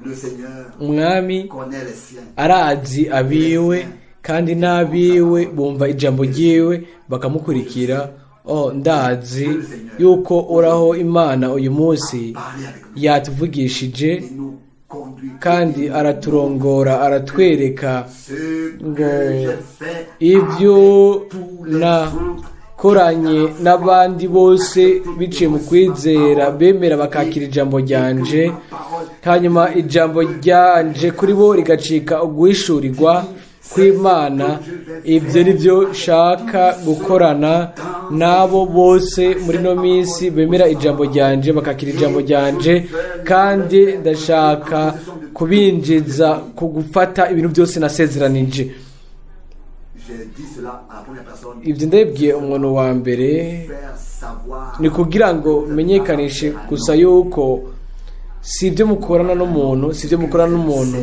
Speaker 2: Le Seigneur
Speaker 1: Umwami
Speaker 2: connaît les siens.
Speaker 1: arazi abiwe, kandi n'abiwe bumva ijambo ryiwe bakamukurikira. Oh, ndazi yuko Uraho Imana uyu munsi
Speaker 2: Parler avec nous
Speaker 1: yatuvugishije
Speaker 2: et nous conduit.
Speaker 1: Kandi araturongora, aratwereka
Speaker 2: Ce
Speaker 1: ngo
Speaker 2: que j'ai fait
Speaker 1: ibyo
Speaker 2: avec tous les autres
Speaker 1: nakoranye n'abandi bose biciye mu kwizera, bemera bakakira ijambo ryanje, hanyuma ijambo ryanje kuri bo rigacika uguhishurirwa kw'Imana, ibyo ni byo nshaka gukorana n'abo bose muri ino minsi bemera ijambo ryanje, bakakira ijambo ryanje. Kandi ndashaka kubinjiza ku gufata ibintu byose nasezeranije.
Speaker 2: J'ai dit cela à la première personne.
Speaker 1: Ibyo ndabibwiye umuntu wa mbere,
Speaker 2: Faire savoir
Speaker 1: ni kugira ngo menyekanishe gusa yuko si ibyo mukorana n'umuntu, si ibyo mukorana n'umuntu,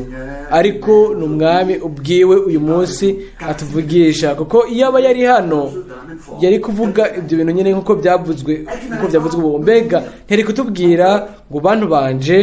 Speaker 1: ariko ni Umwami ubwiwe uyu munsi atuvugisha, kuko iyo aba yari hano
Speaker 2: de la même forme.
Speaker 1: yari kuvuga ibyo bintu nyine nk'uko byavuzwe ubu. Mbega ntiyari kutubwira ngo: "Bantu banje,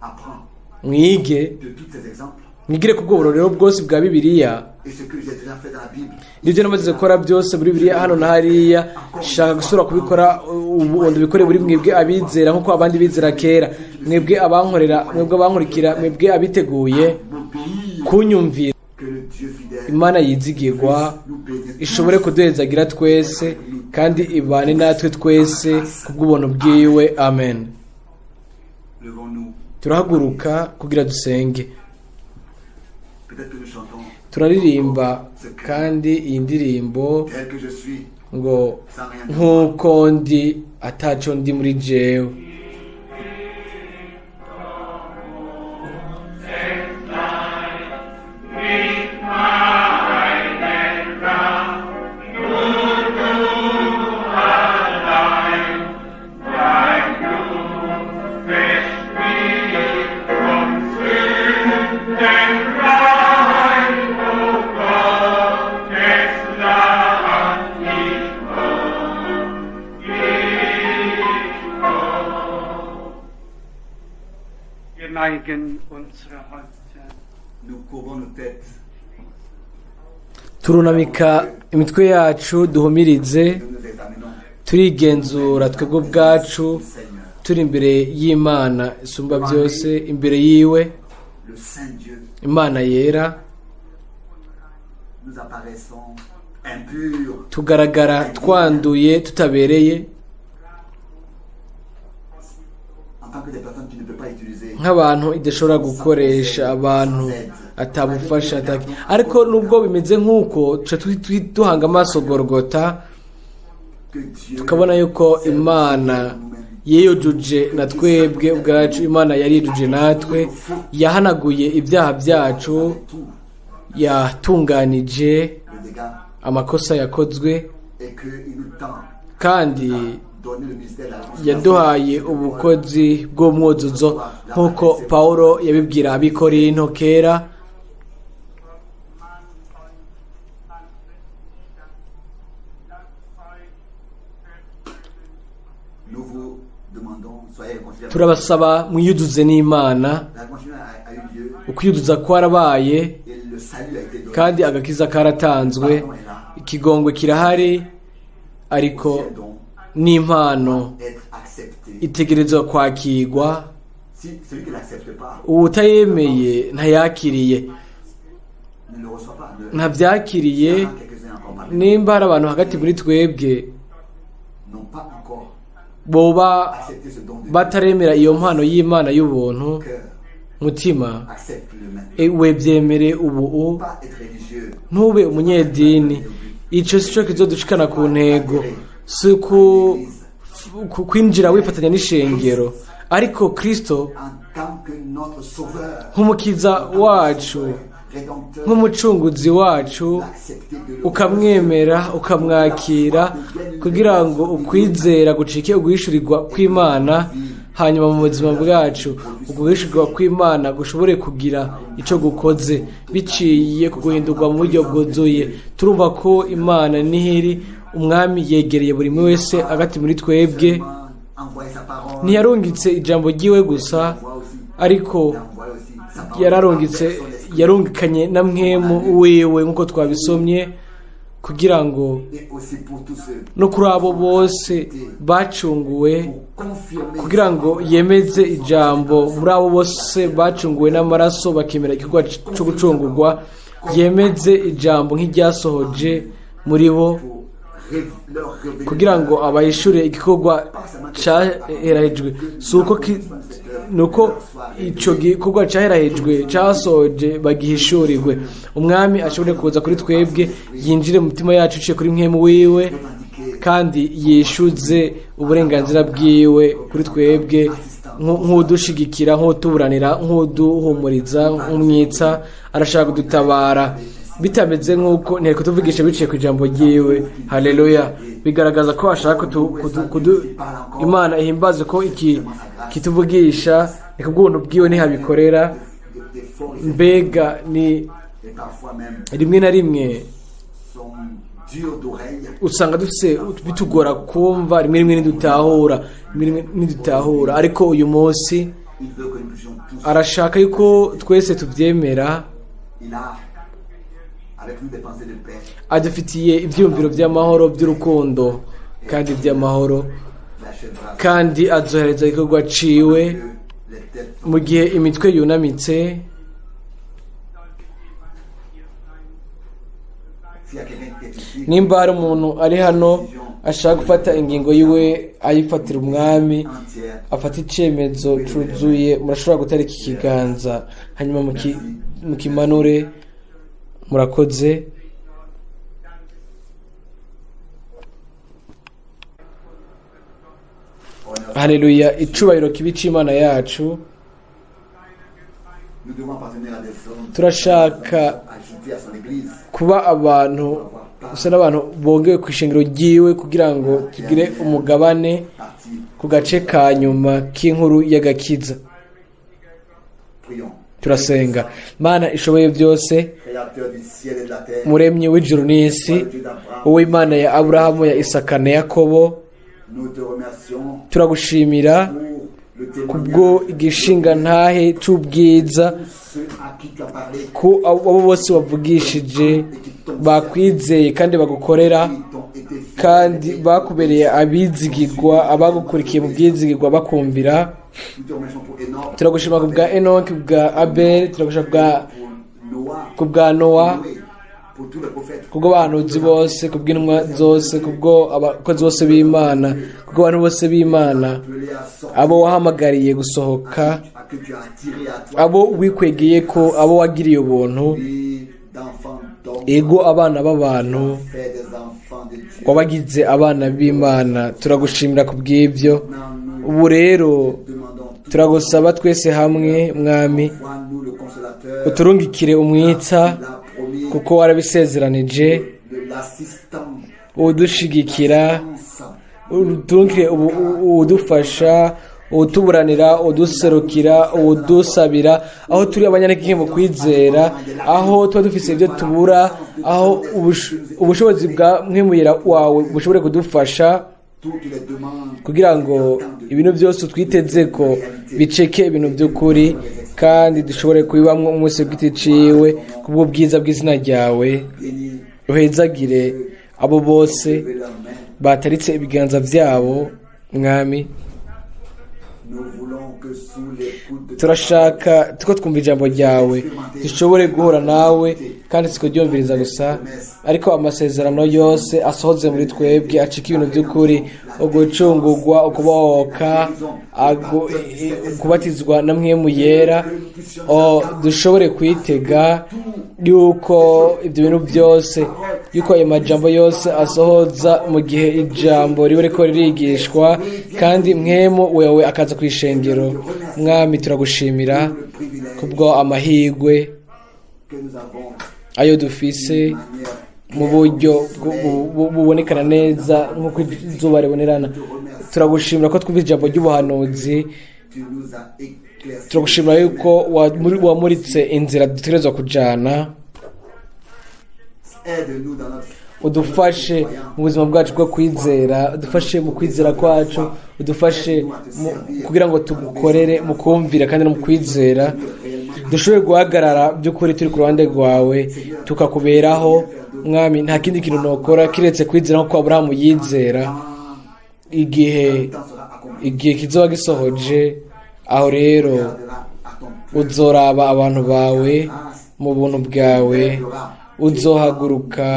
Speaker 2: Apprends
Speaker 1: mwige,
Speaker 2: de tous ces exemples
Speaker 1: mwigire ku bwo burorero bwose bwa Bibiliya
Speaker 2: et ce que j'ai déjà fait dans la Bible."
Speaker 1: Nibyo namaze gukora byose muri Bibiliya, hano na hariya, shaka gusubira kubikora ubu, ndabikore buri mwebwe abizera nk'uko abandi bizera kera, mwebwe abankorera, mwebwe abankurikira, mwebwe abiteguye
Speaker 2: M'obéir,
Speaker 1: kunyumvira."
Speaker 2: que le Dieu fidèle
Speaker 1: Imana yizigirwa
Speaker 2: nous bénisse
Speaker 1: ishobore kuduhezagira twese kandi ibane natwe twese kubw'ubuntu bwiwe. Amen.
Speaker 2: Levons-nous.
Speaker 1: Turahaguruka kugira dusenge.
Speaker 2: Peut-être que nous chantons
Speaker 1: Turaririmba kandi iyi ndirimbo
Speaker 2: tel que je suis,
Speaker 1: ngo
Speaker 2: sans rien de moi.
Speaker 1: "Nk'uko ndi, ataco ndi muri jewe."
Speaker 3: Wir neigen unsere Häupter.
Speaker 2: Nous courbons nos têtes.
Speaker 1: Turunamika imitwe yacu, duhumirize.
Speaker 2: Nous nous examinons.
Speaker 1: Turigenzura twebwe ubwacu,
Speaker 2: Seigneur,
Speaker 1: turi imbere y'Imana isumba byose, imbere yiwe,
Speaker 2: le Saint Dieu,
Speaker 1: Imana yera.
Speaker 2: nous apparaissons impurs,
Speaker 1: Tugaragara twanduye, tutabereye,
Speaker 2: en tant que des personnes qui ne peuvent pas utiliser.
Speaker 1: nk'abantu idashobora gukoresha, abantu atabufasha ariko nubwo bimeze nk'uko, tuca duhanga amaso Gorogota,
Speaker 2: Que Dieu
Speaker 1: tukabona yuko Imana yiyujuje na twebwe ubwacu. Imana yarijuje natwe, yahanaguye ibyaha byacu,
Speaker 2: tout
Speaker 1: yatunganije
Speaker 2: le dégât
Speaker 1: amakosa yakozwe,
Speaker 2: et qu'il nous tend
Speaker 1: kandi
Speaker 2: donné le ministère de la réconciliation.
Speaker 1: yaduhaye ubukozi bw'umwuzuzo, nk'uko Paulo yabibwira Abikorinto kera.
Speaker 2: Nous vous demandons, soyez réconciliés.
Speaker 1: Turabasaba mwiyuduze n'Imana.
Speaker 2: La réconciliation a eu lieu
Speaker 1: Ukwiyuduza kwarabaye,
Speaker 2: et le salut a été donné.
Speaker 1: kandi agakiza karatanzwe.
Speaker 2: Pardon est là.
Speaker 1: Ikigongwe kirahari, ariko
Speaker 2: Aussi un don
Speaker 1: n'impano
Speaker 2: être accepté.
Speaker 1: itegerezwa kwakirwa.
Speaker 2: Si celui qui l'accepte pas
Speaker 1: Uwutayemeye ntayakiriye,
Speaker 2: ne le reçoit pas. Ne,
Speaker 1: ntabyakiriye.
Speaker 2: Il y en a quelques-uns encore parmi nous
Speaker 1: Nimba hari abantu hagati muri twebwe
Speaker 2: n'ont pas encore
Speaker 1: boba
Speaker 2: accepté ce don de Dieu.
Speaker 1: bataremera iyo mpano y'Imana y'ubuntu,
Speaker 2: Cœur,
Speaker 1: mutima,
Speaker 2: accepte-le maintenant.
Speaker 1: We byemere ubu.
Speaker 2: Pas être religieux.
Speaker 1: Ntube umunyedini, icyo si cyo kizodushikana ku ntego, si ku kwinjira wifatanya n'ishengero, ariko Kristo
Speaker 2: En tant que notre sauveur,
Speaker 1: nk'umukiza wacu,
Speaker 2: rédempteur,
Speaker 1: nk'umucunguzi wacu,
Speaker 2: l'accepter de le
Speaker 1: ukamwemera, ukamwakira, kugira ngo ukwizera gucike uguhishurirwa kw'Imana, hanyuma mu buzima bwacu uguhishurirwa kw'Imana gushobore kugira icyo gukoze biciye ku guhindurwa mu buryo bwuzuye. Turumva ko Imana nihiri, Umwami yegereye buri umwe wese hagati muri twebwe.
Speaker 2: Envoyer sa parole.
Speaker 1: Ntiyarungitse ijambo ryiwe gusa, ariko
Speaker 2: Il a envoyé aussi sa parole
Speaker 1: yararungitse,
Speaker 2: avec son esprit.
Speaker 1: yarungikanye na Mpwemu wiwe, nk'uko twabisomye. Kugira ngo
Speaker 2: Et aussi pour tous ceux
Speaker 1: no kuri abo bose bacunguwe,
Speaker 2: pour confirmer
Speaker 1: kugira ngo yemeze ijambo muri abo bose bacunguwe n'amaraso, bakemera igikorwa cyo gucungurwa, yemeze ijambo nk'iryasohoje muri bo,
Speaker 2: pour leur révéler
Speaker 1: kugira ngo abahishure igikorwa cyaherahejwe. Si uko ni uko icyo gikorwa cyaherahejwe, cyasohoje, bagihishurirwe. Umwami ashobore kuza kuri twebwe, yinjire mu mitima yacu iciye kuri Mpwemu wiwe, kandi yishyuze uburenganzira bwiwe kuri twebwe nk'udushigikira, nk'utuburanira, nk'uduhumuriza, nk'umwitsa. Arashaka kudutabara. Bitameze nk'uko ntiyari kutuvugisha biciye ku ijambo ryiwe. Haleluya! Bigaragaza ko ashaka Imana ihimbaze ko iki kituvugisha ni kubw'ubuntu bwiwe, ntihabikorera.
Speaker 2: Des forts
Speaker 1: Mbega ni
Speaker 2: et parfois même
Speaker 1: rimwe na rimwe
Speaker 2: sont durs d'oreille.
Speaker 1: usanga dufise bitugora kumva, rimwe rimwe ntidutahura, rimwe rimwe ntidutahura, ariko uyu munsi
Speaker 2: Il veut que nous puissions tous.
Speaker 1: arashaka yuko twese tubyemera.
Speaker 2: Il a avec nous des pensées de paix.
Speaker 1: Adufitiye ibyiyumviro by'amahoro, by'urukundo kandi by'amahoro.
Speaker 2: L'achèvera.
Speaker 1: Kandi azohereza igikorwa ciwe.
Speaker 2: Que les têtes sont
Speaker 1: Mu gihe imitwe yunamitse,
Speaker 2: S'il y a quelqu'un qui est ici,
Speaker 1: nimba hari umuntu ari hano ashaka gufata ingingo yiwe, ayifatira Umwami,
Speaker 2: entière,
Speaker 1: afata icyemezo cuzuye, murashobora gutarika ikiganza, hanyuma mukimanure. Murakoze.
Speaker 2: Honneur.
Speaker 1: Haleluya! Icubahiro kibi c'Imana yacu.
Speaker 2: Nous devons appartenir à des hommes
Speaker 1: Turashaka
Speaker 2: ajoutés à son église.
Speaker 1: kuba abantu gusa n'abantu bongewe ku ishengero ryiwe, kugira ngo tugire umugabane
Speaker 2: Partie.
Speaker 1: ku gace ka nyuma k'inkuru y'agakiza.
Speaker 2: Prions.
Speaker 1: Turasenga. Mana ishoboye byose,
Speaker 2: Créateur du ciel et de la terre,
Speaker 1: Muremyi w'ijuru n'isi,
Speaker 2: toi, le Dieu d'Abraham,
Speaker 1: wowe Imana ya Aburahamu, ya Isaka na Yakobo,
Speaker 2: nous te remercions
Speaker 1: turagushimira
Speaker 2: pour le
Speaker 1: kubwo
Speaker 2: témoignage
Speaker 1: igishingantahe c'ubwiza,
Speaker 2: de ceux à qui tu as parlé,
Speaker 1: ku abo bose wavugishije, bakwizeye kandi bagukorera,
Speaker 2: qui t'ont été fidèles.
Speaker 1: kandi bakubereye abizigirwa, abagukurikiye mu bwizigirwa, bakumvira.
Speaker 2: Nous te remercions pour Enoch,
Speaker 1: Turagushima ku bwa Enoki, bwa Abeli, turagushima
Speaker 2: pour Noah,
Speaker 1: ku bwa Nowa,
Speaker 2: Noé, pour tous les prophètes,
Speaker 1: kubwo abahanuzi bose, kubw'intumwa zose, kubwo abakozi bose b'Imana, kubwo abantu bose b'Imana,
Speaker 2: appelés à sortir,
Speaker 1: abo wahamagariye gusohoka,
Speaker 2: à que tu as attiré à toi,
Speaker 1: abo wikwegeye ko, abo wagiriye ubuntu,
Speaker 2: oui, d'enfants d'hommes,
Speaker 1: ego abana b'abantu
Speaker 2: fait des enfants de Dieu.
Speaker 1: wabagize abana b'Imana. Turagushimira ku bw'ibyo.
Speaker 2: Maintenant, nous
Speaker 1: Ubu rero
Speaker 2: demandons tout,
Speaker 1: turagusaba twese hamwe, Mwami,
Speaker 2: envoie-nous le consolateur,
Speaker 1: uturungikire umwitsa,
Speaker 2: l'a promis,
Speaker 1: kuko warabisezeranije,
Speaker 2: l'assistant,
Speaker 1: udushigikira, uturungikire uwudufasha, uwutuburanira, uduserukira, uwudusabira aho turi abanyantege mu kwizera, aho tuba dufise ibyo tubura, aho ubushobozi bwa Mpwemu Yera wawe bushobore kudufasha,
Speaker 2: toutes les demandes
Speaker 1: kugira ngo ibintu byose twiteze ko biceke ibintu by'ukuri, kandi dushobore kubibamwo umunsi w'igiti ciwe, kubwo bwiza bw'izina ryawe.
Speaker 2: Bénis,
Speaker 1: Uhezagire abo bose
Speaker 2: levez leurs mains.
Speaker 1: bataritse ibiganza byabo, Mwami.
Speaker 2: Nous voulons que sous l'écoute de ta
Speaker 1: Turashaka tuko twumva ijambo ryawe, dushobore guhura nawe, kandi si kuryumviriza gusa, ariko amasezerano yose asohoze muri twebwe, acika ibintu by'ukuri: ugucungurwa, ukubohoka, kubatizwa na Mpwemu Yera. O, dushobore kwitega yuko ibyo bintu byose, yuko ayo majambo yose asohoza mu gihe ijambo riba riko ririgishwa, kandi Mpwemu wewe akaza ku ishengero. Mwami, turagushimira
Speaker 2: le privilège
Speaker 1: kubwo amahirwe
Speaker 2: que nous avons
Speaker 1: ayo dufise
Speaker 2: de manière
Speaker 1: mu buryo bubonekana neza nk'uko izuba ribonerana. Turagushimira ko twumva ijambo ry'ubuhanuzi.
Speaker 2: Tu nous as éclairci.
Speaker 1: Turagushimira yuko wamuritse inzira dutegerezwa kujana.
Speaker 2: Aide-nous dans notre
Speaker 1: Udufashe mu buzima bwacu bwo kwizera, udufashe mu kwizera kwacu, udufashe kugira ngo tugukorere mu kumvira kandi no mu kwizera. Dushobore guhagarara by'ukuri turi ku ruhande rwawe, tukakuberaho, Mwami. Nta kindi kintu nokora kiretse kwizera nk'uko Aburahamu yizera. Igihe
Speaker 2: Le temps sera accompli.
Speaker 1: Igihe kizoba gisohoje, aho rero
Speaker 2: Regarderas à ton peuple.
Speaker 1: uzoraba abantu bawe mu buntu bwawe, uzohaguruka,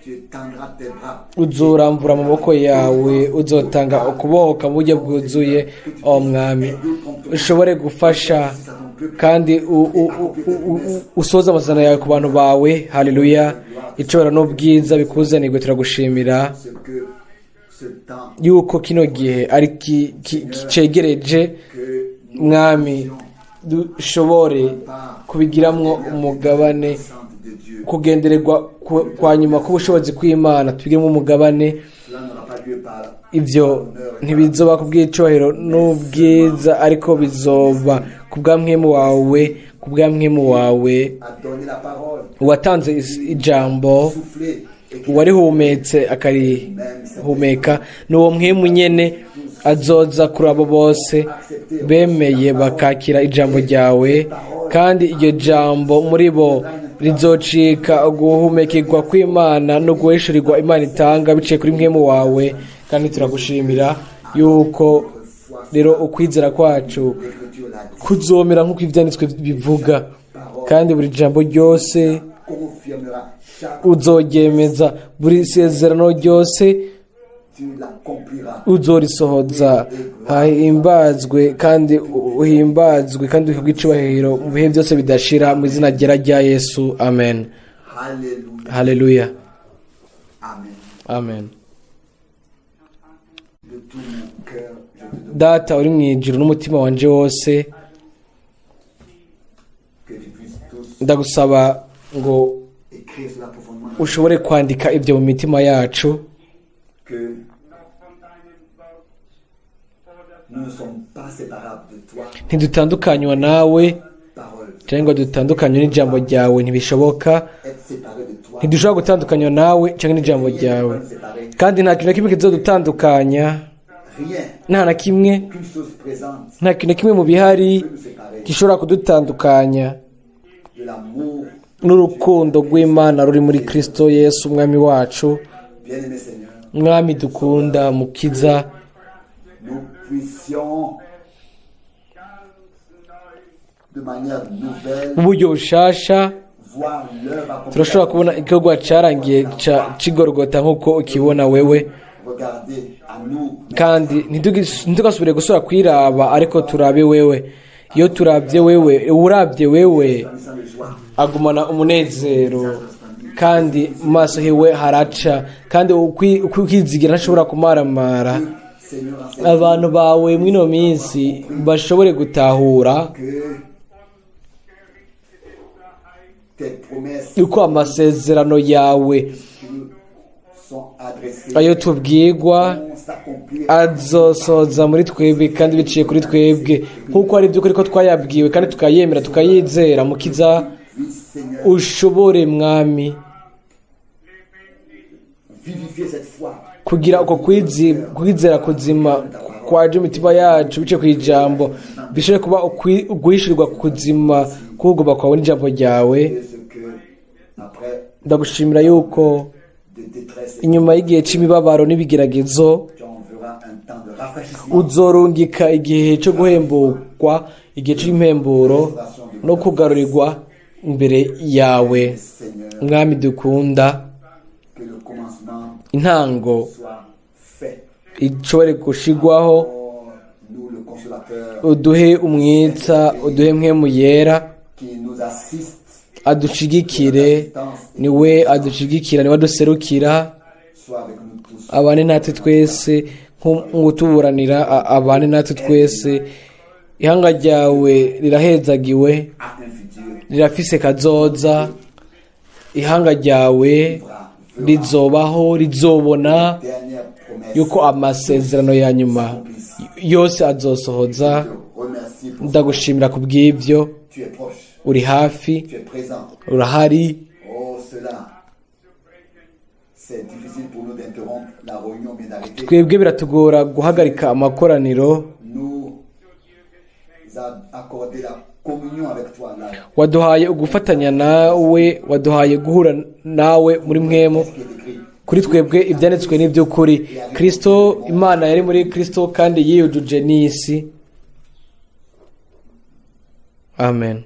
Speaker 2: Tu étendras tes bras.
Speaker 1: uzoramvura amaboko yawe, uzotanga ukubohoka mu buryo bwuzuye. O Mwami, ushobore gufasha kandi usoze amasezerano yawe ku bantu bawe. Haleluya! Icubahiro n'ubwiza bikuzanirwe. Turagushimira
Speaker 2: Ce que ce temps
Speaker 1: yuko kino gihe ari cegereje.
Speaker 2: que
Speaker 1: Mwami, dushobore kubigiramwo umugabane,
Speaker 2: puissante de Dieu.
Speaker 1: Kugendererwa kwa nyuma k'ubushobozi kw'Imana tubigiremo umugabane.
Speaker 2: Cela n'aura pas lieu par
Speaker 1: Ibyo ntibizoba ku bw'icubahiro n'ubwiza, ariko bizoba ku bwa Mpwemu wawe, ku bwa Mpwemu wawe
Speaker 2: a donné la parole,
Speaker 1: watanze ijambo,
Speaker 2: soufflé et qui
Speaker 1: uwarihumetse akarihumeka. Ni uwo Mpwemu nyene azoza kuri abo bose bemeye bakakira ijambo ryawe, kandi iryo jambo muri bo rizocika guhumekerwa kw'Imana no guhishurirwa Imana itanga biciye kuri Mpwemu wawe. Kandi turagushimira yuko rero ukwizera kwacu
Speaker 2: l'Écriture l'a dit,
Speaker 1: kuzomera nk'uko Ivyanditswe bivuga, kandi buri jambo ryose
Speaker 2: confirmera chaque
Speaker 1: uzoryemeza, buri sezerano ryose
Speaker 2: tu l'accompliras.
Speaker 1: uzorisohoza. Hahimbazwe kandi uhimbazwe kandi uhabwe icubahiro mu bihe byose bidashira, mu izina ryera rya Yesu, amen.
Speaker 2: Alléluia.
Speaker 1: Haleluya.
Speaker 2: Amen.
Speaker 1: Amen.
Speaker 2: De tout mon cœur, je te demande
Speaker 1: Data uri mu ijuru, n'umutima wanje wose
Speaker 2: que tu puisses tous
Speaker 1: ndagusaba ngo
Speaker 2: écrire cela profondément,
Speaker 1: ushobore kwandika ibyo mu mitima yacu,
Speaker 2: que nous ne sommes pas séparables de toi,
Speaker 1: ntidutandukanywa nawe
Speaker 2: parole.
Speaker 1: Cyangwa ngo dutandukanywe n'ijambo ryawe, ntibishoboka.
Speaker 2: Être séparé de toi.
Speaker 1: Ntidushobora gutandukanywa nawe cyangwa n'ijambo ryawe,
Speaker 2: Rien ne peut nous séparer.
Speaker 1: kandi nta kintu na kimwe kizodutandukanya.
Speaker 2: Rien.
Speaker 1: Nta na kimwe.
Speaker 2: Aucune chose présente
Speaker 1: Nta kintu na kimwe mu bihari
Speaker 2: peut nous séparer
Speaker 1: gishobora kudutandukanya
Speaker 2: de l'amour.
Speaker 1: n'urukundo rw'Imana ruri muri Kristo Yesu Umwami wacu.
Speaker 2: Bien-aimé Seigneur,
Speaker 1: Mwami dukunda, Mukiza,
Speaker 2: nous puissions de manière nouvelle
Speaker 1: mu buryo bushasha
Speaker 2: voir l'œuvre accomplie.
Speaker 1: turashobora kubona igikorwa cyarangiye c'Igorogota nk'uko ukibona wewe.
Speaker 2: Regarder à nous,
Speaker 1: Kandi ntitugasubire gusubira kwiraba, ariko turabe wewe. Iyo turabye wewe, urabye wewe
Speaker 2: resplendissant de joie.
Speaker 1: agumana umunezero, kandi mu maso hiwe haraca, kandi ukwizigira ntashobora kumaramara.
Speaker 2: Seigneur, en ces
Speaker 1: Abantu bawe mw'ino minsi bashobore gutahura
Speaker 2: que tes promesses
Speaker 1: yuko amasezerano yawe
Speaker 2: qui nous sont adressées
Speaker 1: ayo tubwirwa
Speaker 2: vont s'accomplir.
Speaker 1: azosoza muri twebwe kandi biciye kuri twebwe, nk'uko ari iby'ukuri ko twayabwiwe kandi tukayemera, tukayizera. Mukiza,
Speaker 2: Puisse, Seigneur,
Speaker 1: ushobore, Mwami,
Speaker 2: vivifier cette foi
Speaker 1: kugira uko kwizera kuzima kwaje imitima yacu biciye ku ijambo, bishobore kuba uguhishurirwa kuzima kugomba kwawe n'ijambo ryawe.
Speaker 2: et ce que, après
Speaker 1: Ndagushimira yuko
Speaker 2: de détresse,
Speaker 1: inyuma y'igihe c'imibabaro n'ibigeragezo
Speaker 2: tu enverras un temps de rafraîchissement,
Speaker 1: uzorungika igihe cyo guhemburwa, igihe cy'impemburo no kugarurirwa imbere yawe.
Speaker 2: Seigneur,
Speaker 1: Mwami dukunda,
Speaker 2: que le commencement
Speaker 1: intango
Speaker 2: soit fait.
Speaker 1: ishobore gushigwaho.
Speaker 2: Oh, nous, le consolateur
Speaker 1: Uduhe Umwitsa, uduhe Mpwemu Yera
Speaker 2: qui nous assiste,
Speaker 1: adushigikire. Niwe adushigikira, niwe aduserukira.
Speaker 2: soit avec nous tous.
Speaker 1: Abane natwe twese nk'utuburanira, abane natwe twese. Ihanga ryawe rirahezagiwe,
Speaker 2: À un futur
Speaker 1: rirafise kazoza. Ihanga ryawe rizobaho, rizobona
Speaker 2: dernière promesse.
Speaker 1: yuko amasezerano ya nyuma yose azosohoza.
Speaker 2: Je te remercie pour
Speaker 1: Ndagushimira ku bw'ibyo.
Speaker 2: tu es proche,
Speaker 1: Uri hafi,
Speaker 2: tu es présent.
Speaker 1: urahari.
Speaker 2: Oh, cela, c'est difficile pour nous d'interrompre la réunion, mais d'arrêter.
Speaker 1: Twebwe biratugora guhagarika amakoraniro.
Speaker 2: Nous as accordé la communion avec toi là.
Speaker 1: Waduhaye ugufatanya nawe, waduhaye guhura nawe muri mpwemu.
Speaker 2: Ce qui est écrit.
Speaker 1: Kuri twebwe ibyanditswe n'iby'ukuri. Kristo, Imana yari muri Kristo kandi yiyujuje n'isi. Amen.